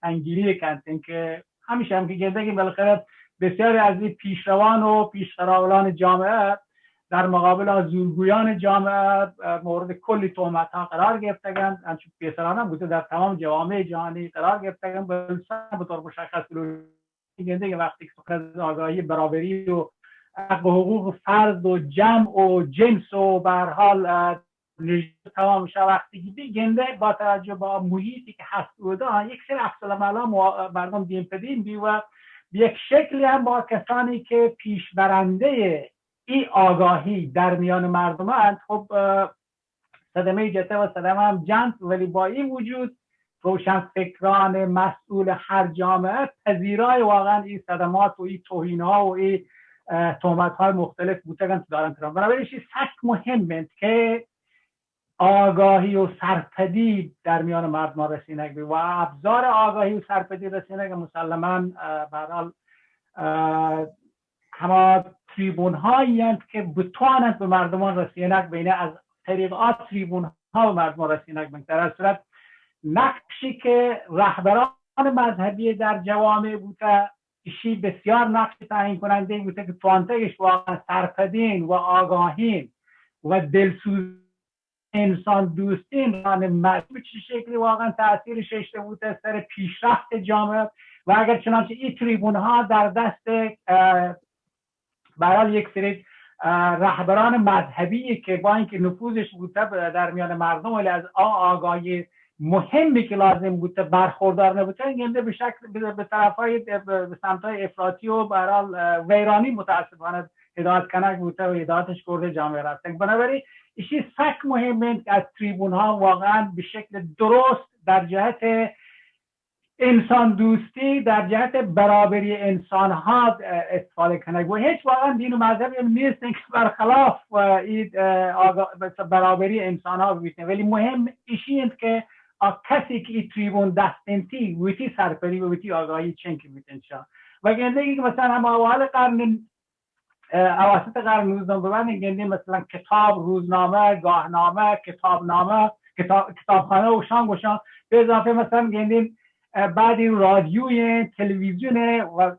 سنگینی کنت که همیشه هم که گندگی بالاخره بسیاری از این پیشروان و پیشقراولان جامعه در مقابل از زورگویان جامعه، اه، مورد کلی تهمت ها قرار گرفتگند، همچون پیسران هم بوده در تمام جوامع جهانی قرار گرفتگند، بلکه به طور مشخص گندگی وقتی که سخن از آگاهی برابری و حق و حقوق فرد و جمع و جنس و به هر حال، اه، نژاد تمام شود، وقتی که بی گنده با توجه با محیطی که هست اودا یک سری عکس العمل ها مو-، مردم دیم پدیم بی و به یک شکلی هم با کسانی که پیش برنده ای آگاهی در میان مردم اند، خب، اه، صدمه جته و صدمه هم جنت، ولی با این وجود روشنفکران مسئول هر جامعه پذیرای واقعا این صدمات و این توهین ها و این، اه، تهمت های مختلف بوتگن تو دارن تران. بنابراین ایشی سک مهم انت که آگاهی و سرپدی در میان مردم رسینگ بی و ابزار آگاهی و سرپدی رسینگ مسلماً، اه، به هر حال، اه، هما تریبون هایی انت که بتوانند به مردمان رسینگ بینه، از طریق آ تریبون ها به مردمان رسینگ بینه. در هر صورت نقشی که رهبران مذهبی در جوامع بوده، ایشی بسیار نقش تعیین کننده بوده که توانتگش واقعاً سرپدین و آگاهین و دلسوز انسان دوستین ران مردم چه شکلی واقعاً تأثیر ششته بوده سر پیشرفت جامعه. و اگر چنانچه این تریبون ها در دست، اه، به هر حال یک سری، اه، رهبران مذهبی که با اینکه نفوذش بوده ب-، در میان مردم، ولی از آ آگاهی مهمی که لازم بوده برخوردار نبوده، گنده به شکل به، به طرفای، به، به سمت‌های افراطی و به هر حال، اه، ویرانی متاسفانه هدایت کنگ بوده و هدایتش کرده جامعه رفتن. بنابراین ایشی سک مهم انت که از تریبون ها واقعاً به شکل درست در جهت انسان دوستی، در جهت برابری انسان ها، اه، استفاده کنگ. و هیچ واقعاً دین و مذهبی هم نیست که برخلاف، اه، این، اه، آگا-، برابری انسان ها ببیتن. ولی مهم ایشی انت که آ کسی که این تریبون دست انتی، وتی سرپدی و وتی آگاهی چنکی بیتن شان. و گندگی که مثلاً هم اوائل قرن، اه، اواسط قرن نوزدهم ببندین، گندین مثلاً کتاب، روزنامه، گاهنامه، کتابنامه، کتاب، کتابخانه و شان گوشان، به اضافه مثلاً گندین، اه، بعدی رادیوی، تلویزیون و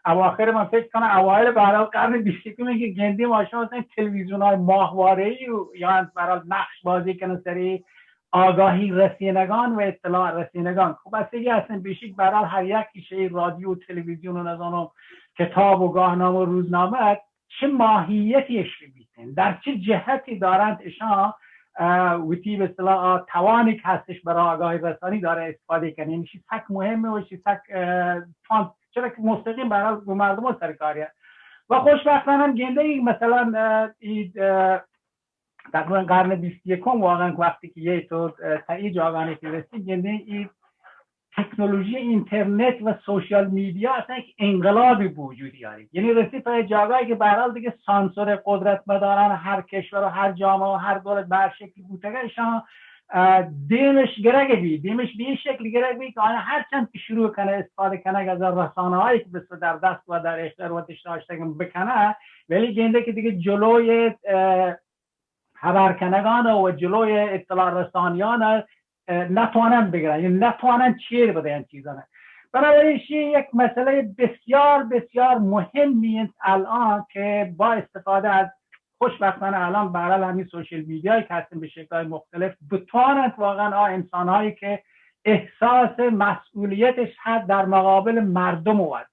اواخر من فکر کنم اوایل به هر حال قرن بیست و یکم که گندین ما شما مثلاً تلویزیون های ماهواره‌ای و یا به هر حال نقش بازی کنن سری آگاهی رسینگان و اطلاع رسینگان. خب بستگی هستن بیشک به هر حال هر یک ایشه رادیو و تلویزیون و نزانم کتاب و گاهنامه و روزنامه چه ماهیتی اش بیتن، در چه جهتی دارند اشان، اه، وتی به اصطلاح توانی که هستش برای آگاهی رسانی داره استفاده کنه. یعنی چی سک مهمه و چی سک، اه، فان-، چرا که مستقیم به هر حال به مردم سرکاریه. و خوشبختانه هم گنده ای مثلاً، اه، ای، اه، تقریباً قرن بیست و یکم، واقعاً وقتی که یه تو، اه، تا این جاگانی که رسید، یعنی این تکنولوژی اینترنت و سوشال میدیا اصلاً یک انقلابی به وجود آرید. یعنی رسید تا یه جاگایی که به هر حال دیگه سانسور قدرتمداران هر کشور و هر جامعه و هر دولت به هر شکلی بوتگه، ایشان، اه، دیمش گرگ بی، دیمش به این شکلی گرگ بی که آیا هر چند که شروع کنه استفاده کنه از رسانه هایی که بس در دست و در اختیار وتش داشتگن بکنه، ولی گنده که دیگه جلوی، اه، خبر کنگان و جلوی اطلاع رسانیان، اه، نتوانند بگیرن، یعنی نتوانند چیر بدن چیزان. بنابراین ایشی یک مسئله بسیار، بسیار مهمی است الان که با استفاده از، خوشبختانه الان به هر حال همین سوشال میدیایی که هستن به شکل‌های مختلف بتوانند واقعاً آ انسان‌هایی که احساس مسئولیتش هست در مقابل مردم بود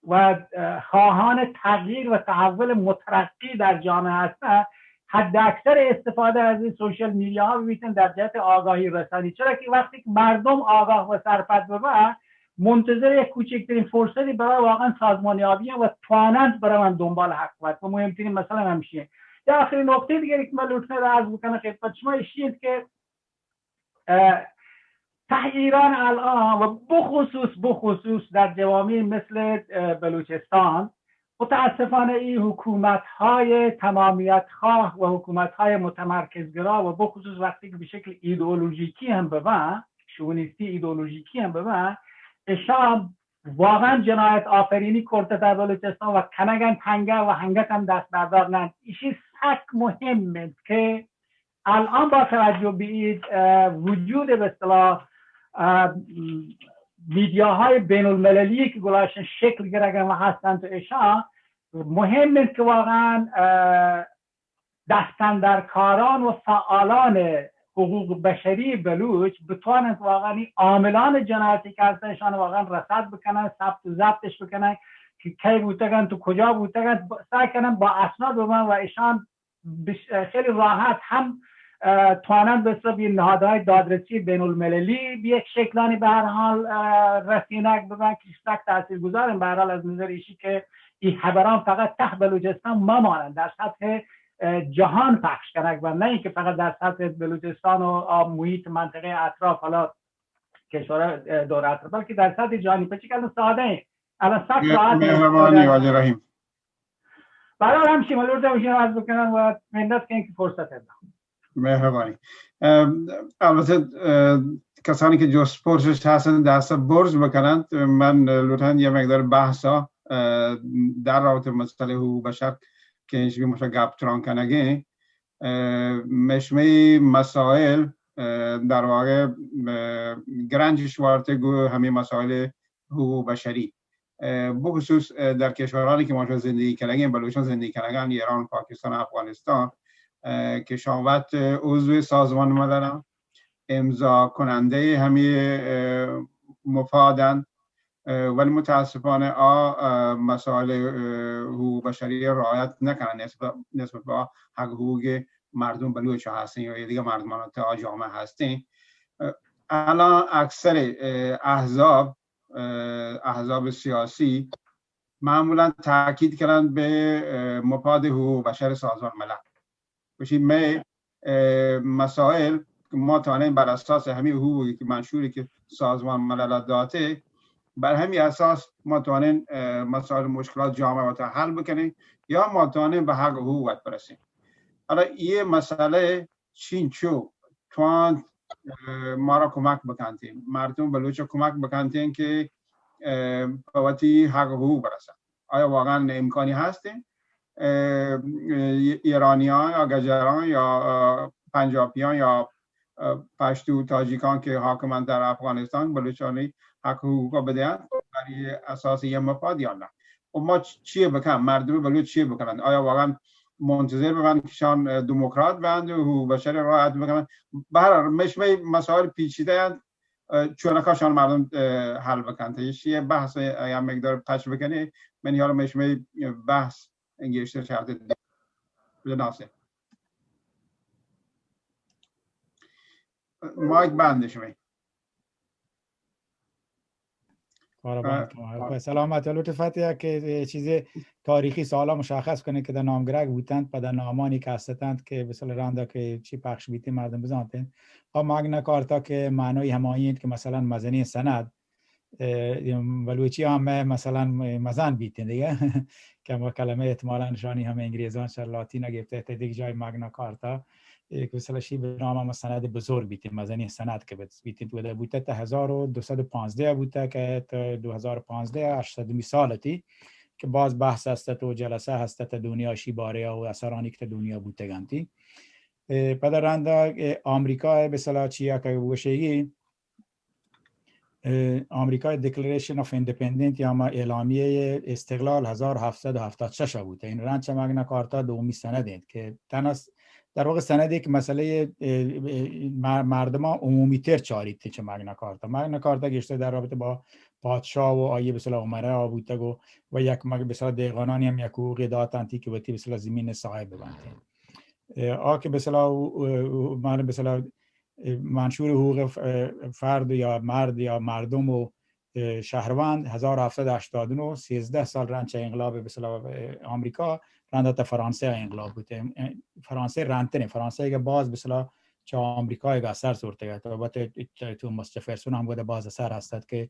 و، اه، خواهان تغییر و تحول مترقی در جامعه هستن، حد اکثر استفاده از این سوشال میدیا ها ببیتن در جهت آگاهی رسانی. چرا که وقتی که مردم آگاه و سرپد ببن، منتظر یک کوچکترین فرصتی برای واقعاً سازمانیابی و توانند برای من دنبال حق بود. و مهمترین مسئله همشیه. یا آخرین نقطهٔ دیگری که من لطفاً عرض بکنم خدمت شما، ایشی است که اه، ته ایران الان و بخصوص، بخصوص در جوامع مثل، اه، بلوچستان، متاسفانه این حکومت‌های تمامیت‌خواه و حکومت‌های متمرکزگرا و بخصوص وقتی که به شکل ایدئولوژیکی هم ببن، شوونیستی ایدئولوژیکی هم ببن، اشان واقعاً جنایت آفرینی کرده در بلوچستان و کنگن تنگه و هنگت هم دست بردار نند. ایشی سک مهم است که الان با توجه به این، اه، وجود به اصطلاح، اه، میدیاهای بین المللی که گلاشن شکل گرگن و هستند تو اشان مهم است که واقعاً، اه، دستندرکاران و فعالان حقوق بشری بلوچ بتوانند واقعاً این عاملان جنایتی که هستن اشان واقعاً رصد بکنن، ثبت و ضبطش بکنن که کی بوتگن تو کجا بوتگن، ب-، سعی کنن با اسناد ببن و اشان بش-، خیلی راحت هم، اه، توانند به حساب این نهادهای دادرسی بین المللی به یک شکلانی به هر حال، اه، رسینک ببن که سک تاثیرگذارن به هر حال از نظر ایشی که این خبران فقط ته بلوچستان ممانند، در سطح، اه، جهان پخش کنک و نه اینکه فقط در سطح بلوچستان و آ محیط منطقهٔ اطراف حالا کشور، اه، دور اطراف، بلکه در سطح جهانی. پچی که الان ساده ایں، الان سخت راحت ایں. مهربانی واجه رحیم. برای همشی من لوٹاں ایشی عرض بکنم و منت کنم که فرصت داد. مهربانی. اه، البته، اه، کسانی که جست پرسش هستن دست برز بکنند، من لوٹاں یه مقدار بحثا، اه، در رابطه مسئله حقوق بشر که ایشی ما گپ تران کنگیں، اه، مشمه مسائل، اه، در واقع، اه، گرنجش وارته گو همین مسائل حقوق بشری، اه، بخصوص، اه، در کشورانی که ما زندگی کنگیں، بلوچان زندگی کنگن، ایران، پاکستان، افغانستان، اه، که شان وت عضو سازمان ملل، امضا کننده همی، اه، مفادن، اه، ولی متاسفانه آ، اه، مسائل، اه، حقوق بشری رعایت نکنن نسبت، نسبت به حق حقوق مردم بلوچ هستن یا دیگه مردمان تا جامعه هستن. اه، الان اکثر، اه، احزاب، اه، احزاب سیاسی معمولاً تاکید کنند به، اه، مفاد حقوق بشر سازمان ملل. گوشی مئے، اه، مسائل که ما توانیں بر اساس همین حقوقی که منشوری که سازمان ملل داته، بر همین اساس ما توانیں، اه، مسائل مشکلات جامعه وتا حل بکنیں یا ما توانیں به حق حقوق وت برسیں. حالا یه مسئله چینچو توانت، اه، ما را کمک بکنتیں، مردم بلوچ کمک بکنتیں که، اه، په وتی حق حقوق برسن. آیا واقعاً امکانی هستیں؟ اه، ایرانیان یا گجران یا، اه، پنجابیان یا، اه، پشتو تاجیکان که حاکمن در افغانستان بلوچانی حق حقوقا بدهند برای اساس یه مفاد یا نه؟ و ما چ-، چیه بکن؟ مردم بلوچ چیه بکنند؟ آیا واقعاً منتظر ببند که شان، اه، دموکرات بند و حقوق بشر رعایت بکنند؟ به هر حال، مشمه مسائل پیچیده اند، اه، چونکا شان مردم، اه، حل بکنت. ایشی یه بحث، اه، یه مقدار پچ بکنی، من حالا مشمه بحث گیشتر شرط ناصر. مایک بند شمه. کارا بند کن. سلامت. لوٹ فتح کہ چیزے تاریخی سالا مشخص کنه که در نامگرگ بوتند، پدا نامانی که هستند که مثلا رندا که چی پخش بیتی مردم بزانتن. آ مگنا کارتا که معنای همایی انت که مثلا مزنی سند، اه، بلوچی هم مثلا مزن بیتن دیگه. که ما کلمه احتمالا شانی هم انگریزان شر لاتین گرفته، ته دیگه جای مگنا کارتا، اه، که مثلا شی به نام هم سند بزرگ بیتن، مزنی سند که بت-، بیتن تو ده بوته تا هزار و دوصد و پانزده بوته که تا دو هزار و پانزده، هشتصد سالتی که باز بحث هسته و جلسه هسته تا دنیا شی باره و اثرانی که تا دنیا بوتگنتی. اه، پدا رندا، اه، آمریکا به صلاح چیا که وشگی، اه، آمریکای دیکلریشن آف ایندیپندنت یا ما اعلامیهٔ استقلال هزار و هفتصد و هفتاد و شش بوته. این رند چه مگنا کارتا دومی سند انت که تنها س-، در واقع سندی که مسئلهٔ، اه، اه، مر-، مردمان عمومی تر چاریت چه مگنا کارتا. مگنا کارتا گیشتر در رابطه با پادشاه و آیه به صلاح عمره ها بوتگ و، و یک مگ-، به صلاح دیگانانی هم یک حقوقی داتنتی که وتی به صلاح زمین صاحب ببنت. اه، آ که به صلاح، اه، اه، من به صلاح، اه، منشور حقوق ف-، اه، فرد یا مرد یا مردم و، اه، شهروند هزار و هفتصد و هشتاد و نه، سیزده سال رند چه انقلاب به صلاح، اه، آمریکا، رند تا فرانسه انقلاب بوته. اه، فرانسه رندتره، فرانسه که باز به صلاح چه آمریکا یک اثر زورته. البته توماس جفرسون هم بوده باز اثر هستد که،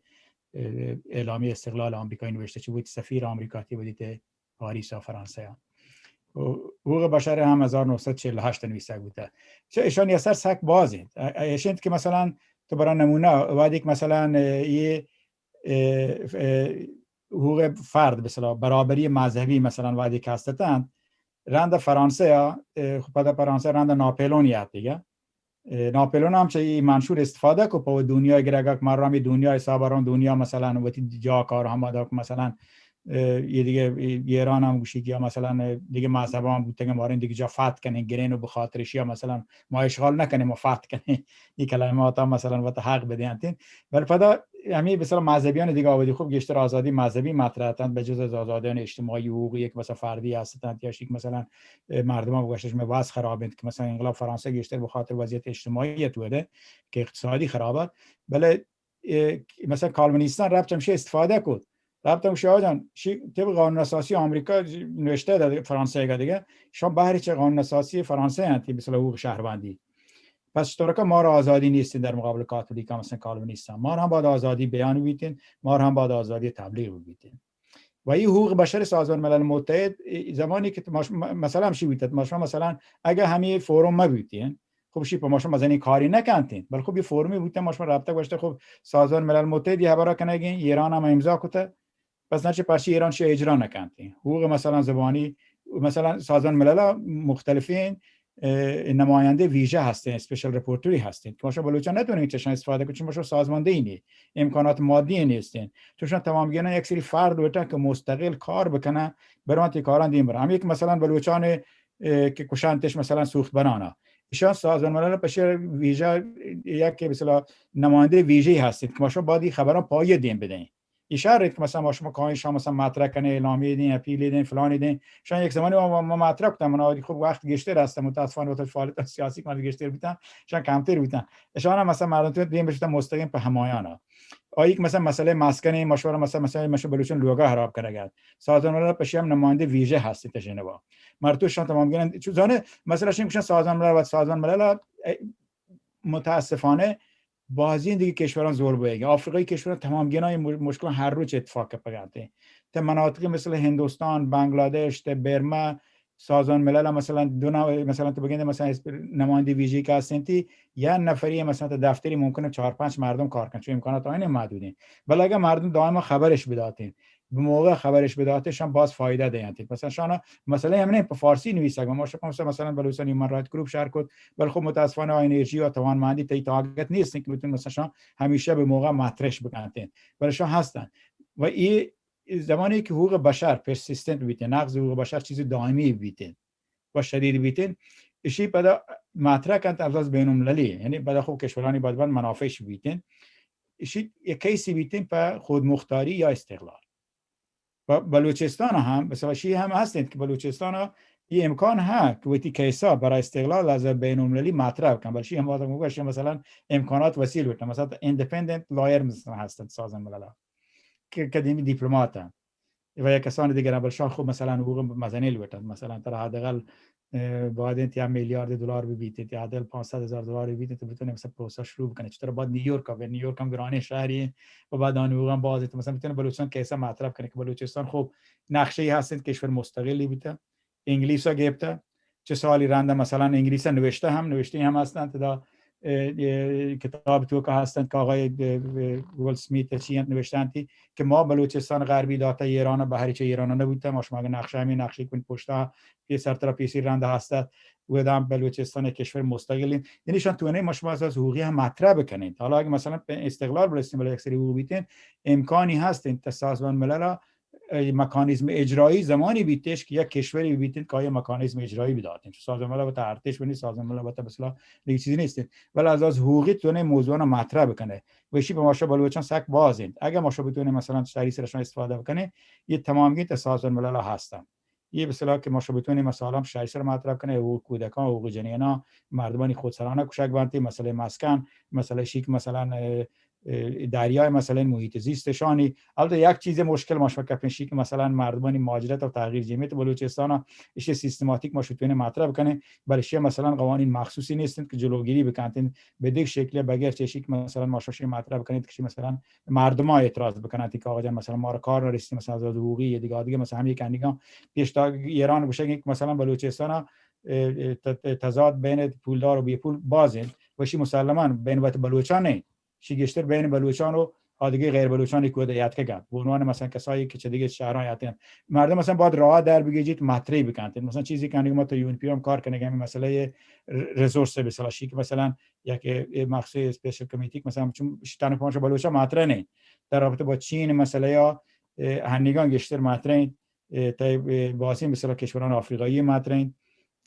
اه، اعلامیهٔ استقلال آمریکا نوشته چه بود، سفیر آمریکا تی بودیته پاریس ء فرانسه ء. و حقوق بشر هم هزار و نهصد و چهل و هشت نویسگ بوته. چه ایشانی اثر سک باز انت. ا-، ا-، ایش انت که مثلاً تو برای نمونه وقتی که مثلاً، اه، یه، اه، اه، حقوق فرد، مثلاً برابری مذهبی، مثلاً وقتی که هستتن، رند فرانسه ء، اه، خب پدا فرانسه رند ناپلئون یات دیگه. اه، ناپلئون هم چه ای منشور استفاده کو په دنیا گرگا که مردم دنیا حساب رون دنیا مثلاً وتی جا کار هم ادا کو مثلاً، اه، یه دیگه ایران هم گوشی که مثلاً دیگه مذهب هم بوتگه مارین دیگه جا فتح کنین گرین و به خاطر شیا مثلاً ما اشغال نکنیم ما فتح کنیم. این کلمات هم مثلاً وقت حق بدینتین. ولی پدا همی مثلاً مذهبیان دیگه آودی خوب گیشتر آزادی مذهبی مطرح اتند به جز از آزادیان اجتماعی حقوقی که مثلاً فردی هستند یا شی که مثلاً اه، مردم هم گوشتش مئے وضع خراب انت که مثلاً انقلاب فرانسه گیشتر به خاطر وضعیت اجتماعی ات وده که اقتصادی خراب ات. بله، اه، مثلاً کالونیستان ربط همشه استفاده کد. ربط هم شاه جان، شی طبق قانون اساسی آمریکا نوشته در فرانسه گه دیگه، شما بهر چه قانون اساسی فرانسه انتی مثلاً حقوق شهروندی. پس چطور که ما را آزادی نیستین در مقابل کاتولیکا مثلاً کالونیستان. ما را هم باید آزادی بیان بیتین، ما را هم باید آزادی تبلیغ بیتین. و این حقوق بشر سازمان ملل متحد، اه، زمانی که ما ش-، م-، مثلاً هم شی بیتت، ما شما مثلاً اگه همی فوروم ما بیتین، خب شی په ما شما مزنی کاری نکنتین، بل خب یه فورومی بوتن، ما شما رابطه گوشته، خب سازمان ملل متحد یه خبره کنگین، ایران هم امضا کته، پس نرچه پرچی ایران شی اجرا نکنتین. حقوق مثلاً زبانی، مثلاً سازمان ملل مختلفین اه، نماینده ویژه هستین، اسپیشل رپورتری هستین که ما شما بلوچان نتونین چشان استفاده کنین، چون ما شما سازماندهی نی، امکانات مادی نیستین. تو شما تمام گینا یک سری فرد وٹا که مستقل کار بکنه، بران تی کاران دیم برن. هم یک مثلاً بلوچان، اه، که کشانتش مثلاً سوخت بنانا. ایشان سازمان ملل پشیر ویژه یک مثلاً نماینده ویژه هستین که ما شما باید این خبران پایه دیم بدین. اشاره که مثلاً ما شما کاین شما مثلاً مطرح کنه، اعلامیه دین، اپیل دین، فلانی دین. شان یک زمانی ما، ما، ما مطرح کتن، من آوری خوب وقت گیشتر هستم، متاسفانه وقت فعالیت سیاسی که من گیشتر بیتن، شان کمتر بیتن. اشان هم مثلاً مردم تو دین بشتن مستقیم په همایانا. آیی که مثلاً مسئله مسکنی مشوره مثلاً، مثلاً مشو بلوچان لوگا خراب کنگا. سازمان ملل پشی هم نماینده ویژه هستی تا ژنوا. مردم شان تمام گرن، چون زانه مثلاً شین کشن سازمان ملل و سازمان ملل، اه، متاسفانه بازین دیگه کشوران زور بویگه. آفریقای کشوران تمام گنای مشکل هر روز اتفاق پگاته. تا مناطقی مثل هندوستان، بنگلادش، تا برما، سازمان ملل مثلاً دو نو-، مثلاً تو بگنده مثلاً اسپ-، نماینده ویژه که هستن تی، یا نفری مثلاً تا دفتری ممکنه چهار پنج مردم کار کن، چون امکانات آینه محدودین. ولی اگه مردم دائما خبرش بداتین، به موقع خبرش بداتش هم باز فایده دینتی. مثلاً شانا مسئله همینه په فارسی نویسگ، ما شما مثلاً، مثلاً بلوچستان هیومن رایت گروپ شهر کد، ولی خب متاسفانه آ انرژی و توانمندی تی طاقت نیست که بتون مثلاً شان همیشه به موقع مطرحش بکنتین. ولی شان هستن. و ای زمانی که حقوق بشر پرسیستنت بیتین، نقض حقوق بشر چیز دائمی بیتین و شدید بیتین، اشی پدا مطرح کنت از لحاظ بین المللی، یعنی پدا خب کشورانی باید باید منافعش بیتین. اشی یک کیسی بیتین په خودمختاری یا استقلال. و بلوچستان هم، مثلاً شی هم هستین که بلوچستان ها یه امکان ها که وتی کیسا برای استقلال از بین المللی مطرح کن، بلشی هم باید گوشت مثلاً امکانات وسیع بکنن، مثلاً ایندیپندنت لایئر مثلاً هستن سازمان ملل. ک-، قدیمی دیپلمات انت و یک کسانی دیگر انت، بلے شان خب مثلاً حقوق مزنین لوٹنت، مثلاً ترا حداقل، اه، باید انت یا میلیارد دلار ببیت، یا حداقل پانصد ہزار دلار ببیت، تو بتوانی مثلاً پروسس شروع بکنی. چطور باید نیویورک بیا، نیویورک ہم گرانیں شہری انت و بعد آنی حقوق ہم باز انت. مثلاً بتوانی بلوچستان کیسا مطرح کنی کہ بلوچستان خب نقشہ ای ہست انت، کشور مستقلی بوتہ، انگلیس ء گپتہ. چہ سالی رند ء مثلاً انگلیس ء نوشتہ ہم، نوشتہ ہم ہست انت، دا، اه، اه، کتاب توکا ہست انت کہ آقای، اه، اه، گولڈ سمیت چی انت نوشتہ انت کہ ما بلوچستان غربی داتہ ایران ء، بہری چہ ایران ء نبوتہ، ما شما اگہ نقشہ ہمیں نقشہ کن پشتا پیسر ترا پیسر رند ہست ات، ودا بلوچستان یک کشور مستقل انت. یعنی شان تو نے ما شما از حقوقی ہم مطرح بکنین. حالا اگہ مثلاً استقلال بلستین بلے یک سری حقوق بیتین، امکانی ہست انت تا سازمان ملل ء اه، مکانیزم اجرایی زمانی بیتش که یک کشوری بیتین که آیا مکانیزم اجرایی بداتین. چون سازمان ملل وتا ارتش و نیست، سازمان ملل وتا مثلاً دیگه چیزی نیست. ولی از، از حقوقی تونه موضوعانا مطرح بکنه. و ایشی به ما شما بلوچان سک باز انت. اگه ما شما بتونین مثلاً شهری سرشان استفاده بکنه، یه تمامگی تا سازمان ملل هستن. یه به اصطلاح که ما شما بتونین مثلاً شهری سر مطرح کنه، حقوق کودکان، حقوق جنینا، مردمانی خودسرانه کشک بنتی، مسئله مسکن، مسئله شیک مثلاً، اه، اه، دریای مثلاً محیط زیستشانی. البته یک چیز مشکل ما شما کپین شی که مثلاً مردمانی مهاجرت و تغییر جمعیت بلوچستان ها ایشی سیستماتیک ما شتونه مطرح بکنه، بلے شی مثلاً قوانین مخصوصی نیستند که جلوگیری بکنتین به دیگه شکلی بغیر چه شی که مثلاً ما شما شی مطرح بکنید که شی مثلاً مردم ها اعتراض بکنند که آقا جان مثلاً ما را کار نرسید، مثلاً از حقوقی یا دیگه، دیگه مثلاً همین کنیگان پیش تا ایران بشه که مثلاً بلوچستان ها، اه، اه، ت-، ت-، تضاد بین پولدار و بی پول باز انت و شی مسلماً بین وت بلوچان انت. شی گیشتر بین بلوچان و آدگہ غیر بلوچانی کہ ودا یاتکگ انت، بہ عنوان مثلاً کسایی کہ چہ دگہ شہران یاتکگ انت. مردم مثلاً باید راہ در بگیجیت، مطرح بکنت. مثلاً چیزی کہ انگہ ما تو یو این پی او ہم کار کنگ، ہمیں مسئلہ ریسورس مثلاً شی کہ مثلاً یک مخصوص اسپیشل کمیٹی کہ مثلاً چون شتان پانچ بلوچا مطرح نہیں در رابطہ با چین مسئلہ یا، اه، ہنیگان گیشتر مطرح انت. اه، تہ، اه، بازیں مثلاً کشوران آفریقایی مطرح انت.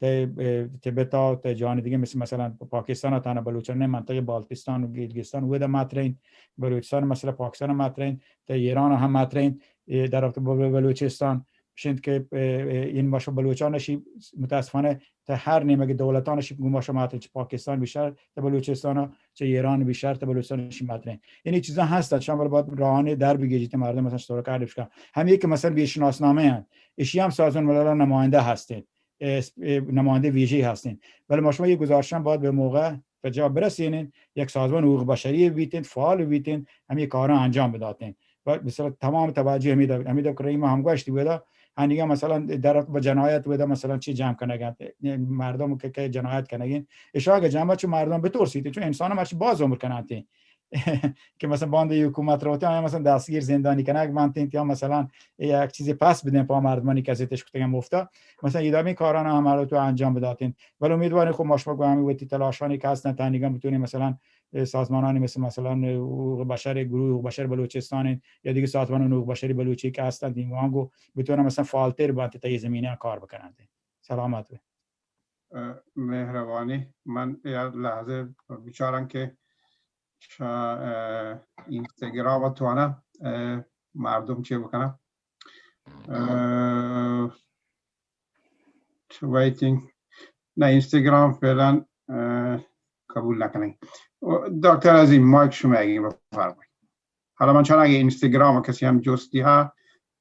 تہ، اه، تبت ء تہ جہان دیگه مثل مثلاً پاکستان ء تہنا بلوچان نہ، منطقہ بالتستان و گلگستان و دا مطرح انت. بلوچستان مسئلہ پاکستان ء مطرح انت، تہ ایران ء ہم مطرح انت. اے در رابطہ با بلوچستان شنت کہ، اه، اه، این ماشو بلوچان شی متاسفانہ تہ ہر نیمگ دولتان شی گماشو مطرح، چہ پاکستان بشر تہ بلوچستان، چہ ایران بشر تہ بلوچستان شی مطرح انت. یعنی چیزاں ہست، شما باید راہانی در بگیجیت، مردم مثلاً شتور کار بشکن. ہم یک مثلاً بی شناسنامہ انت، اشی ہم سازمان ملل نماینده ہستین. اه، اه، نماینده ویژه‌ای هستین. ولی ما شما یه گزارشاں باید به موقع به جا برسینین، یک سازمان حقوق بشری بیتین، فعال بیتین، ہمیں کاراں انجام بداتین. و مثلاً تمام توجه ہمیں دب-، ہمیں دب کریم ہم گوشتی ودا، ہنیگا مثلاً در رابطہ با جنایت ودا مثلاً چی جمع کنگن، مردم کہ، کہ جنایت کنگین، اشاگ جمع چو مردم بترسیت، چون انسان مرچی باز عمر کنانتی. کہ مثلاً باند حکومت روتے، آیا مثلاً دستگیر زندانی کنگ بنتین، یا مثلاً یک چیزی پس بدین پا مردمانی کسی تشکتگن مفتا. مثلاً ادامه کاران ہم حالت انجام بداتین. ولی امیدوارین خب ما شما گو ہمیں وتی تلاشانی کہ ہستن، تانیگا بتونین مثلاً، اه، سازمانانی مثل مثلاً، اه، حقوق بشر، گروه حقوق بشر بلوچستان یا دیگه سازمان حقوق بشری بلوچی کہ ہستن، دیگه آنگو بتونن مثلاً فعالتر بنت تا یہ زمینه کار بکنند. سلامت بے. اه، مہربانی. من یک لحظہ بچاراں کہ شا-، اه، اینستاگرام تواناں، اه، مردم چی بکنن. اه، waiting. نه، اینستاگرام فعلاً، اه، قبول نکنه. دکتر عظیم، مایک شما اگه بفرمایید. حالا من چون اگه اینستاگرام کسی هم جستی ها،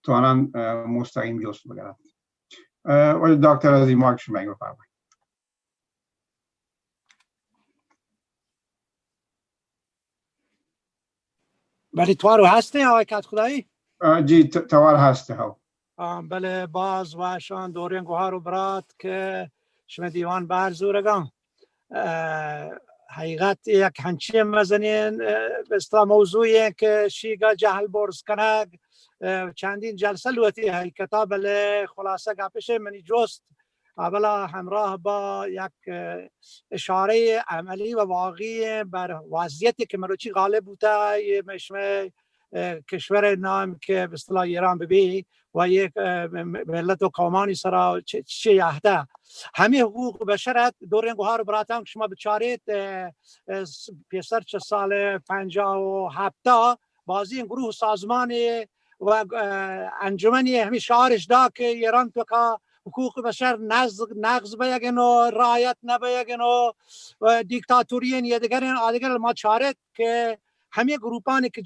توانن، اه، مستقیم جست بگرد. اه، ولی دکتر عظیم، مایک شما اگه بفرمایید. بلے توار و ہستیں آقای کدخدایی؟ اه، جی، ت-، توار ہست، ہو. آ، بلے باز وشان دوریں گوہار و برات کہ شما دیوان بہر زورگاں. اه، حقیقت یک ہنچیں مزنیں، اه، بہ اصطلاح موضوعی انت کہ شیگا جہل برز کنگ، اه، چندین جلسہ لوٹی حقیقتا، بلے خلاصہ گپش منی جست اولا ہمراہ با یک، اه، اشارہ عملی و واقعی بر وضعیتی کہ مروچی غالب بوتا، یہ مشمع اه، کشور نام کہ بہ اصطلاح ایران ببی و یک، اه، م-، م-، ملت و قومانی سرا چ-، چ-، چے عہدہ. ہمیں حقوق بشر ات، دوریں گوہار و براتاں کہ شما بچاریت، اه، اه، س-، پیسر چہ سال پنجاہ و ہپتا بازی گروہ سازمانی و، اه، انجمنی ہمیں شعارش دا کہ ایران توکا حقوق بشر نز-، نقض بیگن و رعایت نبیگن و، اه، دیکتاتوری یا دیگرین آدگر ما چارت کہ ہمیں گروپانی کہ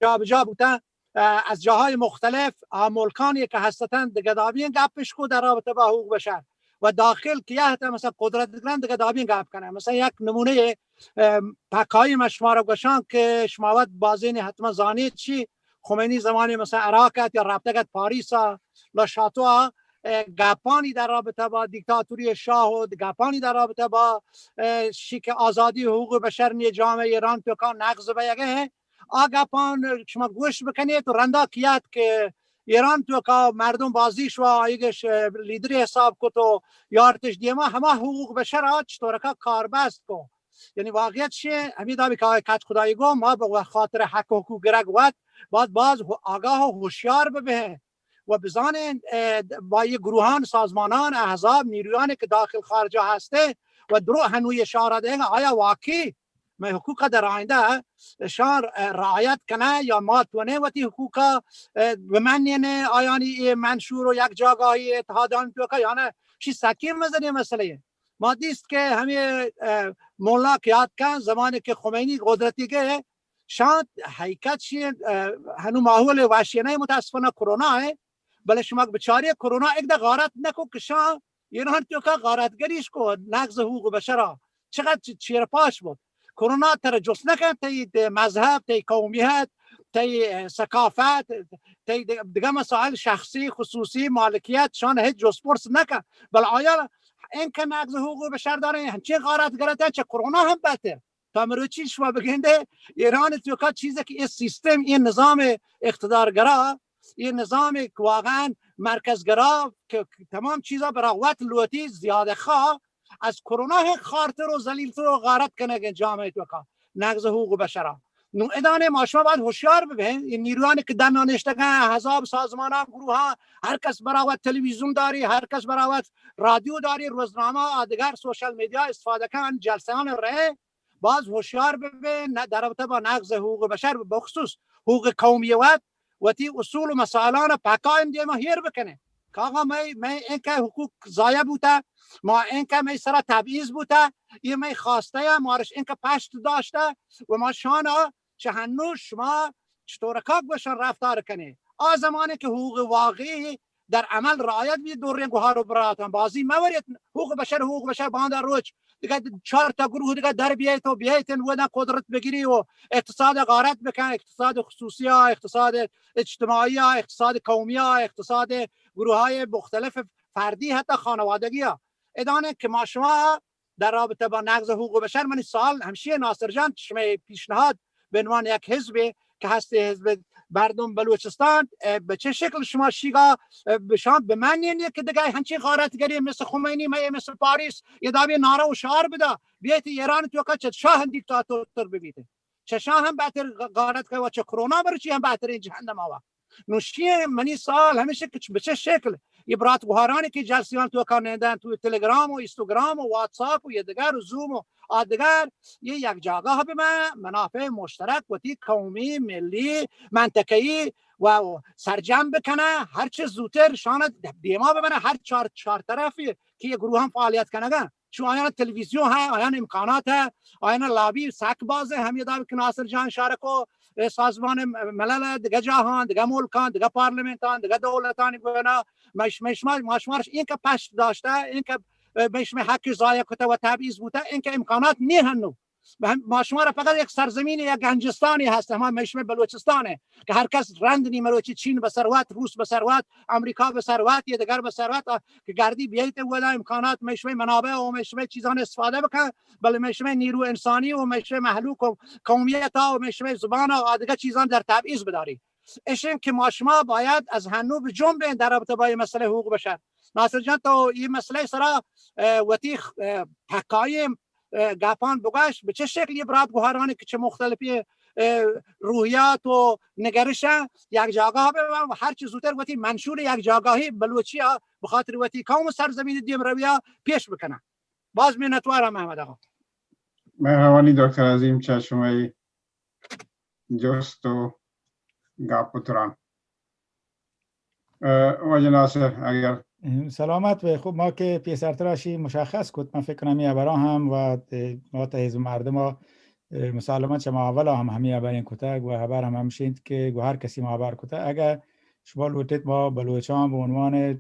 جابجا بوتن، اه، از جاهای مختلف، اه، ملکانی که هستن دگه دابین گپش کو در رابطه با حقوق بشر و داخل که یه مثلا قدرت گرن دگه دابین گپ کنه. مثلا یک نمونه، اه، پکایی من شما را گوشان که شما وت بازین حتما زانید چی، خمینی زمانی مثلا عراق ات یا رابطه گت پاریس ها، لا شاتو ها، اه، گپانی در رابطه با دیکتاتوری شاه و گپانی در رابطه با، اه، شی که آزادی حقوق بشر نی جامعه ایران تو کان نقض به یگه آ گپان شما گوش بکنیت و رندا کیات که ایران تو کا مردم بازیش و آیگش لیدری حساب کت و یارتش دیما همه حقوق بشر آ چطورکا کاربست کو. یعنی واقعیت چیه؟ همی دابی که آقای کت خدایی گو ما به خاطر حق و حقوق گرگ وقت باید باز هو-، آگاه و هوشیار ببه و بزانین، اه، با یه گروهان، سازمانان، احزاب، نیرویانی که داخل خارجه هسته و درو هنوی اشاره دهنگه آیا واقعی مئے حقوق در آئندہ شان رعایت کنہ یا ما تونے وتی حقوق بمنینے آیانی اے منشور و یک جاگاہی اتحادان توکا یا نہ؟ شی سکی مزنی مسئلہ ہے. ما دیست کہ ہمیں، اه، مولا کہ یاد کن زمانے کہ خمینی قدرتی گئے شان حقیقت شی، اه، ہنو ماحول وحشیانہ متاسفانہ کرونا ہے. بلے شما بچاری کرونا ایک دا غارت نکو کہ شان ایران توکا غارتگریش کو نقض حقوق بشرا چقدر چ-، چیر پاش بود. کرونا تر جست نکن تئی، تئی مذہب، تئی قومیت، تئی، اه، ثقافت، تئی دگ-، دگہ مسائل شخصی، خصوصی، مالکیت، شان ہچ جست پرس نکن. بل آیا اینکہ نقض حقوق بشر دارن، ہنچین غارت گرتن، چہ کرونا ہم بہتر. تا مروچی شما بگندے، ایران توکا چیزے کہ یہ سیستم، یہ نظام اقتدارگرا، یہ نظام واقعاً مرکزگرا کہ تمام چیزا برا وت لوٹی زیادہ خواہ از کرونا ہے خارتر و ذلیلتر و غارت کنگ جامعہ توکا نقض حقوق بشرا. نو ادانے ما شما باید ہوشیار ببین، یہ نیروانی کہ دنا نشتگن، احزاب، سازمانان، گروہان، ہر کس برا وت تلویزیون داری، ہر کس برا وت رادیو داری، روزنامہ، آدگر، سوشل میڈیا استفادہ کن، جلسان رہے، باز ہوشیار ببے، نہ در رابطہ با نقض حقوق بشر، بخصوص حقوق قومیت، وتی اصول و مسائلان پاکائن دیما ہیر بکنے. کاغا میں، میں اینکہ حقوق ضائع بوتا، ما اینکہ میں سرا تبعیض بوتا، یہ میں خواستہ یا مارش اینکہ پشت داشتا و ما شانا چہ ہنو شما چطورکا گوشن رفتار کنے. آ زمانے کہ حقوق واقعی در عمل رعایت بی، دوریں گوہار و براتان بازی مہ وریت. حقوق بشر، حقوق بشر باندا روچ دگہ چار تا گروہ دگہ در بیایت و بیایت ان ودا قدرت بگیری و اقتصاد غارت بکن، اقتصاد خصوصی ها، اقتصاد اجتماعی ها، اقتصاد قومی ها، اقتصاد گروہ های مختلف فردی حتی خانوادگی ها. ادانه که ما شما در رابطه با نقض حقوق بشر، منی سوال ہمشی ناصر جان، شمئے پیشنہاد بہ عنوان یک حزبے کہ ہستے حزب مردم بلوچستان، اه، بہ چہ شکل شما شیگا، اه، بشان بمانین کہ دگہ ہنچین غارتگری مثل خمینی، مئے مثل پاریس، یہ دابی نعرہ و شعار بدا، بیایت ایران توکا چہ شاہ ہم دیکتاتور ببیت. چہ شاہ ہم بہتر غ-، غارت کہ و چہ کرونا مرچی ہم بہترین جہنم آوا. نو شی منی سوال ہمیشہ کہ بہ چہ شکل یہ برات گوہارانی کہ جلسیان توکا نندن تو تلگرام و اینستاگرام و واتساپ و یہ دگر و زوم و آ دگر یہ یک جاگاہ بہ من منافع مشترک وتی قومی، ملی، منطقہ‌ای و سرجم بکنہ، ہر چہ زوتر شان دیما ببنہ، ہر چار، چار طرف کہ یہ گروہان فعالیت کنگا. چون آیان تلویزیون ہے، آیان امکانات ہے، آیان لابی سک باز ہے. ہمیں دعوی کہ ناصر جان شارکو، اے، سازمان ملل ہے، دگہ جاہان، دگہ ملکان، دگہ پارلیمنتان، دگہ دولتانی گونا، مش-، مش-، ما، ما شمارش این کہ پشت داشتہ، این کہ، اے، مش میں حق ضایع کتہ و تبعیض بوتہ، این کہ امکانات نی ہنو. ما شما را فقط یک سرزمین، یک گنجستانی ہست، ہما مئے شمئے بلوچستان ہے کہ ہر کس رند نی مروچی چین بہ سر وات، روس بہ سر وات، امریکا بہ سر وات، یہ دگر بہ سر وات، آ، کہ گردی بیایت ودا امکانات مئے شمئے منابع و مئے شمئے چیزان استفادہ بکن، بلے مئے شمئے نیرو انسانی و مئے شمئے مہلوک و قومیت و مئے شمئے زبان و آ دگہ چیزان در تبعیض بداری. اشن کہ ما شما باید از ہنو بہ جنبیں در رابطہ با یہ مسئلہ حقوق بشر. ناصر جان، تو یہ مسئلہ سرا، اے، وتی، اے، حقائم اه، گپان بگوش، بہ چہ شکل یہ برات گوہارانی کہ چہ مختلفی، اه، روحیات و نگرش یک جاگاہ بہ و ہر چی زودتر وتی منشور یک جاگاہی بلوچی ء بخاطر وتی قوم و سرزمین دیم روی ء پیش بکنن. باز منتوارم احمد آقا. مہربانی دکتر عظیم، چہ شمئے جست و گپ و تران. اه، واجہ ناصر، اگر ام، سلامت بے. خب، ما کہ پیسرترا شی مشخص کت، من فکر کنم یہ ہبرا ہم و، اه، ما تا حزب مردم ء اه، مسلماً چہ ما اولا ہم ہمے ہبریں کتگ و ہبر ہم ہمشی انت کہ گوں ہر کسی ما ہبر کتگ، اگہ شما لوٹیت ما بلوچاں بہ عنوان، اه،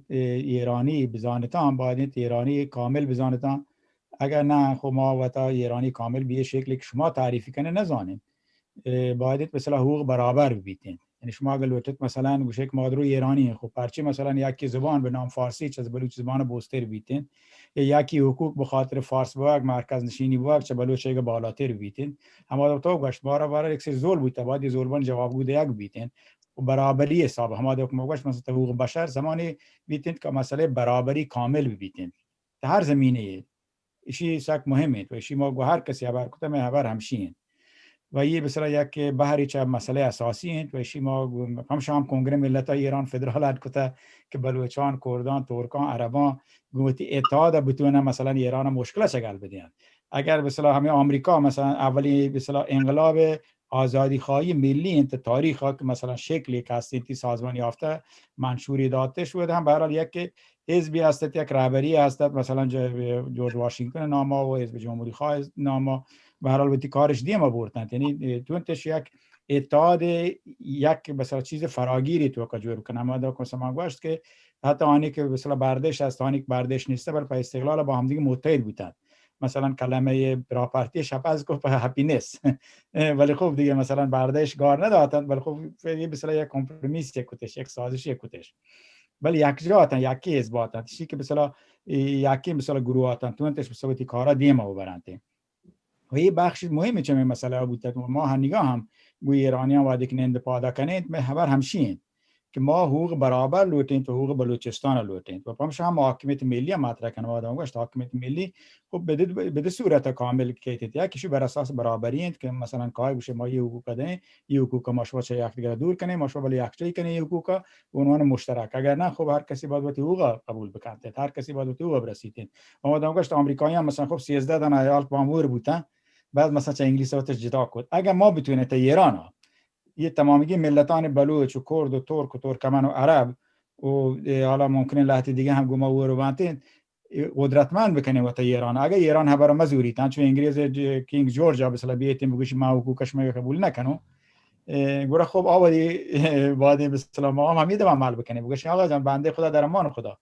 ایرانی بزانتاں، باید انت ایرانی کامل بزانتاں، اگہ نہ خو ما وتا ایرانی کامل بہ اے شکلی کہ شما تعریفی کنئے نزانیں۔ اه، باید انت مثلاً حقوق برابر ببیتیں۔ یعنی شما اگہ لوٹیت مثلاً گوشے کہ ما درو ایرانی ہیں، خو پرچے مثلاً یکی زبان بہ نام فارسی چہ بلوچ زبان بوستر بیتیں، یا یکی حقوق بہ خاطر فارس بوگ، مرکز نشینی بوگ، چہ بلوچ ایگہ بالاتر بیتیں۔ ہما تو گوشت، بارا بارا یک سری زول بوتا، باید یہ زولبان جوابگو دیگ بیتیں۔ و برابری حساب، ہما دو کہ ما گوشت، مثلاً حقوق بشر زمانی بیتیں کہ مسئلہ برابری کامل بیتیں۔ تو ہر زمینہ ایشی سک مهم انت و ایشی ما گو ہر کسی ہبر کتہ، مئے ہبر ہمشی انت۔ و یہ بسرا یک بہری چہ مسئلہ اساسی انت و ایشی ما گو ہمشہ ہم کنگرہ ملتاں ایران فدرال اڈ کتہ کہ بلوچان، کردان، ترکان، عربان گوں وتی اتحاد بتونن مثلاً ایران مشکل چہ گل بدیان۔ اگر بسلا ہمیں آمریکا مثلاً اولی بسلا انقلاب آزادی خواهی ملی انت تاریخ ها که مثلاً شکلی که هستین تی سازمان یافته منشوری داته شده هم به هر حال یک حزبی هستت، یک رهبری هستت، مثلاً ج-، جورج واشنگتن ناما و حزب جمهوری خواه ناما، به هر حال وتی کارش دیما برتنت. یعنی، اه، تونتش یک اتحاد، یک مثلاً چیز فراگیری تو که جور کنه. ما دا کسا ما گوشت که حتی آنی که مثلاً بردش هست، آنی که بردش نیسته، بل په استقلال با هم دیگه متحد بودن. مثلاً کلمهٔ پراپرتی شپز کو په هپینس. ولی خب دیگه مثلاً بردش گار نداتن، ولی خب یه مثلاً یک کمپرومیس یک کتش، یک سازش یک کتش. بل یک جا آتن، یکی حزب آتن، چیزی که مثلاً یکی مثلاً گروه آتن، تو انتش مثلاً وتی کارا دیما ببرنت. و یہ بخش مهم چمے مسئلہ بوتگ۔ ما ہنگا ہم گو ایرانیان وہدے کہ نند پادا کنیں، مئے ہبر ہمشی انت کہ ما حقوق برابر لوٹیں تو حقوق بلوچستان لوٹیں۔ و پمشا ہم حاکمیت ملی ہم مطرح کنوا داں گوشت حاکمیت ملی خب بدے، بدے صورت کامل کیت، یا کشی بر اساس برابری انت کہ مثلاً کای گوشے ما یہ حقوق دیں، یہ حقوق ما شما چہ یک دیگر دور کنیں، ما شما بلے یکجائی کنیں یہ حقوق عنوان مشترک۔ اگر نہ خب ہر کسی باید وتی حقوق قبول بکنت، ہر کسی باید وتی حقوق برسیت۔ و ما داں گوشت آمریکاییان مثلاً خب سیزدہ دانہ ایالت با ہم ہور بوتن، بعد مثلاً چہ انگلیس وتش جدا کت۔ اگہ ما بتونیں تا ایران ء یہ تمامگی ملتان بلوچ و کرد و ترک و ترکمن و عرب و، اه، حالا ممکنہ لہتے دیگہ ہم گما ہور بانتیں، اه، قدرتمند بکنیں وتا ایران۔ اگہ ایران ہبر مزوریت، انچو انگریز ج-، کنگ جورج ء بسلا بیتیں بگوشی ما حقوق شما قبول نکنوں، اه، گڑا خب آ وہدی، اه، بعد مثلاً ما ہم ہمیں دم عمل بکنیں، بگوشیں آقا جان بندے خدا در امان خدا،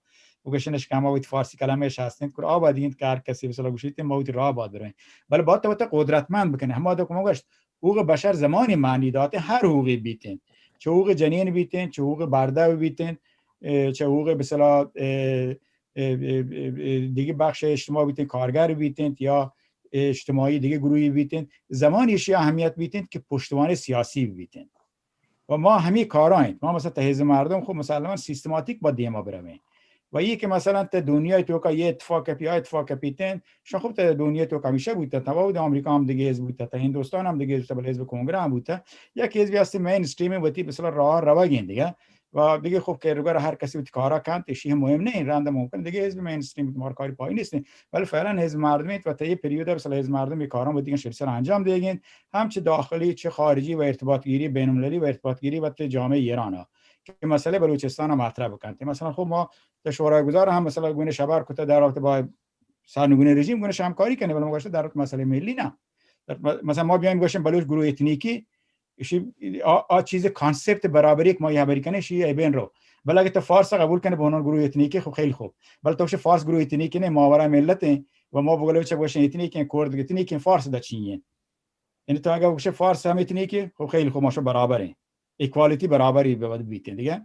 بگوشنش کہ ہما وتی فارسی کلمہ اش ہستیں، گڑا آ وہدی انت کہ ہر کسی مثلاً گوشیت ما وتی راہ باد برویں۔ بلے باید تو وتا قدرتمند بکنیں۔ ہما دو کہ ما گوشت حقوق بشر زمانی معنی داتے ہر حقوقی بیتیں، چہ حقوق جنین بیتیں، چہ حقوق بردہ بیتیں، اه، چہ حقوق بسلا، اه، اه، اه، اه، دیگه بخش اجتماع بیتیں، کارگر بیتیں یا اجتماعی دیگه گروہی بیتیں، زمانی اشی اہمیت بیتیں کہ پشتوانہ سیاسی بیتیں۔ و ما ہمیں کارا انت۔ ما مثلاً تہ حزب مردم خب مسلماً سیستماتیک با دیما برویں۔ و یہ کہ مثلاً تہ دنیای توکا یہ اتفاق کپی، آ اتفاق کپیتیں، شان خب تہ دنیای توکا ہمیشہ بوتا، تہ وہد آمریکا ہم دیگه حزب بوتا، تہ ہندوستان ہم دیگه حزب بوتا، بلے حزب کنگرہ ہم بوتا، یک حزبی ہستی مین اسٹریم وتی مثلاً راہ روگیں دیگه۔ و دیگه خب کہ روگر ہر کسی وتی کارا کنت، اشی ہم مهم نہیں، رند ممکن دیگه حزب مین اسٹریم مار کاری پای نیستیں، بلے فعلاً حزب مردم انت و تہ یہ پریودا مثلاً حزب مردم یہ کارا وتی سر سر انجام دیگیں۔ ہم چہ داخلی، چہ خارجی و ارتباط گیری بین المللی و ارتباط گیری وت جامعہ ایران ء کہ مسئلہ بلوچستان ء مطرح بکنت۔ مثلاً خب ما تہ شورای گذار ہم مثلاً گونش ہبر کتہ در رابطہ با سرنگون رژیم گونش ہمکاری کنیں، بلے ما گوشت در رابطہ مسئلہ ملی نہ۔ در م-، مثلاً ما بیایم گوشیں بلوچ گروہ اتنیکی، اشی آ، آ چیز کانسپت برابری کہ ما یہ ہبری کنیں، اشی ای بین رو۔ بلے اگہ تو فارس قبول کنئے بہ عنوان گروہ اتنیکی، خب خیلی خوب۔ بلے تو گوشے فارس گروہ اتنیکی نہیں، ماورای ملت ہیں، و ما بگلو چہ گوشیں اتنیکی، کرد اتنیکی، فارس دا چی ہیں؟ یعنی تو اگہ گوشے فارس ہم اتنیکی، خب خیلی خوب، ما شو برابر ہیں۔ ایکوالیتی برابری باید بیتیں دیگہ۔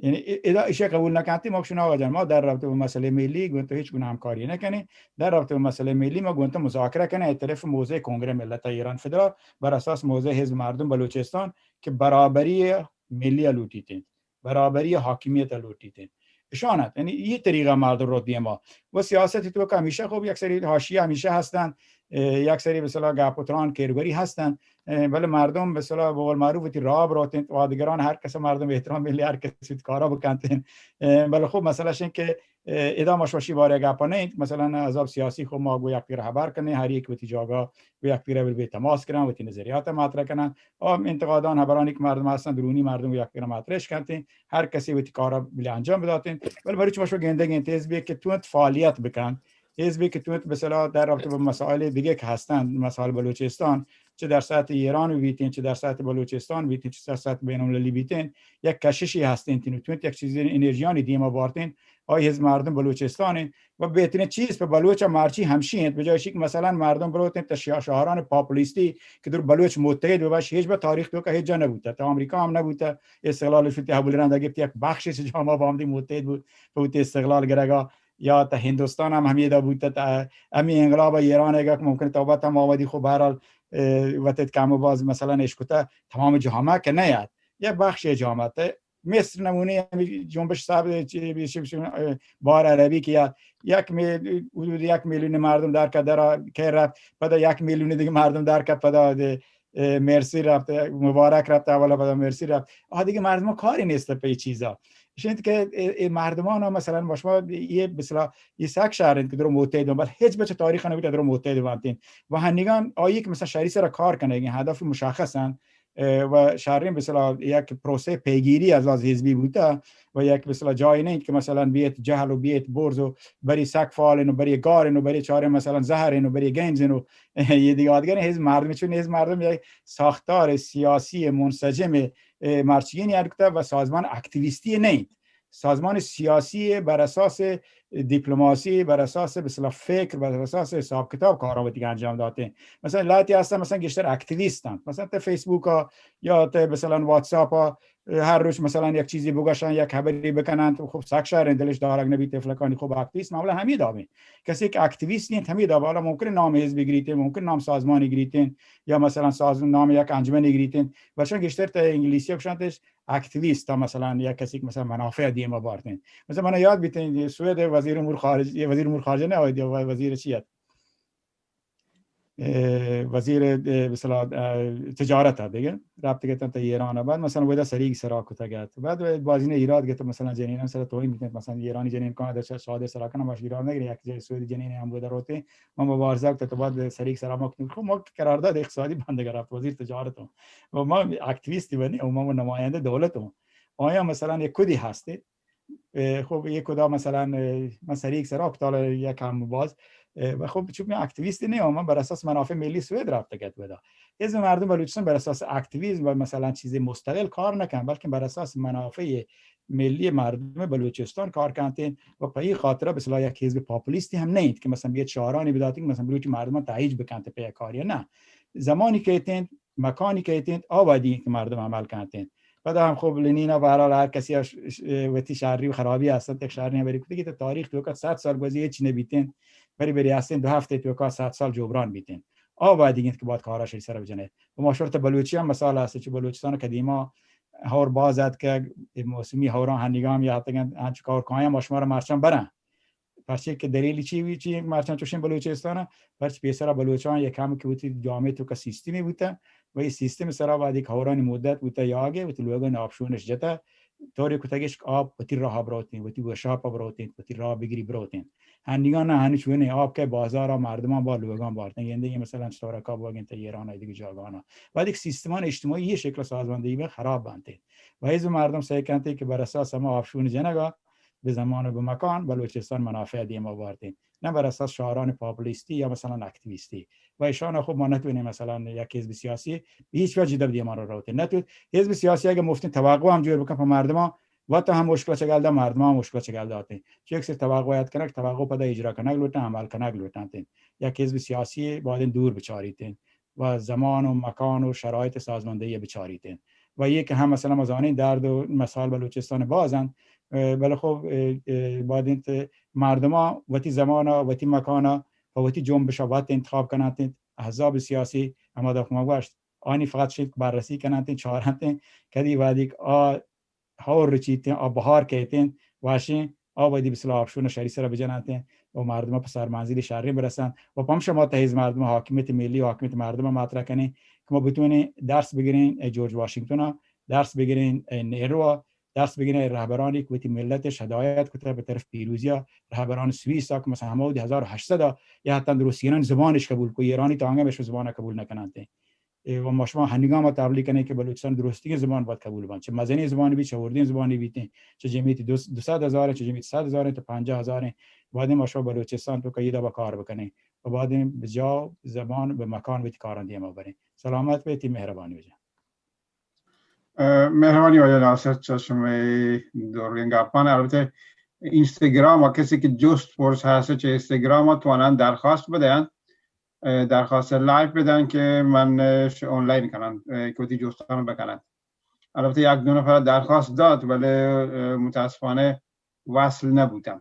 یعنی ا-، ادا اشیا قبول نکنتی، ما گوشن آقا جان، ما در رابطہ با مسئلہ ملی گون تو ہیچ گونه ہمکاری نکنیں۔ در رابطہ با مسئلہ ملی ما گون تو مذاکرہ کنیں، از طرف موضع کنگرہ ملت ایران فدرال، بر اساس موضع حزب مردم بلوچستان کہ برابری ملی لوٹیتیں، برابری حاکمیت لوٹیتیں۔ اشانت، یعنی یہ طریقہ مردم رو دیما۔ و سیاست تو کہ ہمیشہ خب یک سری حاشیہ ہمیشہ ہستن، اه، یک سری مثلاً گپ و تران کیرگوری ہستن، اه، بلے مردم مثلاً بقول معروف وتی راہ بروتیں و دیگران ہر کس مردم احترام ملی ہر کس وتی کارا بکنتیں۔ اه، بلے خب مسئلہ شن کہ، اه، ادا ما شوشی بارے گپا نہیں، مثلاً عذاب سیاسی خب ما گو یک پیر ہبر کنیں، ہر یک وتی جاگا گو یک پیر بے تماس کرن، وتی نظریات مطرح کنن۔ آ انتقادان ہبرانی کہ مردم ہستن، درونی مردم یک پیر مطرحش کنتیں، ہر کسی وتی کارا بلے انجام بداتیں۔ بلے مروچ ما شو گندگیں حزبی کہ تونت فعالیت بکن، حزبی کہ تونت مثلاً در رابطہ با مسائل دیگه کہ ہستن، مسائل بلوچستان، چہ در سطح ایران بیتین، چہ در سطح بلوچستان بیتین، چہ در سطح بین المللی بیتین، یک کششی ہستین تین و تونت یک چیزی انرژیانی دیما بارتین، آئی ہز مردم بلوچستان و بہترین چیز پہ بلوچ مرچی ہمشی انت، بجائے شی کہ مثلاً مردم بروتین تا شہران پاپولیستی کہ در بلوچ متحد بباش، ہیچ بہ تاریخ تو کہ ہیچ جا نبوتا، تا امریکا ہم نبوتا، استقلال شتی ابو رندا گپت یک بخشی سے جا ما با ہم دی متحد بود، پہ وتی استقلال گرگا، یا تا ہندوستان ہم ہمیدا بوتا، تا ہمی انقلاب ایران اگا کہ ممکن توبہ تا ما ودی خو بہرحال، اه، وتت کم و باز مثلاً اشکتا تمام جامعہ کہ نیاد، یا بخش جامعہ تا مصر نمونی ہمی جنبش صاحب چی بی شب شب، اه، بار عربی کہ یا یک می-، حدود یک میلیون مردم در کت درا کہ رفت، پدا یک میلیون دیگه مردم در کت پدا دے، اه، مرسی رفت، مبارک رفت، اولا پدا مرسی رفت. آ دیگه مردم کاری نیست پہ ای چیزا. شنید کہ ای، ای مردمان ها مثلاً با شما یه مثلا یه سک شهر انت که درو متحد بنت، بل هیچ بچه تاریخ نبیت درو متحد بنتین. و هنگام آیی که مثلاً شهری سر کار کنه، هدف مشخص انت، اه، و شهرین به اصطلاح یک پروسه پیگیری از لحاظ حزبی بوده و یک به اصطلاح جایی نیست که مثلاً بیت جهل و بیت برز و بری سک فعالین و بری گارین و بری چارین مثلاً زهرین و بری گنزین و یه دیگه آدگرین. حزب مردم، چون حزب مردم یک ساختار سیاسی منسجم، اه، مرچیگین یاد کتگ و سازمان اکتیویستی نیست. سازمان سیاسی بر اساس دیپلماسی، بر اساس به اصطلاح فکر، بر اساس حساب کتاب کارا وتی انجام داتین. مثلاً لایتی هستن مثلاً گیشتر اکتیویست انت، مثلاً تا فیسبوک ها یا تا مثلاً واتساپ ها، هر روز مثلاً یک چیزی بگشن، یک خبری بکنن، تو خب سک شهر دلش دارگ نبی، طفلکانی خب اکتیویست معمولاً همی دابین. کسی که اکتیویست نیست همی دابه، حالا ممکن نام حزبی گریتین، ممکن نام سازمانی گریتین، یا مثلاً سازمان نام یک انجمنی گریتین، بلشان گیشتر تا انگلیسی ها گشنتش اکتیویست تا مثلاً یک کسی که مثلاً منافع دیما بارتین. مثلاً من یاد بیتین سوئد وزیر امور خارجه، وزیر امور خارجه نه آید، وزیر چی ات؟ اه، وزیر، اه، مثلاً، اه، تجارت ات دیگه. رابطه گتن تا ایران. بعد مثلاً ودا سریگ سرا کتگ ات. بعد بازین ایراد گت مثلاً جنین سر توهین بیتن، مثلاً ایرانی جنین کان در شادر سرا کنن، باش ایراد نگری، یک جای سوئد جنین هم ودا روتین. ما مبارزه کت تو بعد سریگ سرا ما کتیم. خب ما قرارداد اقتصادی بندگ رفت، وزیر تجارت ہوں. و ما اکتیویستی بنی و ما نماینده دولت ہوں. آیا مثلاً یک کدی هستی؟ اه، خب یک کدا مثلاً، اه، من سریگ سرا کتال یک هم باز، اه، و خب چون من اکتیویستی نیام، من بر اساس منافع ملی سوئد رابطه گت ودا. حزب مردم بلوچستان بر اساس اکتیویسم و مثلاً چیز مستقل کار نکن، بلکه بر اساس منافع ملی مردم بلوچستان کار کنتین و په این خاطر به اصطلاح یک حزب پاپولیستی هم نیست که مثلاً بیاد شعارانی بداتین که مثلاً بلوچ مردم تهیج بکنت په یک کاری. نه، زمانی که ایتین، مکانی که ایتین، آبادی که مردم عمل کنتین. پدا هم خب لنین ها به هر حال هر کسی ها ش-، ش-، وتی شری و خرابی هستن، یک شری بری کتی که تاریخ توکا صد سال گوزی هیچ نبیتین، بری بری هستین دو هفته توکا صد سال جبران بیتین. آبادی که باید کارا شری سر بجنه. و ما شرط بلوچی هم مثال هست، چه بلوچستان قدیما هور باز ات که موسمی هوران هنگام یا حتی انچو کار کایم ما شما را مرچان برن. پرچے کہ دلیلی چی بی، چی مرچاں چوشیں بلوچستان ء، پرچ پیسرا بلوچاں یک ہم کہ وتی جامعہ توکا سیستمی بوتا و اے سیستم سرا بعد یک ہورانی مدت بوتا یا آگے وتی لوگانی آپشونش جتا، طوری کتگش کہ آپ وتی راہ بروتیں، وتی وشاپ بروتیں، وتی راہ بگری بروتیں. ہنیگا نہ، ہنی چونے آپ کہ بازارا مردمان با لوگان بارتیں، گندے مثلاً چطورکا بوگیں تا ایران ء دیگہ جاگانا. بعد یک سیستمان اجتماعی یہ شکل سازماندہی میں خراب بنتے. و حزب مردم سعی کنتے کہ بر اساس ہما آپشون جنگا بہ زمان و بہ مکان بلوچستان منافع دیما بارتیں، نہ بر اساس شعاران پاپولیستی یا مثلاً اکتیویستی. و ایشان خب ما نتوانیں مثلاً یک حزب سیاسی بہ ہیچ وجہ دب دیما رو روتیں. نتو حزب سیاسی اگہ مفتیں توقع ہم جوڑ بکن پہ مردمان، وت ہم مشکل چگل دا، مردمان مشکل چگل داتیں. چو یک سر توقع یاد کنگ، توقع پدا اجرا کنگ لوٹاں، عمل کنگ لوٹاں تیں. یک حزب سیاسی بادیں دور بچاریتیں. و زمان و مکان و شرایط سازماندہی بچاریتیں. و یہ کہ ہم مثلاً ما زانیں درد و مسائل بلوچستان باز انت، اه، بلے خب، اه، اه، باید انت مردمان وتی زمان ء وتی مکان ء پہ وتی جنبش ء وت انتخاب کننت انت. احزاب سیاسی ہما دف ما گوشت، آنی فقط شد بررسی کننت انت، چارنت انت، کدی وہدی کہ آ ہور رچیت انت، آ بہار کیت انت، واشیں، آ وہدی بسلا آپشون شری سر بجننت انت و مردم پہ سرمنزلی شریں برسنت. و پمشا ما تہ حزب مردم حاکمیت ملی و حاکمیت مردم مطرح کنیں کہ ما بتونیں درس بگریں اے جورج واشنگتن ء، درس بگریں اے نہرو ء، درس بگریں اے رہبرانی کہ وتی ملت ء ہدایت کتہ بہ طرف پیروزی ء، رہبران سوئیس ء کہ مثلاً ہما وہدی ہزار و ہشت سد ء یا حتی درستینان زبانش قبول کو، ایرانی تانگہ مش زبان قبول نکننت. اے و ما شما ہنگام ء تبلیغ کنیں کہ بلوچستان درستگیں زبان باید قبول بنت، چہ مزنیں زبانی بی، چہ وردیں زبانی بیتیں، چہ جمیتی دو، دو سد ہزار، چہ جمیتی سد ہزار، تو پنجاہ ہزار، بعد ما شما بلوچستان تو کئی دبا کار بکنیں و بعد بجا زبان بہ مکان وتی کاران دیما بریں. سلامت بیتی، مہربانی واجہ۔ اه، مہربانی واجہ ناصر، چہ شمئے درگیں گپان۔ البتہ اینستاگرام ءَ کسی کہ جست پرس ہست، چہ اینستاگرام ءَ توانان درخواست بدیان، اه، درخواست لائیو بدن کہ من، اه، ش-، آنلاین کنن، اه، کہ وتی جستان بکنن۔ البتہ یک دو نفر درخواست دات، ولی، اه، متاسفانہ وصل نبوتن۔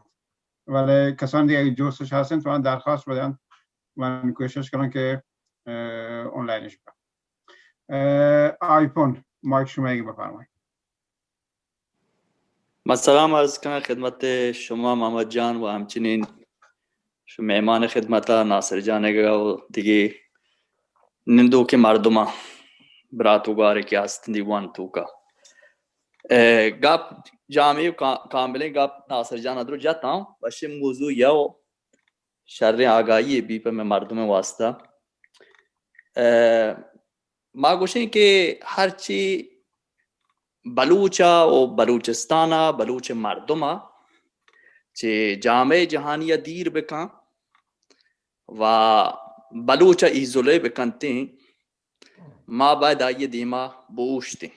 ولی کسان دیگه اگه جستش هستن، توانان درخواست بدن، من کوشش کنم که، اه، آنلاینش بکنم۔ اه، آیفون، مایک شما اگه بفرمایید۔ من سلام عرض کنم خدمت شما محمد جان و همچنین شما مهمان خدمت ناصر جان و دیگه نندوکیں مردمان، برات و گوارے کہ است دیوان توکا۔ اه، گپ جامع و کا-، کاملیں گپ ناصر جان ادرو جتاں، وشیں موضوع یو شریں آگاہی بی پہ مئے مردمیں واسطہ۔ اه، ما گوشیں کہ ہرچی بلوچ ءَ و بلوچستان ءَ، بلوچ مردم ءَ چہ جامعہ جہانی ءَ دیر بکن و بلوچ ءَ ایزولے بکنتیں، ما باید آئی ءِ دیما بوشتیں۔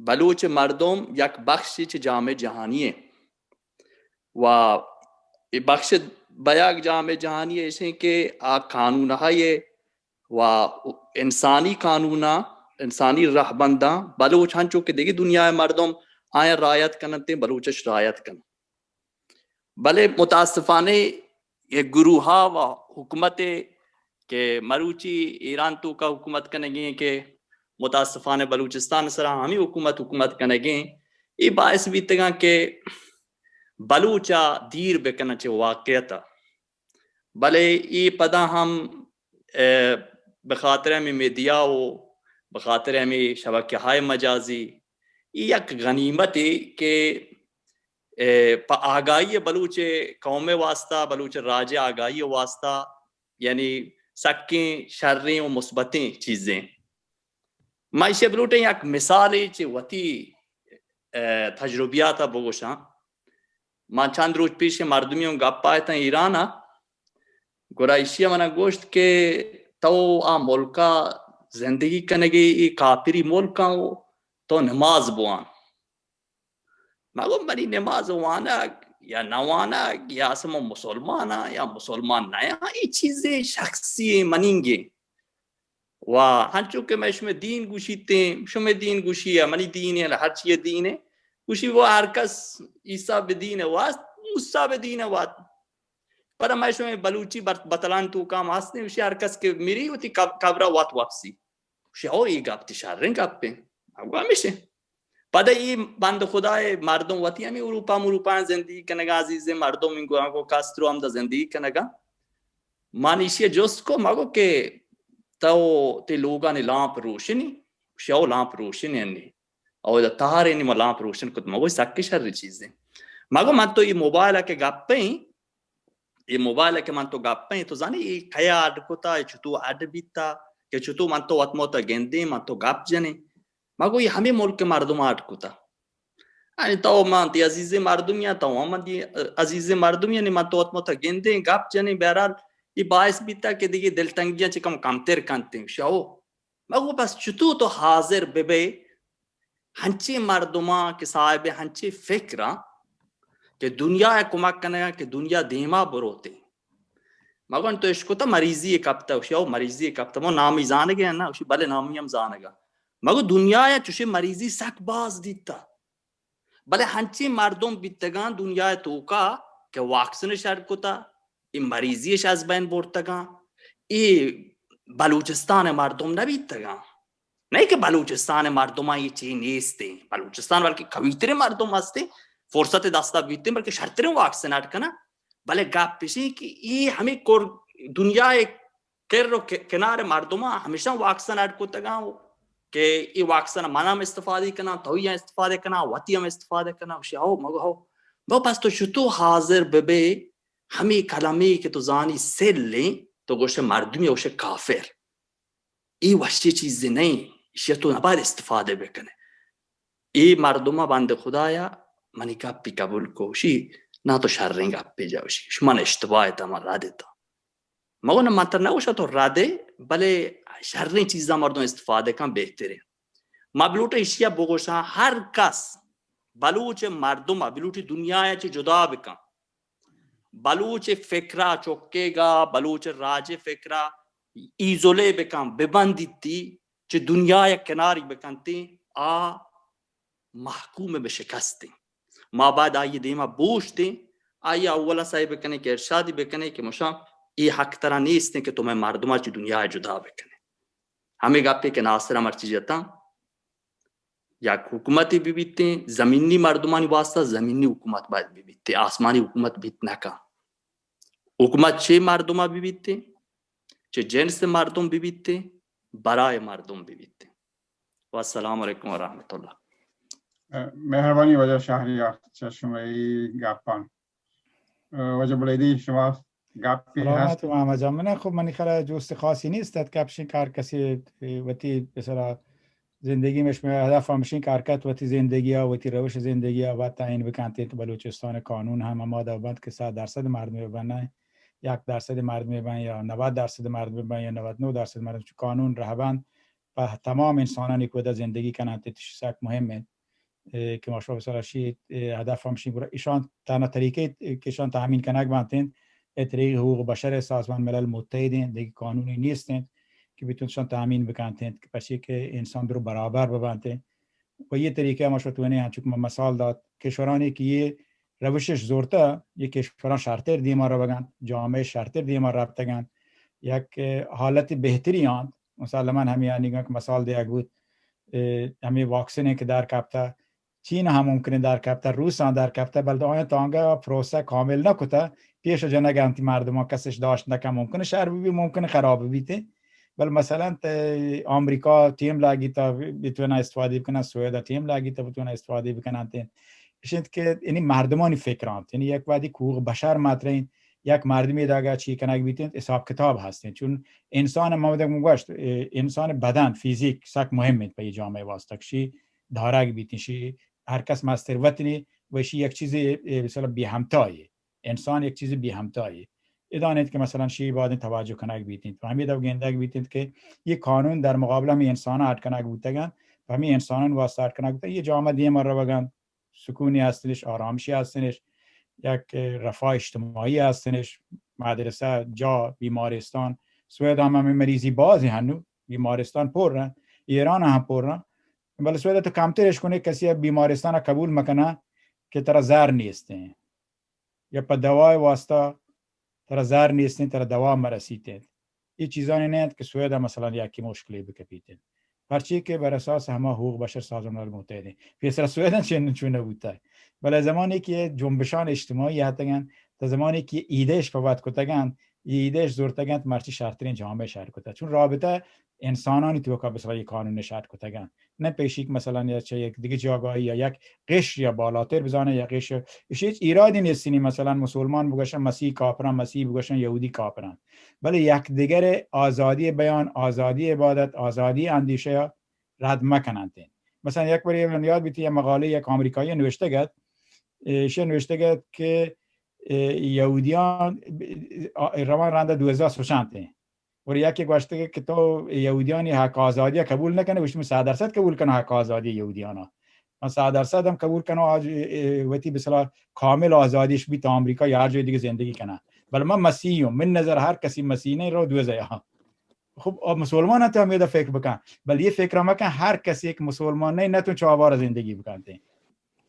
بلوچ مردم یک بخشے چہ جامعہ جہانی ءَ و اے بخش بیاگ جامعہ جہانی ءَ ایشیں کہ آ قانون ءَ و انسانی قانوناں، انسانی رہبنداں بلوچ ہنچو کہ دگہ دنیا ءِ مردم آیاں رعایت کننت، بلوچش رعایت کننت۔ بلے متاسفانہ یک گروہ ءَ و حکومت ءَ کہ مروچی ایران توکا حکومت کنگی ایں کہ متاسفانہ بلوچستان سرا ہمے حکومت حکومت کنگی ایں، اے باعث بیتگاں کہ بلوچ ءَ دیر بکناں چہ واقعیت ءَ۔ بلے اے پدا ہم، اے، بخاطر ہمے میڈیا و بخاطر ہمے شبکہ ہائے مجازی، اے یک غنیمتے کہ، اے، پہ آگاہی بلوچ قوم واسطہ، بلوچ راج آگاہی واسطہ، یعنی سکیں شریں و مثبتیں چیزیں۔ ما ایشی بلوٹیں یک مثالے چہ وتی، اے، تجربیات ءَ بگوشاں۔ ما چند روچ پیش مردمی اوں گپ آیتاں ایران ءَ، گڑا ایشی ءَ منا گوشت کہ تو آ ملک ءَ زندگی کنگے، اے کافری ملک ءَ، تو نماز بوان۔ ما گو منی نماز وانگ یا نہ وانگ یا اسے من مسلمان آں یا مسلمان نہ آں، اے چیزے شخصی منیگیں۔ و ہنچو کہ مئے شمئے دین گوشیتیں، شمئے دین گوشی یا منی دین ہے، ہر چیئے دین ہے۔ گوشی وہ ہر کس عیسیٰ بہ دین وات، موسیٰ بہ دین وات۔ پر مئے شمئے بلوچی بر-، بتلان توکا ہم ہستیں، گوشی ہر کس کہ مری وتی قب-، قبرا وات وپسی۔ گوشی او اے گپ تی شریں گپیں۔ اگو ہمیشیں۔ پدا اے بند خدائے مردم وتی ہمے اروپا مروپا زندگی کنگا، عزیزیں مردم انگو، انگو کاسترو ہمدا زندگی کنگا۔ من ایشی جست کو، مگو کہ تو تی لوگانی لامپ روشنی؟ گوشی او لامپ روشنی انی۔ او دا تہارے نی ما لامپ روشن کت، مگو سکی شر چیزیں۔ مگو من تو اے موبائل کہ گپیں، اے موبائل کہ من تو گپیں، تو زانی اے کیا اڈ کتا، اے چتو اڈ بیتا، کہ چتو من تو وت موتا گندیں، من تو گپ جنیں۔ مگو اے ہمے ملک مردم اڈ کتا۔ یعنی تو من تی عزیزیں مردمی آں، تو ہم من دی عزیزیں مردمی آں، من تو وت موتا گندیں، گپ جنیں، بہرحال اے باعث بیتا کہ دیگہ دلتنگیاں چہ کم کمتر کنتیں۔ شاو مگو بس چتو تو حاضر بہ بئے ہنچیں مردماں کہ صاحب ہنچیں فکراں کہ دنیا ء کمک کنگا کہ دنیا دیما بروتیں۔ مگو تو اشکتا مریضی کپتا، گوشی او مریضی کپتا، مو نامی زانگے نا؟ گوشی بلے نامی ہم زانگا۔ مگو دنیا ء چوشیں مریضی سک باز دیتا۔ بلے ہنچیں مردم بیتگاں دنیا ء توکا کہ واکسن اش اڈ کتا، اے مریضی اش از بین برتگاں، اے بلوچستان ء مردم نہ بیتگاں۔ نہ کہ بلوچستان ء مردماں اے چی نیستیں، بلوچستان بلکہ قوی تریں مردم ہستیں، فرصت دستا بیتیں بلکہ شرتریں واکسن اڈ کناں۔ بلے گپ اشیں کہ اے ہمیں کر دنیا ء کر و ک-، کنار مردماں ہمیشاں واکسن اڈ کتگاں کہ اے واکسن من ہم استفادہ کناں، توئی ہم استفادہ کناں، وتی ہم استفادہ کناں، گوشی ہو، مگو ہو۔ بابا پس تو چتو حاضر بہ بے ہمے کلمے کہ تو زانی سلیں، تو گوشے مردمی، گوشے کافر۔ اے وشی چیزے نئیں، ایشی تو نباید استفادہ بکنے۔ اے مردماں بندہ خدایا منی گپی قبول کو، گوشی نا تو شریں گپے جا، گوشی من اشتباہ تا، من رد تا۔ مگو نہ، من ترا نہ گوشاں تو ردے، بلے شریں چیزاں مردم استفادہ کن بہتریں۔ ما بلوٹیں ایشی ء بگوشاں، ہر کس بلوچ مردم ء بلوٹی دنیا ء چہ جدا بکن، بلوچ فکر ء چکیگا، بلوچ راج فکر ء ایزولے بکن، ببندیتی، چہ دنیا ء کناری بکنتی، آ محکوم بہ شکستیں۔ ما باید آئی دیما بوشتیں، آئی اولا سعی بکنیں کہ ارشادی بکنیں کہ مشاں اے حق ترا نیستیں کہ تو مئے مردماں چہ دنیا ء جدا بکنیں۔ ہمے گپے کہ ناصر ء مرچی جتاں، یک حکومتے بہ بیتیں، زمینی مردمانی واسطہ زمینی حکومت باید بہ بیتیں، آسمانی حکومت بیت نہ کن۔ حکومت چے مردم ء بہ بیتیں، چہ جنس مردم بہ بیتیں، برائے مردم بہ بیتیں۔ والسلام علیکم و رحمت اللہ۔ مہربانی واجہ شہریار چہ شمئے گپان۔ واجہ بلیدی، شما گپے ہست؟ سلامت محمد جان، من خب منی خیال جوست خاصی نیست ات کہ افشین کار کسی وتی بسرا زندگی مش میں ہدف ہمشین کار کت وتی زندگی ء وتی روش زندگی ء وت تعین بکنت۔ بلوچستان قانون ہم ہما دو بند کہ صد درصد مردم بنائیں، یک درصد مردم بن یا نود درصد مردم بن یا نود نو درصد مردم چو قانون رہبند پہ تمام انسانانی کودا زندگی کننت، ایش سک مهم انت، اے، کہ ما شما بسر اشی، اے، ہدف ہمشی گڑا ایشان تنہا طریقے کہ ایشان تامین کنگ بنت انت، اے طریق حقوق بشر سازمان ملل متحد انت، دیگه قانونی نیست انت کہ بتون ایشان تامین بکنت انت، کہ پرچی کہ انسان درو برابر ببنت انت۔ و یہ طریقہ ما شما تونے انچو کہ من مثال دات، کشورانی کہ یہ روشش زورتا، یہ کشوران شرتر دیما روگنت، جامعہ شرتر دیما رفتگنت، یک حالت بہتری آنت۔ مسلماً ہمے آنیگاں کہ مثال دیگ بوت، اے، ہمے واکسن کہ در کپتہ، چین ہم ممکن در کپتہ، روس ہم در کپتہ، بلے آیاں تانگہ پروسہ کامل نہ کتہ، پیش جنگ انتی مردمان کسش داشت نہ کن، ممکن شر بی، ممکن خراب بیتے، بلے مثلاً تے آمریکا ٹیم لگی تا بتونا استفادہ بکنن، سوئد ٹیم لگی تا بتونا استفادہ بکنن تے۔ اشنت کہ یعنی مردمانی فکرانت، یعنی یک وعدی حقوق بشر مطرح انت، یک مردمی داگا چی کنگ بیتنت، حساب کتاب ہستیں۔ چون انسان، ما دگہ گوشت، اے، انسان بدن، فیزیک سک مهم انت پہ جامعہ واسطہ، شی دارگ بیتیں، شی ہر کس مستر وطنی و شی یک چیزی، اے، مثلاً بی ہمتایی، انسان یک چیزی بی ہمتایی۔ ادانیت کہ مثلاً شی باید توجہ کنگ بیتیں۔ تو ہمیں دو گندگ بیتیں کہ یہ قانون در مقابل ہمیں انسان اڈ کنگ بوتگن، تو ہمیں انسانان واسطہ اڈ کنگ بوتگن، یہ جامعہ دیما روگن۔ سکونی ہستنش، آرامشی ہستنش، یک رفاه اجتماعی ہستنش، مدرسہ، جا، بیمارستان۔ سوئد ہم ہمیں مریضی باز ہیں ہنو، بیمارستان پر ہیں، ایران ہم پر ہیں۔ بلے سوئد تو کمتر اش کنے کسی بیمارستان قبول مکنه کہ ترا زر نیستیں۔ یا پہ دوا واسطہ ترا زر نیستیں، ترا دوا مرسیت انت۔ یہ چیزانی نہ انت کہ سوئد ء مثلاً یکی مشکلے بکپیت انت۔ پرچے کہ بر اساس ہما حقوق بشر سازمان ملل متحد انت۔ پیسرا سوئد انت چین چون نہ بوتا ہے۔ بلے زمانے کہ یہ جنبشان اجتماعی آتگن، تا زمانے کہ یہ ایدش پہ وت کتگن، یہ ایدش زورتگن، مرچی شرترین جامعہ شر کتا۔ چون رابطہ انسانانی توکا بسرا یہ قانون شر کتگن۔ نہ پیشیک مثلاً یا چہ یک دیگه جاگاہی یا یک قشر یا بالاتر بزانه یا قشر، ایشی هیچ ایرادی نیستینی، مثلاً مسلمان بگوشن مسیح کافران، مسیح بگوشن یهودی کافران، بلے یک دیگر آزادی بیان، آزادی عبادت، آزادی اندیشه یا رد مکننت۔ مثلاً یک باری من یاد بیتی یک مقاله یک آمریکایی نوشته گد، ایشی نوشته گد که، اه، یهودیان، اه، روان رنده دوزده سوچنت۔ اور یکی گوشتگه که تو یهودیانی حق آزادی قبول نکنه، گوشت من صد درصد قبول کنم حق آزادی یهودیانا، من صد درصد هم قبول کنم آج-، اه، وتی بسلا کامل آزادیش بیت، آمریکا یا هر جای دیگه زندگی کنه، بلے من مسیحی هم، من نظر هر کسی مسیحی نه رو دوزه ها۔ خب، آ مسلمان هم تو همیدا فکر بکن، بلے یہ فکر مکن هر کسی که مسلمان نه، نتون چابار زندگی بکنته۔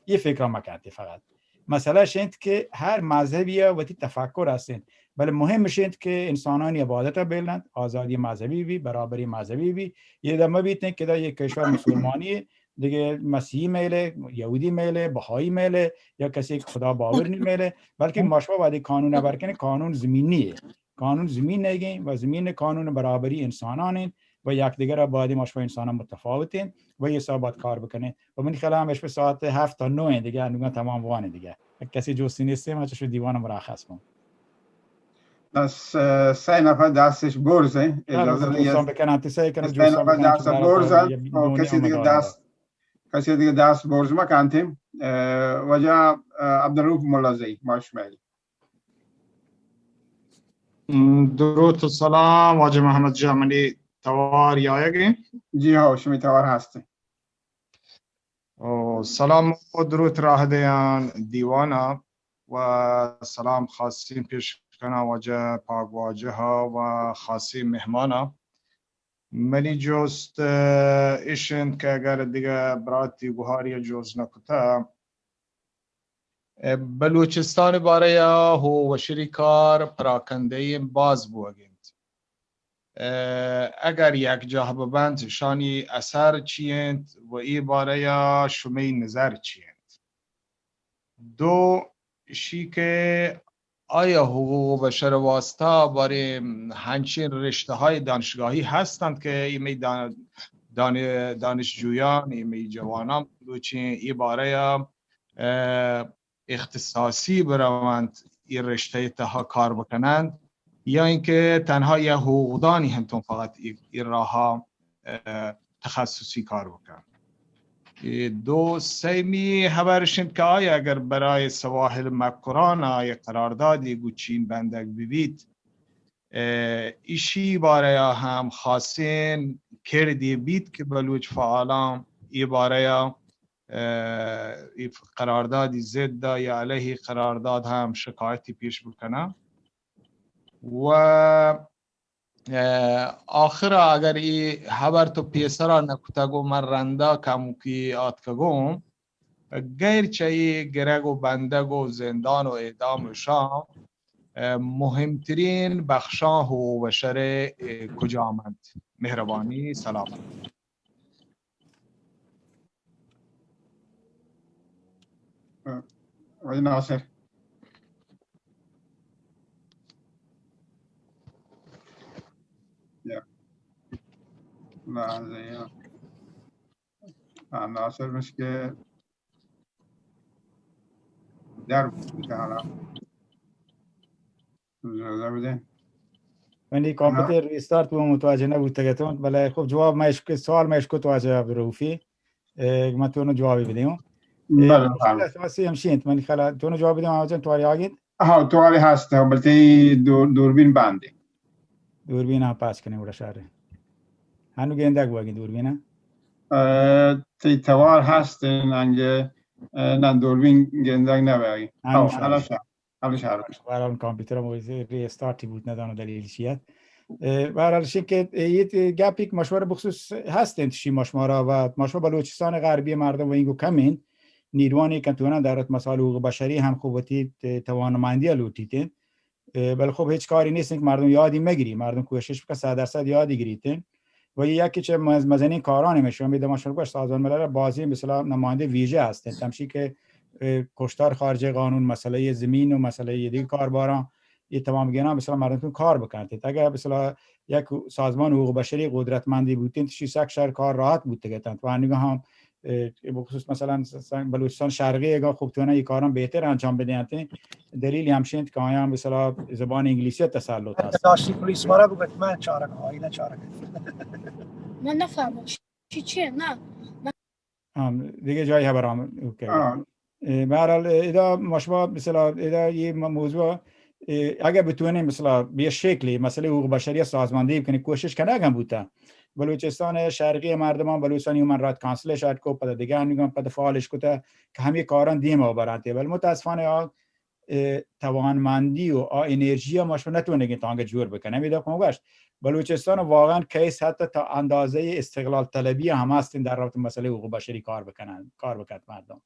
یہ فکر مکنت فقط۔ مسئلہ اش انت کہ ہر مذہبی ء وتی تفکر است انت، بلے مہم اش انت کہ انسانانی عبادت ء بیلنت، آزادی مذہبی بی، برابری مذہبی بی۔ یہ دمہ بیت کہ دا یہ کشور مسلمانی ہے، دیگه مسیحی میلے، یہودی میلے، بہائی میلے، یا کسی کہ خدا باور نہیں میلے، بلکہ ما شما وعدے قانون ء بر کنیں، قانون زمینی ہے۔ قانون زمین نیگیں و زمین قانون برابری انسانان انت و یکدیگر ء باید ما شما انسانان متفاوت انت و یہ حساب باید کار بکنیں۔ و من خیال ہم اش پہ ساعت ہفت تا نو انت دیگه، انوگاں تمام وان انت دیگه۔ کسی جوستی نیست، ما چشو دیوان مرخص کن۔ بس، اه، سه نفر دستش برز انت. اجازه دوستان بکنن، تی سه کنن، سه نفر دست برز انت. کسی دیگه دست، کسی دیگه دست برز مکنتیم. اه، واجہ، اه، عبدالرؤف ملازئی، ما شماری. دروت و سلام واجہ محمد جان، منی توار یایگیں؟ جی ہاؤ، شمی توار ہستیں. او سلام و دروت راہ دیان دیوانا و سلام خاصیں پیش کناں واجہ پاگواجہ و خاصیں مہمانا. منی جست، اه، اش انت کہ اگر دگہ براتی گوہاری جوز نہ کتہ، اه، بلوچستان بارہ یا ہو وشری کار پراکندہ باز بوگ انت. اه، اگر یک جاہ ببنت، شانی اثر چی انت و ای بارہ یا شمی نظر چی انت؟ دو، اشی کہ آیا حقوق بشر واسطہ بارے ہنچین رشتہ های دانشگاهی هستند که ایمی دان-، دان-، دانشجویان، ایمی جوانان بلوچیں ای بارہ یا، اه، اختصاصی بروند، ای رشتہ تہا کار بکنند، یا اینکہ تنها یا حقوقدانی ہنتون فقط ای، ای راہا، اه، تخصصی کار بکن. ای دو سیمی خبر شنت کہ آیا اگر برای سواحل مکران آیا قراردادی گو چین بندگ ببیت، اه، ایشی بارہ یا ہم خاصیں کردی بیت کہ بلوچ فعالان ای بارہ یا، اه، ای قراردادی ضد یا علیہ قرارداد ہم شکایتی پیش بکنن. و، اه، آخر اگر ای خبر تو پیسرا نکتگو من رندا کمکی آتکگوں، غیر چہ ای گرگ و بندگ و زندان و اعدام و شام، اه، مہمترین بخشاں حقوق بشر، اه، کجام انت؟ مہربانی، سلامت. واجہ ناصر. یا. لحظہ یا. ہاں، ناصر مشکہ در بوتہ حالا. اجازہ بدیں. منی کامپیوتر ریستارت بو، متوجہ نہ بوتگ اتوں، بلے خب جواب ما اشکت، سوال ما اشکت واجہ عبدالرؤفی. اے، من تو نو جوابی بدیوں. اے، بلے، مشکل بلے. اساسی ہمشی انت، منی خیال تو نو جواب بدیوں، آجان تواری آگید. ہاں، تواری ہست، ہاں، بلکہ ای دور، دوربین باندے. دوربین ہاں پاس کنیں گڑا شر. ہنو گندگ بوگی دوربین ہاں؟ اه، تی توار ہست، ننگ، اه، نہ دوربین گندگ نہ بوگی. ہنو ہاں، شر. حالا شر. حالا شر. بہرحال کامپیوتر ہم ری استارٹ بوت، نہ دانو دلیل چی ات. اه، بہرحال شی کہ یہ گپ یک مشورہ بخصوص ہست انت، شی مشورہ و مشورہ بلوچستان غربی مردم و اینگو کم انت. نیروانی کہ تونا دارت مسائل حقوق بشری ہم خوب وتی توانمندی لوٹیت انت. اه، بلے خب ہچ کاری نیست کہ مردم یادی مگری، مردم کوشش بکن صد درصد یادی گریت انت. و یکی چہ مز-، مزنین کاران ہمیں شما میدان شما گوشت سازمان ملل بازی مثلا نماینده ویژه هستن، تمشی که، اه، کشتار خارج قانون، مسئلهٔ زمین و مسئلهٔ دیگه کارباران، یہ تمام گینا مثلا مردم کار بکنت. اگر مثلا یک سازمان حقوق بشری قدرتمندی بوتین، شی سک شر کار راحت بوتگتنت. و انگا ہم، اه، بخصوص مثلا س-، س-، بلوچستان شرقی اگاں خوب تونا یہ کاران بہتر انجام بدینت، دلیل ہمشی انت کہ آیاں مثلا زبان انگلیسی تسلط هست. داشتی پلیس مارا بگوت من چارگ، آینه چارگ. من نفهمم. چی چیه؟ نه. ہاں، دیگه جای خبر آمد. اوکی. ہاں. اے، بہرحال، ادا مشما مثلا، ادا یہ م-، موضوع، اے، اگه بتوانیم مثلا به شکلی مسئلهٔ حقوق بشری سازماندهی بکنیم، کوشش کنگ هم بوتا. بلوچستان شرقی مردمان بلوچستان هیومن رایت کانسلش اڈ کو، پدا دیگه انگان پدا فعالش کتا که همی کاران دیما برانتی. بل متاسفانه آ، اے، توانمندی و آ انرژی ما شما نتوانگین تانگه جور بکنیم. ادا کم گشت بلوچستان واقعا کیس حتی تا اندازهٔ استقلال طلبی هم هستین در رابطه مسئلهٔ حقوق بشری کار بکنن، کار بکنت مردم.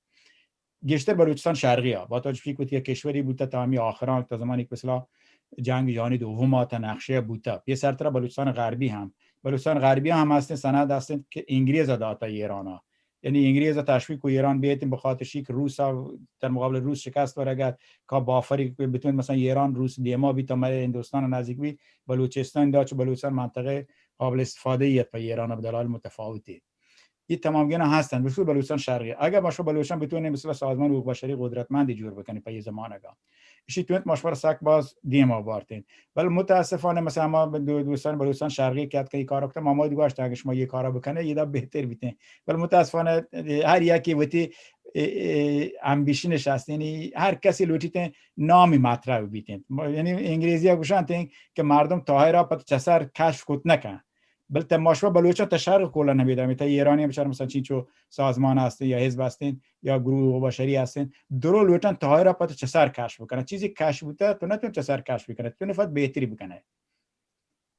گیشتر بلوچستان شرقی ها، با توجه که یک کشوری بوتا تا همی آخران، تا زمانی که مثلا جنگ جهانی دوم ها تا نقشه بوتا. پیسرتر بلوچستان غربی هم، بلوچستان غربی هم هستن، سند هستن که انگریز داتا ایران ها. یعنی انگریز تشویق کو ایران بیت، به خاطر شی که روس ها در مقابل روس شکست ورگت، کا بافری بتون مثلا ایران روس دیما بیت تا مره هندوستان نزدیک بی، بلوچستان دا چه بلوچستان منطقه قابل استفاده ایت پا ایران به دلایل متفاوتی. اے تمام گینا ہستن، بخصوص بلوچستان شرقی. اگر ما شما بلوچان بتونیں مثلا سازمان حقوق بشری قدرتمندی جوڑ بکنیں پہ اے زمانگا، اشی تونت ما شما را سک باز دیما بارتیں. بل متاسفانہ مثلا ما دو-، دوستان بلوچستان شرقی کہ اتکن اے کارا کتن، ما ہمائی گوشت اگر شما اے کارا بکنیں، ادا بہتر بیتیں. بل متاسفانہ ہر یکی وتی، اے، اے، امبیشنش ہست، یعنی ہر کسی لوٹیتیں نامی مطرح بیتیں. ما-، یعنی انگریزی گوشانتیں کہ مردم تاہرا پت چسر کشف کت نکن. بل تہ ما شما بلوچاں تہ شرق کلا نمیداریں، تہ ایرانی بچار مثلا چینچو سازمان ہستیں یا حزب ہستیں یا گروہ بشری ہستیں، درو لوٹن تاہرا پت چسر کشف بکنن. چیزی کشف بوتا تو نتون چسر کشف بکنن، تو نفت بہتری بکنن.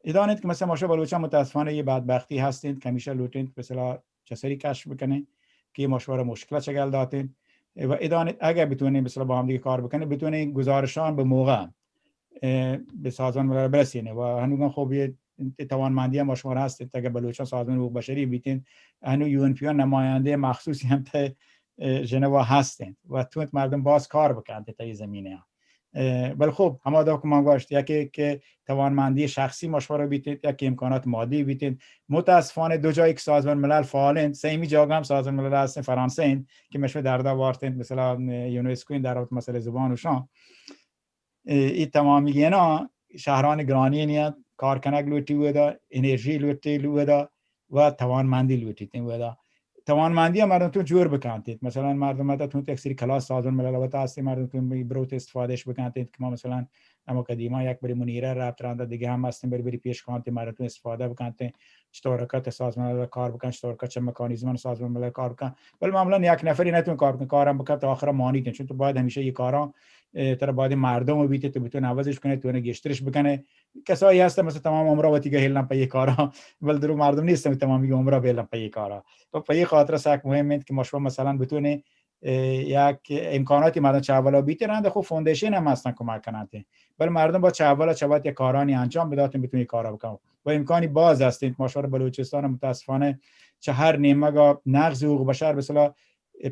ادانت کہ مثلا ما شما بلوچاں متاسفانہ یہ بدبختی ہستیں کہ ہمیشہ لوٹیں مثلا چسری کشف بکنیں کہ ما شما را مشکل چگل داتیں. و ادانت اگر بتونیں مثلا با ہم دیگه کار بکنیں، بتونیں گزارشان به موقع اه، به سازمان ملل برسینه و هنوگم خب یه توانمندی هم شما هست. اگر بلوچان سازمان حقوق بشری بیتین، هنو یو ان پی او نماینده مخصوصی هم تا، اه، ژنوا هستین و تونت مردم باز کار بکنت تا یه زمینه هم. اه، بل خب، هما دا که من گوشت، یکی که توانمندی شخصی مشوره بیتین، یکی امکانات مادی بیتین. متاسفانه دو جایی که سازمان ملل فعالین، سیمی جاگه هم سازمان ملل هستین، فرانسه این که مشوره دردا وارتین، مثلا، اه، یونسکو این در رابطه مسئله زبان و شان. اه، ای تمامی گینا شہرانی گرانی نیت، کار کنگ لوٹی ودا، انرژی لوٹی ودا و توانمندی لوٹی تین ودا. توانمندی مردم تو جور بکنتید. مثلا مردم تا تو یک سری کلاس سازمان ملل وتا هستی، مردم تو بروت استفادهش بکنتید که ما مثلا اما قدیما یک بری منیره رفت رانده دیگه هم هستیم، بری بری پیش کانتی مردم تو استفاده بکنتید. چطور که سازمان ملل کار بکن، چطور که چه مکانیزمان سازمان ملل کار بکن. ولی معمولا یک نفری نتون کار بکن، کارم بکن تا آخر مانیتین، چون تو باید همیشه یه کاران، اه، ترا باید مردم بیته، تو بتون عوضش کنه، تو گشترش بکنه. کسایی هستن مثلا تمام عمره وتی گهیلن په یه کارا، ولی درو مردم نیستن تمامی عمره بیلن په یه کارا. و په یه خاطر سک مهم انت که ما شما مثلا بتونه، اه، یک امکاناتی مردم چه اولا بیته رند خو فوندیشن هم هستن کمک کننت. بل مردم با چه اولا چه وقت یک کارانی انجام بداتن، بتونه کارا بکن. و امکانی باز هستین. ما شما بلوچستان متاسفانه چه هر نیمگا نقض حقوق بشر به اصطلاح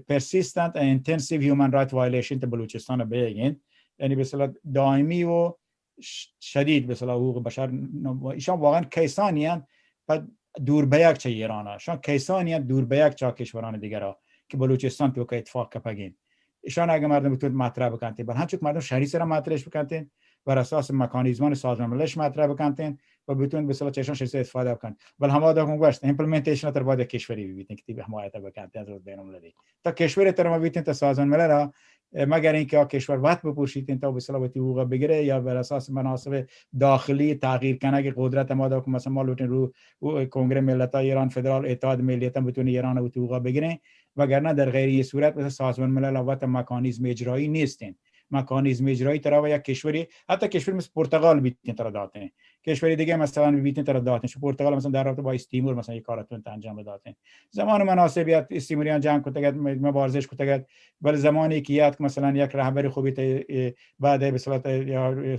persistent and intensive human right violation ته بلوچستان بیگین، یعنی به اصطلاح دائمی و ش-، شدید به اصطلاح حقوق بشر ن-، ایشان واقعا کیسانی هن پد دور بیگ چه ایران، شان کیسانی هن دور بیگ چه کشوران دیگر که بلوچستان تو که اتفاق کپگین. ایشان اگه مردم بتون مطرح بکنتین، بل هنچو که مردم شری سر مطرحش بکنتین، بر اساس مکانیزمان سازمان مللش مطرح بکنتین و بتون به اصطلاح چشان شری سر استفاده بکن. بل هما دا کم گوشت، ایمپلمنتیشن تر باید یک کشوری بیتین که تی حمایت بکنتین از بین المللی. تا کشور تر ما بیتین تا سازمان ملل را، اه، مگر اینکه آ کشور وقت بپوشیتین تا به اصطلاح وتی حقوق بگیره یا بر اساس مناسب داخلی تغییر کنگ قدرت ما دا کم مثلا ما لوٹین رو، رو کنگره ملتا ایران، فدرال اتحاد ملیتا بتونه ایران وتی حقوق بگیرین. وگرنه در غیر این صورت مثل سازمان ملل وت مکانیزم اجرایی نیستین. مکانیزم اجرایی ترا و یک کشوری، حتی کشور مثل پرتغال بیتین ترا داتین، کشوری دیگه مثلا بیتین ترا داتین. شو پرتغال مثلا در رابطه با ایست تیمور مثلا یک کارتون انجام داتین. زمان مناسبیت ایست تیموریان جنگ کتگت، مبارزش کتگت، ولی زمانی که یاد که مثلا یک رهبر خوبی ته، اه، بعد به صورت یا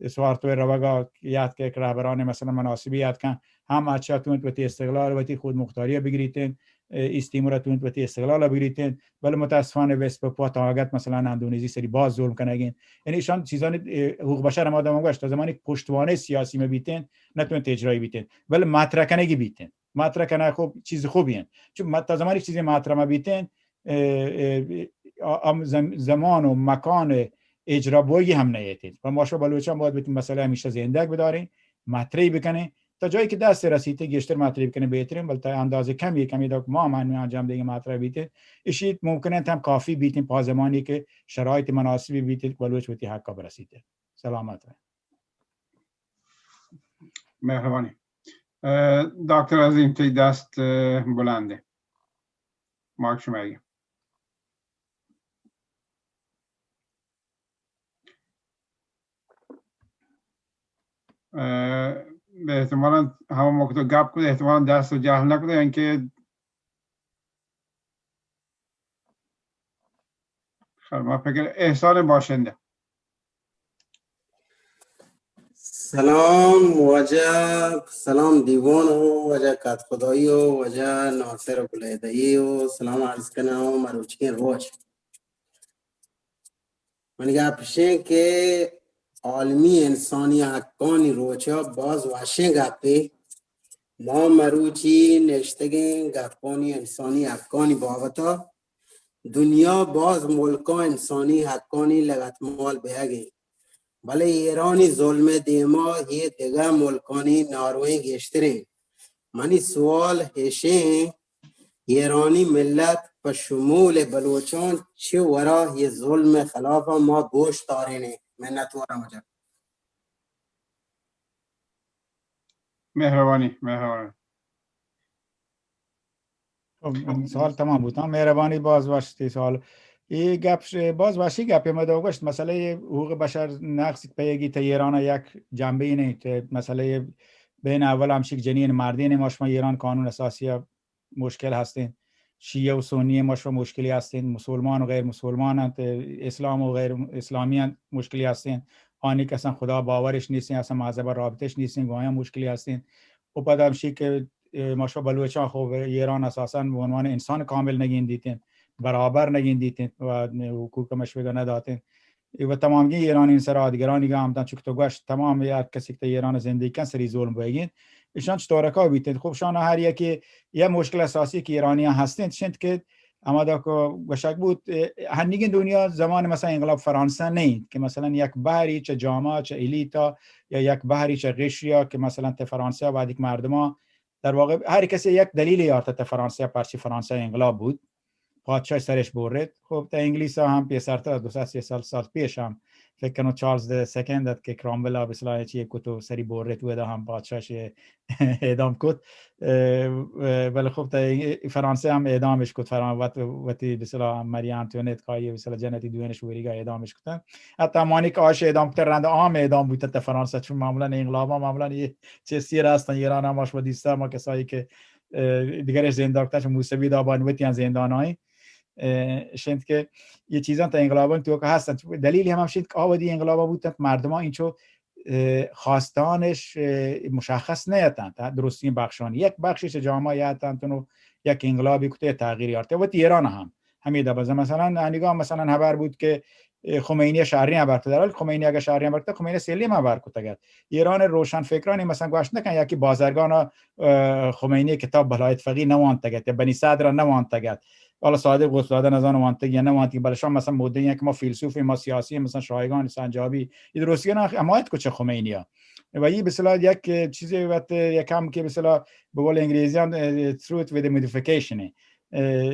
سوارتو روگا یاد که یک رهبران مثلا مناسبی یاد کن، هم اچا تونت وتی استقلال، وتی خود مختاری بگریتین، اه، ایست تیمور تونت وتی استقلال بگریتین، ولی متاسفانه ویست پاپوا تا اگت مثلا اندونزی سری باز ظلم کنگین. یعنی ایشان چیزانی، اه، حقوق بشر ما دام گوشت، تا زمانی پشتوانه سیاسی ما بیتین، نتونت اجرایی بیتین، ولی مطرح کنگی بیتین. مطرح کنه خب چیز خوبی هن. چون مت-، تا زمانی چیزی مطرح ما بیتین، اه، اه، ام زم-، زمان و مکان اجرا بوگی هم نیتین. و ما شو بلوچان باید بیتین مسئله همیشه زندگ بدارین، مطرحی بکنین. تا جایی که دست رسیده گیشتر مطرح بکنه بهترین، بل تا اندازه کمی، کمی دا ما من انجام دیگه مطرح بیتین. اشی ممکنه هم کافی بیتین پا زمانی که شرایط مناسبی بیتین، بلوچ وتی حقا برسیده. سلامت بین. مهربانی. اه، دکتر عظیم، تی دست، اه، بلنده. مایک شما اگه. اه، به احتمالاً همه ما که تو گپ کنه، احتمالاً دست رو جهل نکنه، اینکه خیر، ما فکر احسان باشنده. سلام واجہ، سلام دیوان و واجہ کات خدائی و واجہ ناصر بلیدئی و سلام عرض کناں و مروچی روچ۔ منی گپ اش انت کہ عالمی انسانی حقانی روچ ء باز وشیں گپے، ما مروچی نشتگیں گپانی انسانی حقانی بابتا، دنیا باز ملکاں انسانی حقانی لگتمال بیگ انت، بلے ایرانی ظلم ءِ دیما اے دگہ ملکانی نارویں گیشتریں۔ منی سوال ایشیں، ایرانی ملت پہ شمول بلوچاں چہ ورا اے ظلم ءِ خلاف ما گوش دارینیں؟ منتوارم جان۔ مہربانی، مہربانی۔ خب، سوال تمام بوتاں۔ مہربانی، باز وش تئی سوال۔ اے گپ ش-، باز وشی گپے، ما دو گوشت، مسئلہ حقوق بشر نقض پیگی تا ایران یک جنبے نہیں، تے مسئلہ بین اول ہمشی کہ جنین مردین ما شما ایران قانون اساسی مشکل ہستیں، شیعہ و سنی ما شما مشکلی ہستیں، مسلمان و غیر مسلمان انت، اسلام و غیر اسلامی انت، مشکلی ہستیں، آنی کہ اصلاً خدا باورش نیستیں، اصلاً مذہب رابطش نیستیں، گوایاں مشکلی ہستیں۔ و پدا ہمشی کہ، اے، ما شما بلوچاں خوب ایران اساساً به عنوان انسان کامل نگین دیتیں، برابر نگین دیتیں و حقوق مشوگا نداتیں۔ اے و تمامگیں ایرانی سرا آدگرانی گام داں، چک تو گوشت، تمام ہر کسی کہ ایران زندگی کن سری ظلم بوگین۔ ایشان چطور کا بیتیں؟ خوب شان ہر یکی یہ مشکل اساسی کہ ایرانیاں ہستیں، چنت کہ ہما دا کہ گوشگ بوت، اے، ہنیگیں دنیا زمان مثلاً انقلاب فرانسہ نہیں کہ مثلاً یک بہری چہ جاما، چہ الیتا یا یک بہری چہ غشیا کہ مثلاً تے فرانسہ بعد یک مردمان در واقع ہر کسی یک دلیلی آرت تا فرانسہ، پرچی فرانسہ انقلاب بود، پادشاہ سرش بورت۔ خب تا انگلیس ها ہم پیسرتر، دو سد سیصد سال پیش ہم فکر کنم چارلز سیکنڈ ات کہ کرامبل ها بسلا چی کتو سری بورت، ودا ہم پادشاہ شی اعدام کت۔ اه، اه، بلے خب تا فرانسہ ہم اعدامش کت، فران-، وت-، وتی بسلا مری آنتونیت کائی بسلا جنتی دوینش وریگا اعدامش کتن۔ حتی مانی کہ آش اعدام کتن رند عام اعدام بوتن تا فرانسہ، چون معمولاً انقلابا معمولاً یہ چیز سیر ہستن، ایران ہم آش ودیستا ما کسایی کہ، اه، دیگرش زندان کتن، چون موسوی دابان وتی ہم زندان آئیں۔ اه، شنت کہ یہ چیزاں تا انقلاباں تو کہ ہستن۔ دلیل ہم ہمشی کہ آ وتی انقلابا بوتن، مردمان اینچو، اه، خواستانش، اه، مشخص نیتن، تا درستین بخشان۔ یک بخشش جامعہ یتن تنو یک انقلابی کتے تغییری آرتے۔ وتی ایران ہم ہمیں دا بزن۔ مثلاً انیگا مثلاً خبر بود کہ، اه، خمینی شهریان برکت در حال خمینی اگر شهریان برکت، خمینی سیلی ما برکت اگر ایران روشن فکرانی مثلاً گوشت نکن یکی بازرگان، اه، خمینی کتاب بلایت فقی نوانتگت یا بنی صدر نوانتگت، والا صادق غوث زاده نزان وانتگ یا نوانتگ، بلے شما مثلاً مدعی ہیں کہ ما فیلسوف، ما سیاسی، مثلاً شایگان سنجابی، یہ درستی نا حمایت کو چه خمینی ها۔ و یہ بسلا یک چیزی وقت یکم کہ بسلا به قول انگریزیان، اه، truth with modification ہے۔ اه،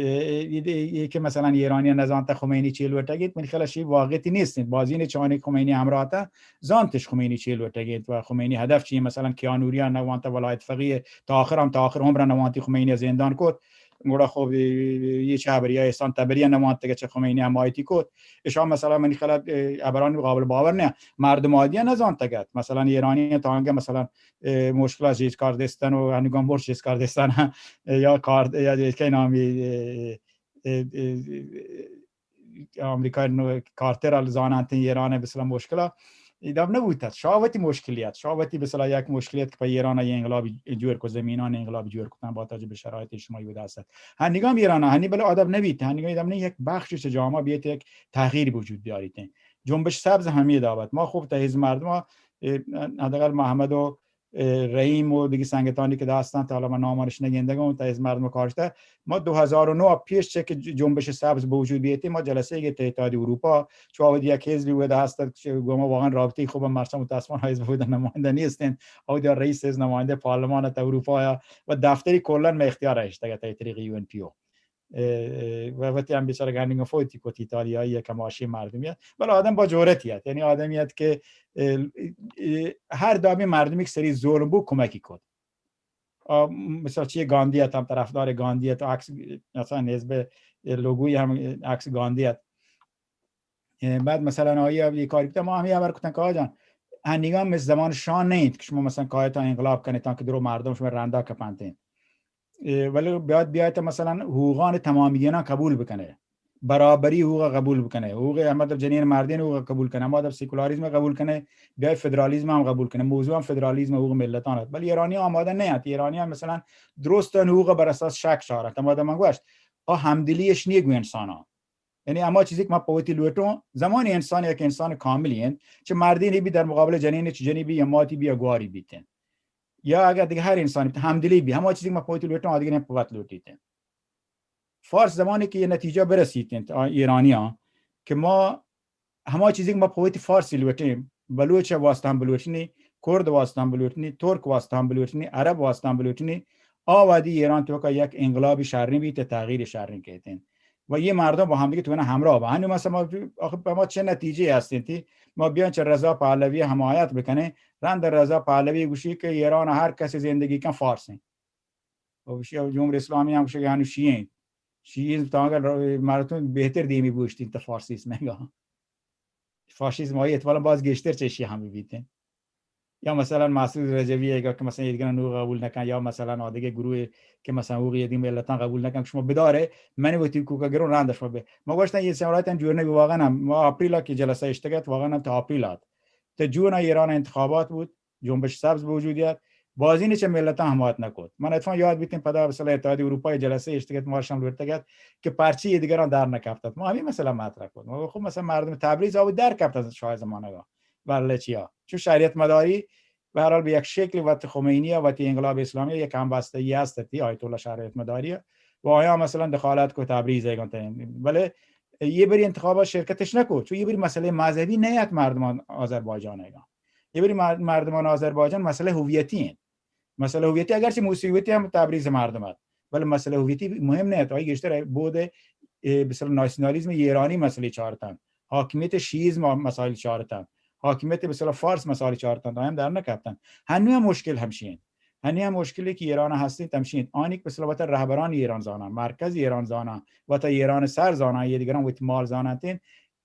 یہ، یہ کہ مثلاً ایرانی نزانتا خمینی چیل وٹگیت، من خیال شی واقعیتی نیست۔ بازین چانی خمینی همراه تا زانتش خمینی چیل وٹگیت و خمینی هدف چی؟ مثلاً کیانوریان نوانتا ولایت فقیه تا آخر هم، تا آخر عمر نوانتی خمینی زندان کت۔ گڑا خب، یہ چه خبری، احسان تبری نوانتگ چه خمینی حمایتی کت۔ اشان مثلاً منی خیال، اه، خبران قابل باور نه۔ مردم عادی نزانتگت۔ مثلاً ایرانی تانگه مثلاً، اه، مشکل از چیز کار دستن و هنگام برش چیز کار دستن، اه، یا کار، یا که نامی، اه، اه، اه، آمریکا نو کارتر ال زانانت ایران بسلا مشکلا ایدام نبوتت۔ شاوتی مشکلیت، شاوتی بسلا یک مشکلیت که په ایران ای انقلاب جور کو، زمینان انقلاب جور کتن با توجه به شرایط اجتماعی و دست. هنگام ایران هنی بله آدم نبیت، هنگام ایدام نه یک بخشی چه جامعه بیت یک تغییری وجود بیاریت. جنبش سبز همی دعوت ما خوب تهیز مردم، اه، حداقل محمد و اه، رحیم و دیگه سنگتانی که داستن تا حالا من نامانش نگندگم، تا از مردم کاشته. ما دو هزار و نه پیش چه که ج-، جنبش سبز به وجود بیتی، ما جلسه که اتحادی اروپا، چو اود یک حزبی بوده هست که گو ما واقعاً رابطهٔ خوب مرسا متاسفانه حزب بوده نماینده نیستین. اود یا رئیس حزب نماینده پارلمان تا اروپا یا و دفتری کلاً ما اختیار اشتگه تا طریق یو ان پی او. اه، اه، و وتی هم بیچارگ هنگا فوتی کت، ایتالیایی کماشی مردمی ات، بلے آدم با جورتی ات، یعنی آدمی ات که، اه، اه، هر دامی مردمی که سری ظلم بو کمکی کت. آ، مثال چی گاندی ات، هم طرفدار گاندی ات، عکس، مثلاً حزب لوگوی هم عکس گاندی ات. اه، بعد مثلاً آئی ء یہ کاری کتا، ما ہمیں خبر کتن کہ آجان، ہنیگا مثل زمان شاہ نہیں کہ شما مثلاً کایتا انقلاب کنیتان کہ درو مردم شما رندا کپنتین. اه، ولی بیاد بیایت مثلاً حقوقان تمامینا قبول بکنه، برابری حقوق قبول بکنه، حقوق ہمہ دب جنین مردین حقوق قبول کنه، ہمہ دب سیکولاریزم قبول کنه، بیای فدرالیزم هم قبول کنه، موضوع هم فدرالیزم حقوق ملتان ات. ولی ایرانی آماده نه ات. ایرانی هم مثلاً درستان حقوق بر اساس شک چارت. ہمہ دب من گوشت، آ همدلیش نیه گو انسانا. یعنی ہما چیزی کہ ما پہ وتی لوٹوں، زمانی انسان یک انسان کاملی انت، چہ مردینے بی در مقابل جنینے، چہ جنی بی یا ماتی بی یا گواری بیتن. یا اگر دیگه هر انسانی بیت، همدلی بی، هما چیزی که ما پہ وتی لوٹیں، آ دگریں پہ وت لوٹیت انت. فارس زمانی که یه نتیجه برسیت انت، آ، ایرانیان، که ما هما چیزی که ما پہ وتی فارسی لوٹیں، بلوچ واسطه هم بلوٹنی، کرد واسطه هم بلوٹنی، ترک واسطه هم بلوٹنی، عرب واسطه هم بلوٹنی، آ وہدی ایران توکا یک انقلابی شریں بیت، تغییر شریں کیت انت. و یه مردم با همدیگه تونا همراه با. هنو مثلا ما، آخه پہ ما چه نتیجه هستین تی؟ ما بیان چه رضا پهلوی حمایت بکنیں، رند رضا پهلوی گوشی که ایران هر کسی زندگی کن فارس انت. و گوشی جمهوری اسلامی هم گوشی که هنو شیعه انت. شیعه انت تا اگر مردم بهتر دیمی بوشتین تا فارسیسم گا. فاشیسم آئی احتمالاً باز گیشتر چه شیعه هم بیتین. یا مثلاً مسعود رجوی اگه که مثلاً ایدگران نو قبول نکن، یا مثلاً آدگه گروه که مثلاً حقوق ایدگه ملتان قبول نکن، که شما بداره، من وتی کوکا گرون رند شما به. ما گوشتن یه سمرایت هم جور نبی واقعاً هم. ما آپریل که جلسه اشتگت، واقعاً هم تا آپریل آت. تا جون ایران انتخابات بود، جنبش سبز به وجود یاد، بازین چه ملتان حمایت نکود. من اتفاقاً یاد بیتیم پدا مثلاً اتحادی اروپای جلسه اشتگت، مارشان لورتگت که پرچی دیگران در نکفتت. ما همین مثلاً مطرح کد. ما خب مثلاً مردم تبریز آو در کفتت شاه زمانه، بله چیا؟ چون شریعت مداری به هر حال به یک شکل وت خمینی و وت انقلاب اسلامی یک همبستگی هست تی آیت الله شریعت مداری و آیا مثلاً دخالت کو تبریز ایگان تین. بله یه بری انتخابات شرکتش نکو، چون یه بری مسئله مذهبی نیت مردمان آذربایجان ایگان. یه بری مر-، مردمان آذربایجان مسئله هویتی انت. مسئله هویتی اگرچه موسیقیتی هم تبریز مردم است، ولی مسئله هویتی مهم نیت. آئی گیشتر بود، اه، مثلاً ناسیونالیسم ایرانی مسئله چارتن، حاکمیت شیعیزم مسائل چارتن، حاکمیت مثلاً فارس مسائل چارتن، آئی هم در نکفتن. هنو هم مشکل همشین. هنی هم مشکلی که ایران هستین تمشین. آنی که مثلاً وطن رهبران ایران زانن، مرکز ایران زانن، وطن ایران سر زانن، یه دیگران وتی مال زانن تین،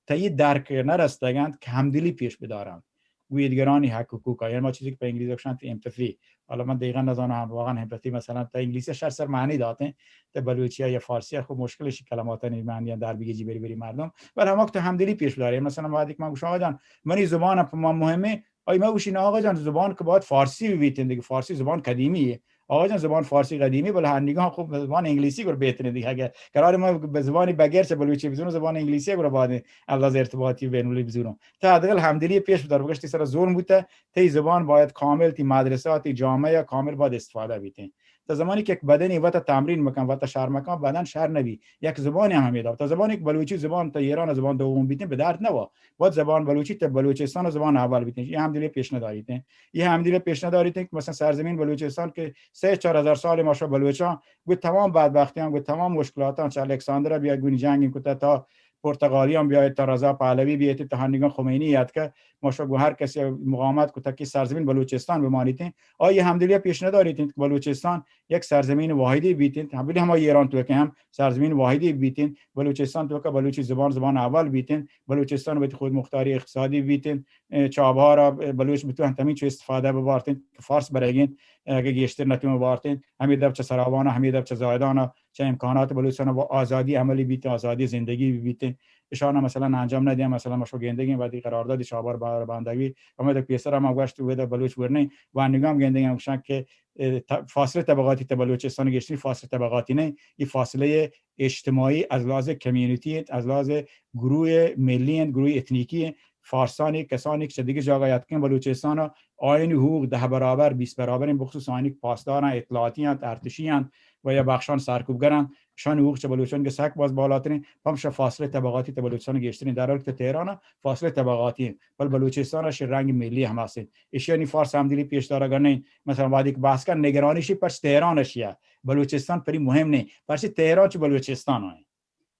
تا یه درک نرستگند که همدلی پیش بدارند. گوی دیگرانی حق حقوق، یعنی ما چیزی که په انگلیسی گوشند empathy. حالا من دقیقاً نزانم، هم واقعاً empathy مثلاً تا انگلیسی شر سر معنی داتن، تا بلوچی یا فارسی خب مشکلش کلماتانی معنی در بگیجی بری بری مردم. ولی هم وقت همدلی پیش بداری. مثلاً وقتی که من گوشم آقا جان، منی زبان په ما مهمه، آئی ما گوشی نه آقا جان، زبان که باید فارسی ببیتین دیگه، فارسی زبان قدیمیه. آقا جان، زبان فارسی قدیمی، بله هر نگاه خب زبان انگلیسی گر بهتره دیگه. اگه قرار ما به زبان بغیر چه بلوچی بزنم، زبان انگلیسی گر باید انداز ارتباطی بین المللی بزنم. تا حداقل همدلی پیش بدار، بگشتی سر ظلم بوته، تی زبان باید کامل، تی مدرسه، تی جامعه کامل باید استفاده بیتین. تا زمانی که یک بدنی وت تمرین مکن، وت شر مکن، بدن شر نبی. یک زبانی هم همیدا. تا زمانی که بلوچی زبان تا ایران زبان دوم بیتین، به درد نوا. باید زبان بلوچی تا بلوچستان زبان اول بیتین. یه همدلی پیش نداریتین. یه همدلی پیش نداریتین که مثلاً سرزمین بلوچستان که سه چهار هزار سال ما شو بلوچان، گو تمام بدبختیان، گو تمام مشکلاتان، چه الکساندر بیا گونی جنگ کتا تا پرتغالیان بیایت، تا رضا پهلوی بیایت، تا هنگان خمینی یاد که ما شو گو هر کسی مقاومت کتا که سرزمین بلوچستان بمانیتین. آیا همدلی پیش نداریتین که بلوچستان یک سرزمین واحدی بیتین، هم بلی هم ایران تو که هم سرزمین واحدی بیتین، بلوچستان تو که بلوچی زبان زبان اول بیتین، بلوچستان وتی خود مختاری اقتصادی بیتین، اه، چابهار بلوچ بتوان تمین چو استفاده ببارتین که فارس برگین، اه، اگه گیشتر نتون ببارتین، همی دب چه سراوان، همی دب چه زاهدان، چه امکانات بلوچستان و آزادی عملی بیتین، آزادی زندگی بیتین. اشان مثلاً انجام ندیم، مثلاً ما شو گندگین وقتی قرارداد چابهار بندوی، اما در پیسر هم گوشت و در بلوچ ورنه و نگام گندگین گوشن که، اه، ت-، فاصله طبقاتی تا بلوچستان گشتی فاصله طبقاتی نه، این فاصله اجتماعی از لحاظ کمیونیتی انت، از لحاظ گروه ملی انت، گروه اتنیکی انت. فارسانی کسانی که چه دیگه جاگا یاتکن بلوچستان، آیانی حقوق ده برابر، بیست برابر انت، بخصوص آیانی که پاسدار انت، اطلاعاتی انت، ارتشی انت و یا بخشان سرکوبگر انت، شان حقوق چه بلوچان که سک باز بالاترین، پمش فاصله طبقاتی تا بلوچستان گیشترین، در حالی که تهران فاصله طبقاتی انت، بل بلوچستان اش رنگ ملی هم هستین. ایشانی فارس همدلی پیش دارگا نه. مثلاً وقتی که بحث کن نگرانیشی پرچ تهران اشیا، بلوچستان پری مهم نه، پرچ تهران چه بلوچستان آئے.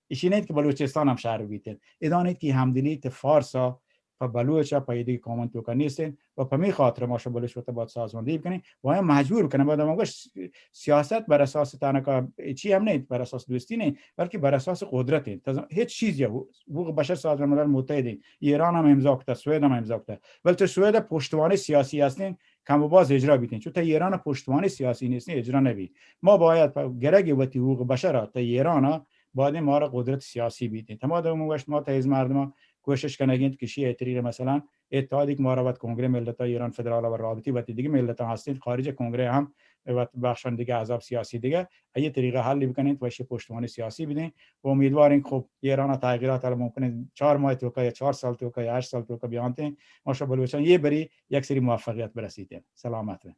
ایشی نیت که بلوچستان هم شهر بیتن. ادانیت که همدلی ته فارسا په بلوچا په ایدگی قومن توکا نیستن و په می خاطر ما شو بلوچ وتا باید سازماندهی بکنین و هم مجبور بکنین. باید هم گوش سیاست بر اساس تنکا چی هم نیت، بر اساس دوستی نیت، بلکه بر اساس قدرت انت. تز-، هیچ چیز یا حقوق بشر سازمان ملل متحد انت. ایران هم امضا کتا، سوئد هم امضا کتا. ولی تو سوئد پشتوانه سیاسی هستین، کم و باز اجرا بیتین. چون تا ایران پشتوانه سیاسی نیستین، اجرا نبی. ما باید په گرگ وتی حقوق بشر تا ایران باید ما را قدرت سیاسی بیتین. تمام دو گوشت ما تا از مردم کوشش کنگین که شی اعتری را مثلاً اتحادی که ما را وت کنگره ملت ایران فدرال و رابطی وتی دیگه ملت هستین، خارج کنگره هم وت بخشان دیگه احزاب سیاسی دیگه، ای طریقه حل بکنین و شی پشتوانه سیاسی بدین. و امیدوارین خب ایران تغییرات حالا ممکنه چهار ماه توکا یا چهار سال توکا یا هشت سال توکا بیانتین. ما شو بلوچان یه بری یک سری موفقیت برسیتین. سلامت بین.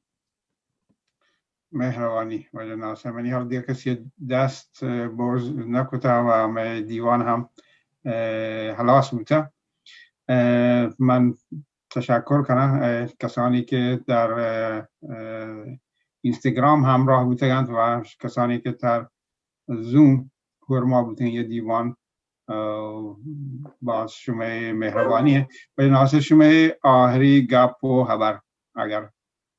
مهربانی واجه ناصر، منی حال دیگه کسی دست، اه، برز نکتا و همه دیوان هم، اه، خلاص بوتا. اه، من تشکر کنم، اه، کسانی که در، اه، اه، اینستاگرام همراه بوتگند و کسانی که در زوم کور ما بوتن یه دیوان، اه، باز شمئے مهربانی. واجه ناصر، شمئے آخری گپ و خبر اگر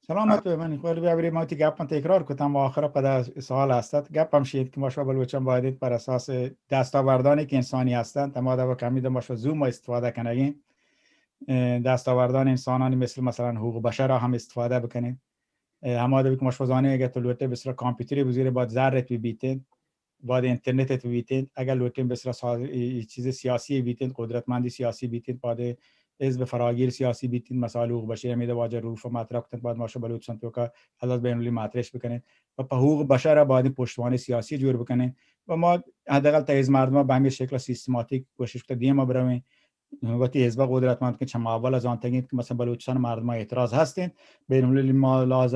سلامت بے، من خیر بے، ابری ما وتی گپاں تکرار کتم و آخر پدا سوال هستت. گپ ہمشی انت کہ ما شما بلوچاں باید انت بر اساس دستاوردانی کہ انسانی هستنت، ہما دابا کہ ہمے ما شما زوم استفادہ کنگیں، اه، دستاوردان انسانانی مثل مثلاً حقوق بشر هم استفادہ بکنیں. اه، ہما دابا کہ ما شما زانیں اگر تو لوٹے بسرا کامپیوتری بزیرے باید زر ات ببیتیں، باید اینترنت ات ببیتیں، اگر لوٹیں بسرا ساز-، ای، ای چیز سیاسی بیتیں، قدرتمندی سیاسی بیتیں، باید حزب فراگیر سیاسی بیتیں، مسائل حقوق بشری ہمیدا واجہ روف مطرح کتن، باید ما شما بلوچستان توکا عدالت بین المللی مطرحش بکنیں و پہ حقوق بشر باید پشتوانہ سیاسی جوڑ بکنیں و ما حداقل تا حزب مردم به ہمے شکل سیستماتیک کوشش کتا دیما برویں. وتی حزب قدرتمند کہ چہ ماول زانتگیں کہ مثلاً بلوچستان مردم اعتراض ہستیں، بین المللی ما لحاظ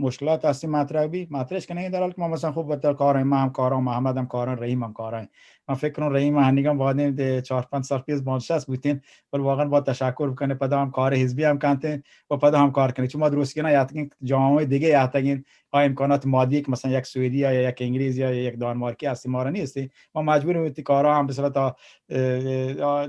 مشکلات ہستیں مطرح بی، مطرحش کنیں، در حال کہ ما مثلاً خوب بہتر کار ہیں، ما ہم کاراں، محمد ہم کاراں، رحیم ہم کاراں. من فکر کنوں رحیم ہنیگم وادیں دے چار پنچ سال پیش بانشست بوتیں، بل واقعاً با تشکر بکنیں، پدا ہم کار حزبی ہم کنتیں و پدا ہم کار کنیں. چون ما درست کنا یاتگیں جامعہ دیگه یاتگیں، آ امکانات مادی کہ مثلاً یک سوئدی یا یک انگریزی یا یک دانمارکی ہستیں مارا نیستیں. ما مجبوریں وتی کارا ہم بسلا تا، اه، اه،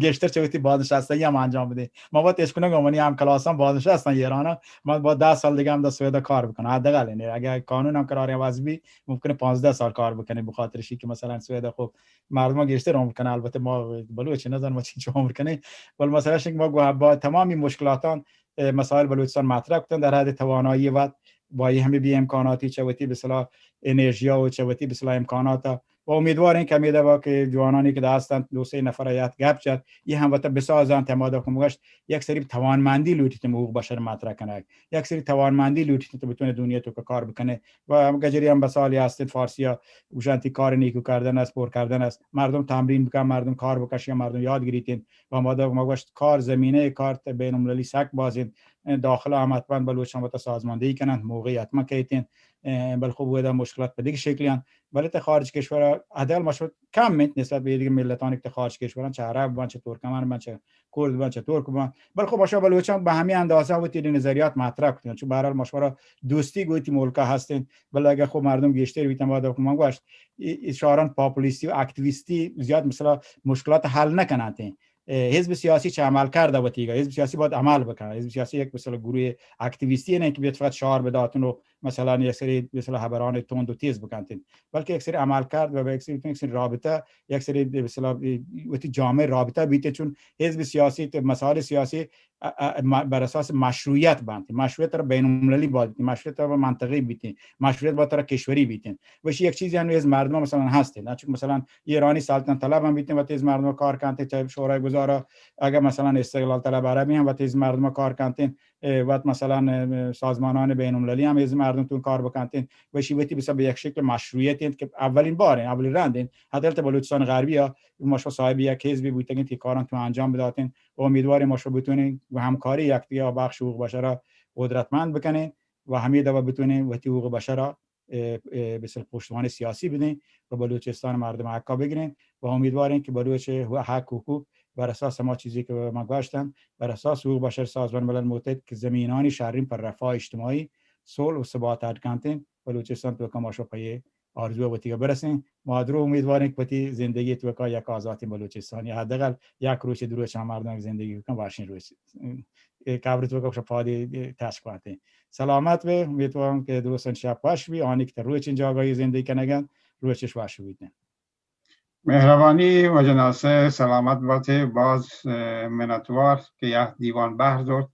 گیشتر چہ وتی بازنشستگی ہم انجام بدیں. ما وت اشکنگ منی ہم کلاساں بازنشستن ایرانا، من با دہ سال دیگه ہم در سوئد کار بکنم. حداقل یعنی اگر قانون ہم قرار عوض بی، ممکنه پانزدہ سال کار بکنی، بخاطر شی کہ مثلاً سوئد خوب مردم گیشتر عمر کنه. البته ما بلوچ نزن ما چی عمر کنه، ولی مثلاً شی کہ ما گو با تمامی مشکلاتان، اه، مسائل بلوچستان مطرح کتن در حد توانایی وت با یہ ہمیں بی امکاناتی چہ وتی بسلا انرژیا و چہ وتی بسلا امکاناتا و امیدواریں کہ ہمیں دبا کہ جوانانی کہ داستن دو سے نفر یات گپ جت، یہ ہم وتا بسازن تمادا کم گشت. یک سری توانمندی لوٹیت حقوق بشر مطرح کنگ، یک سری توانمندی لوٹیت تو بتونے دنیا تو کار بکنے. و گجری ہم بسالی ہستن فارسیا گوشنتی کار نیکو کردن است، پر کردن است. مردم تمرین بکن، مردم کار بکشی، مردم یاد گریتین. و ما دو ما گوشت کار زمینه کار ت-، بین المللی سک بازین. داخل هم حتماً بلوچان وتا سازماندهی کنند، موقعی حتماً کیتین. اه، بل خب ودا مشکلات په دیگه شکلیان. بلے ته خارج کشور حداقل مشکل کم انت نسبت به دیگه ملتانی که ته خارج کشوران، چه عرب بان، چه ترکمن بان، چه کرد بان، چه ترک بان. بل خب ما شما بلوچان به همین اندازه وتی نظریات مطرح کتن. چون به هر حال ما شما را دوستی گوتی ملکا هستین. بل اگه خب مردم گیشتر بیتن، بعد من گوشت ای-، ای شعاران پاپولیستی و اکتیویستی زیاد مثلا مشکلات حل نکنند. اه، حزب سیاسی چه عمل کرده وتیگا، حزب سیاسی باید عمل بکنه. حزب سیاسی یک مثلا گروه اکتیویستی نه که بیاد فقط شعار بداتن و مثلا یک سری مثلا خبران تند و تیز بکنتین، بلکه یک سری عمل کرد و یک سری، یک سری رابطه، یک سری مثلا وتی جامعه رابطه بیته. چون حزب سیاسی ت-، مسائل سیاسی ا-، ا-، م-، بر اساس مشروعیت بنت. مشروعیت را بین المللی باید بیتین، مشروعیت را منطقی بیتین، مشروعیت با ترا کشوری بیتین. وشی یک چیزی هنوز مردم مثلا هستین. چون مثلا ایرانی سلطنت طلب هم بیتین، وتی از مردم کار کنتین، چه شورای گذارا، اگر مثلا استقلال طلب عربی هم وتی از مردم کار کنتین، اه، وت مثلا، اه، سازمانان بین المللی هم از مردم تون کار بکنتین. وشی وتی بس به یک شکل مشروعیت انت که اولین بار انت، اولین رند انت. حتی بلوچستان غربی ها ما شما صاحب یک حزبی بوتگین که کاران تو انجام بداتین. و امیدواریم ما شما بتونین و همکاری یکدیگه و بخش حقوق بشر را قدرتمند بکنین و همین دوا بتونین وتی حقوق بشر را، اه، اه، به اصطلاح پشتوانه سیاسی بدین و بلوچستان مردم حقا بگیرین و امیدوارین که بلوچ حق حقوق بر اساس ما چیزی که ما گوشتن، بر اساس حقوق بشر سازمان ملل متحد که زمینانی شرین پر رفاه اجتماعی، صلح و ثبات اڈ کنتین، بلوچستان تو کماشو پیه آرزو وتیگا برسیں. ما درو امیدواریں کہ وتی زندگی توکا یک آزاتیں بلوچستانی، حداقل یک روچ دو روچ ہم مردم زندگی بکن، واشیں روچ، اے قبر توکا شپادی تشک واتیں. سلامت بے، امیدوارم کہ درستاں شپ وش بی، آنی کہ روچیں جاگاہی زندگی کنگن، روچش وش بیتیں. مهربانی واجه ناصر، سلامت باتے، باز، اه، منتوار کہ یہ دیوان بہر زرت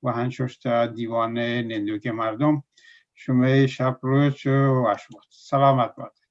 و ہنچوش تا دیوان نندوک مردم. شمئے شپ روچ وش بات. سلامت بات.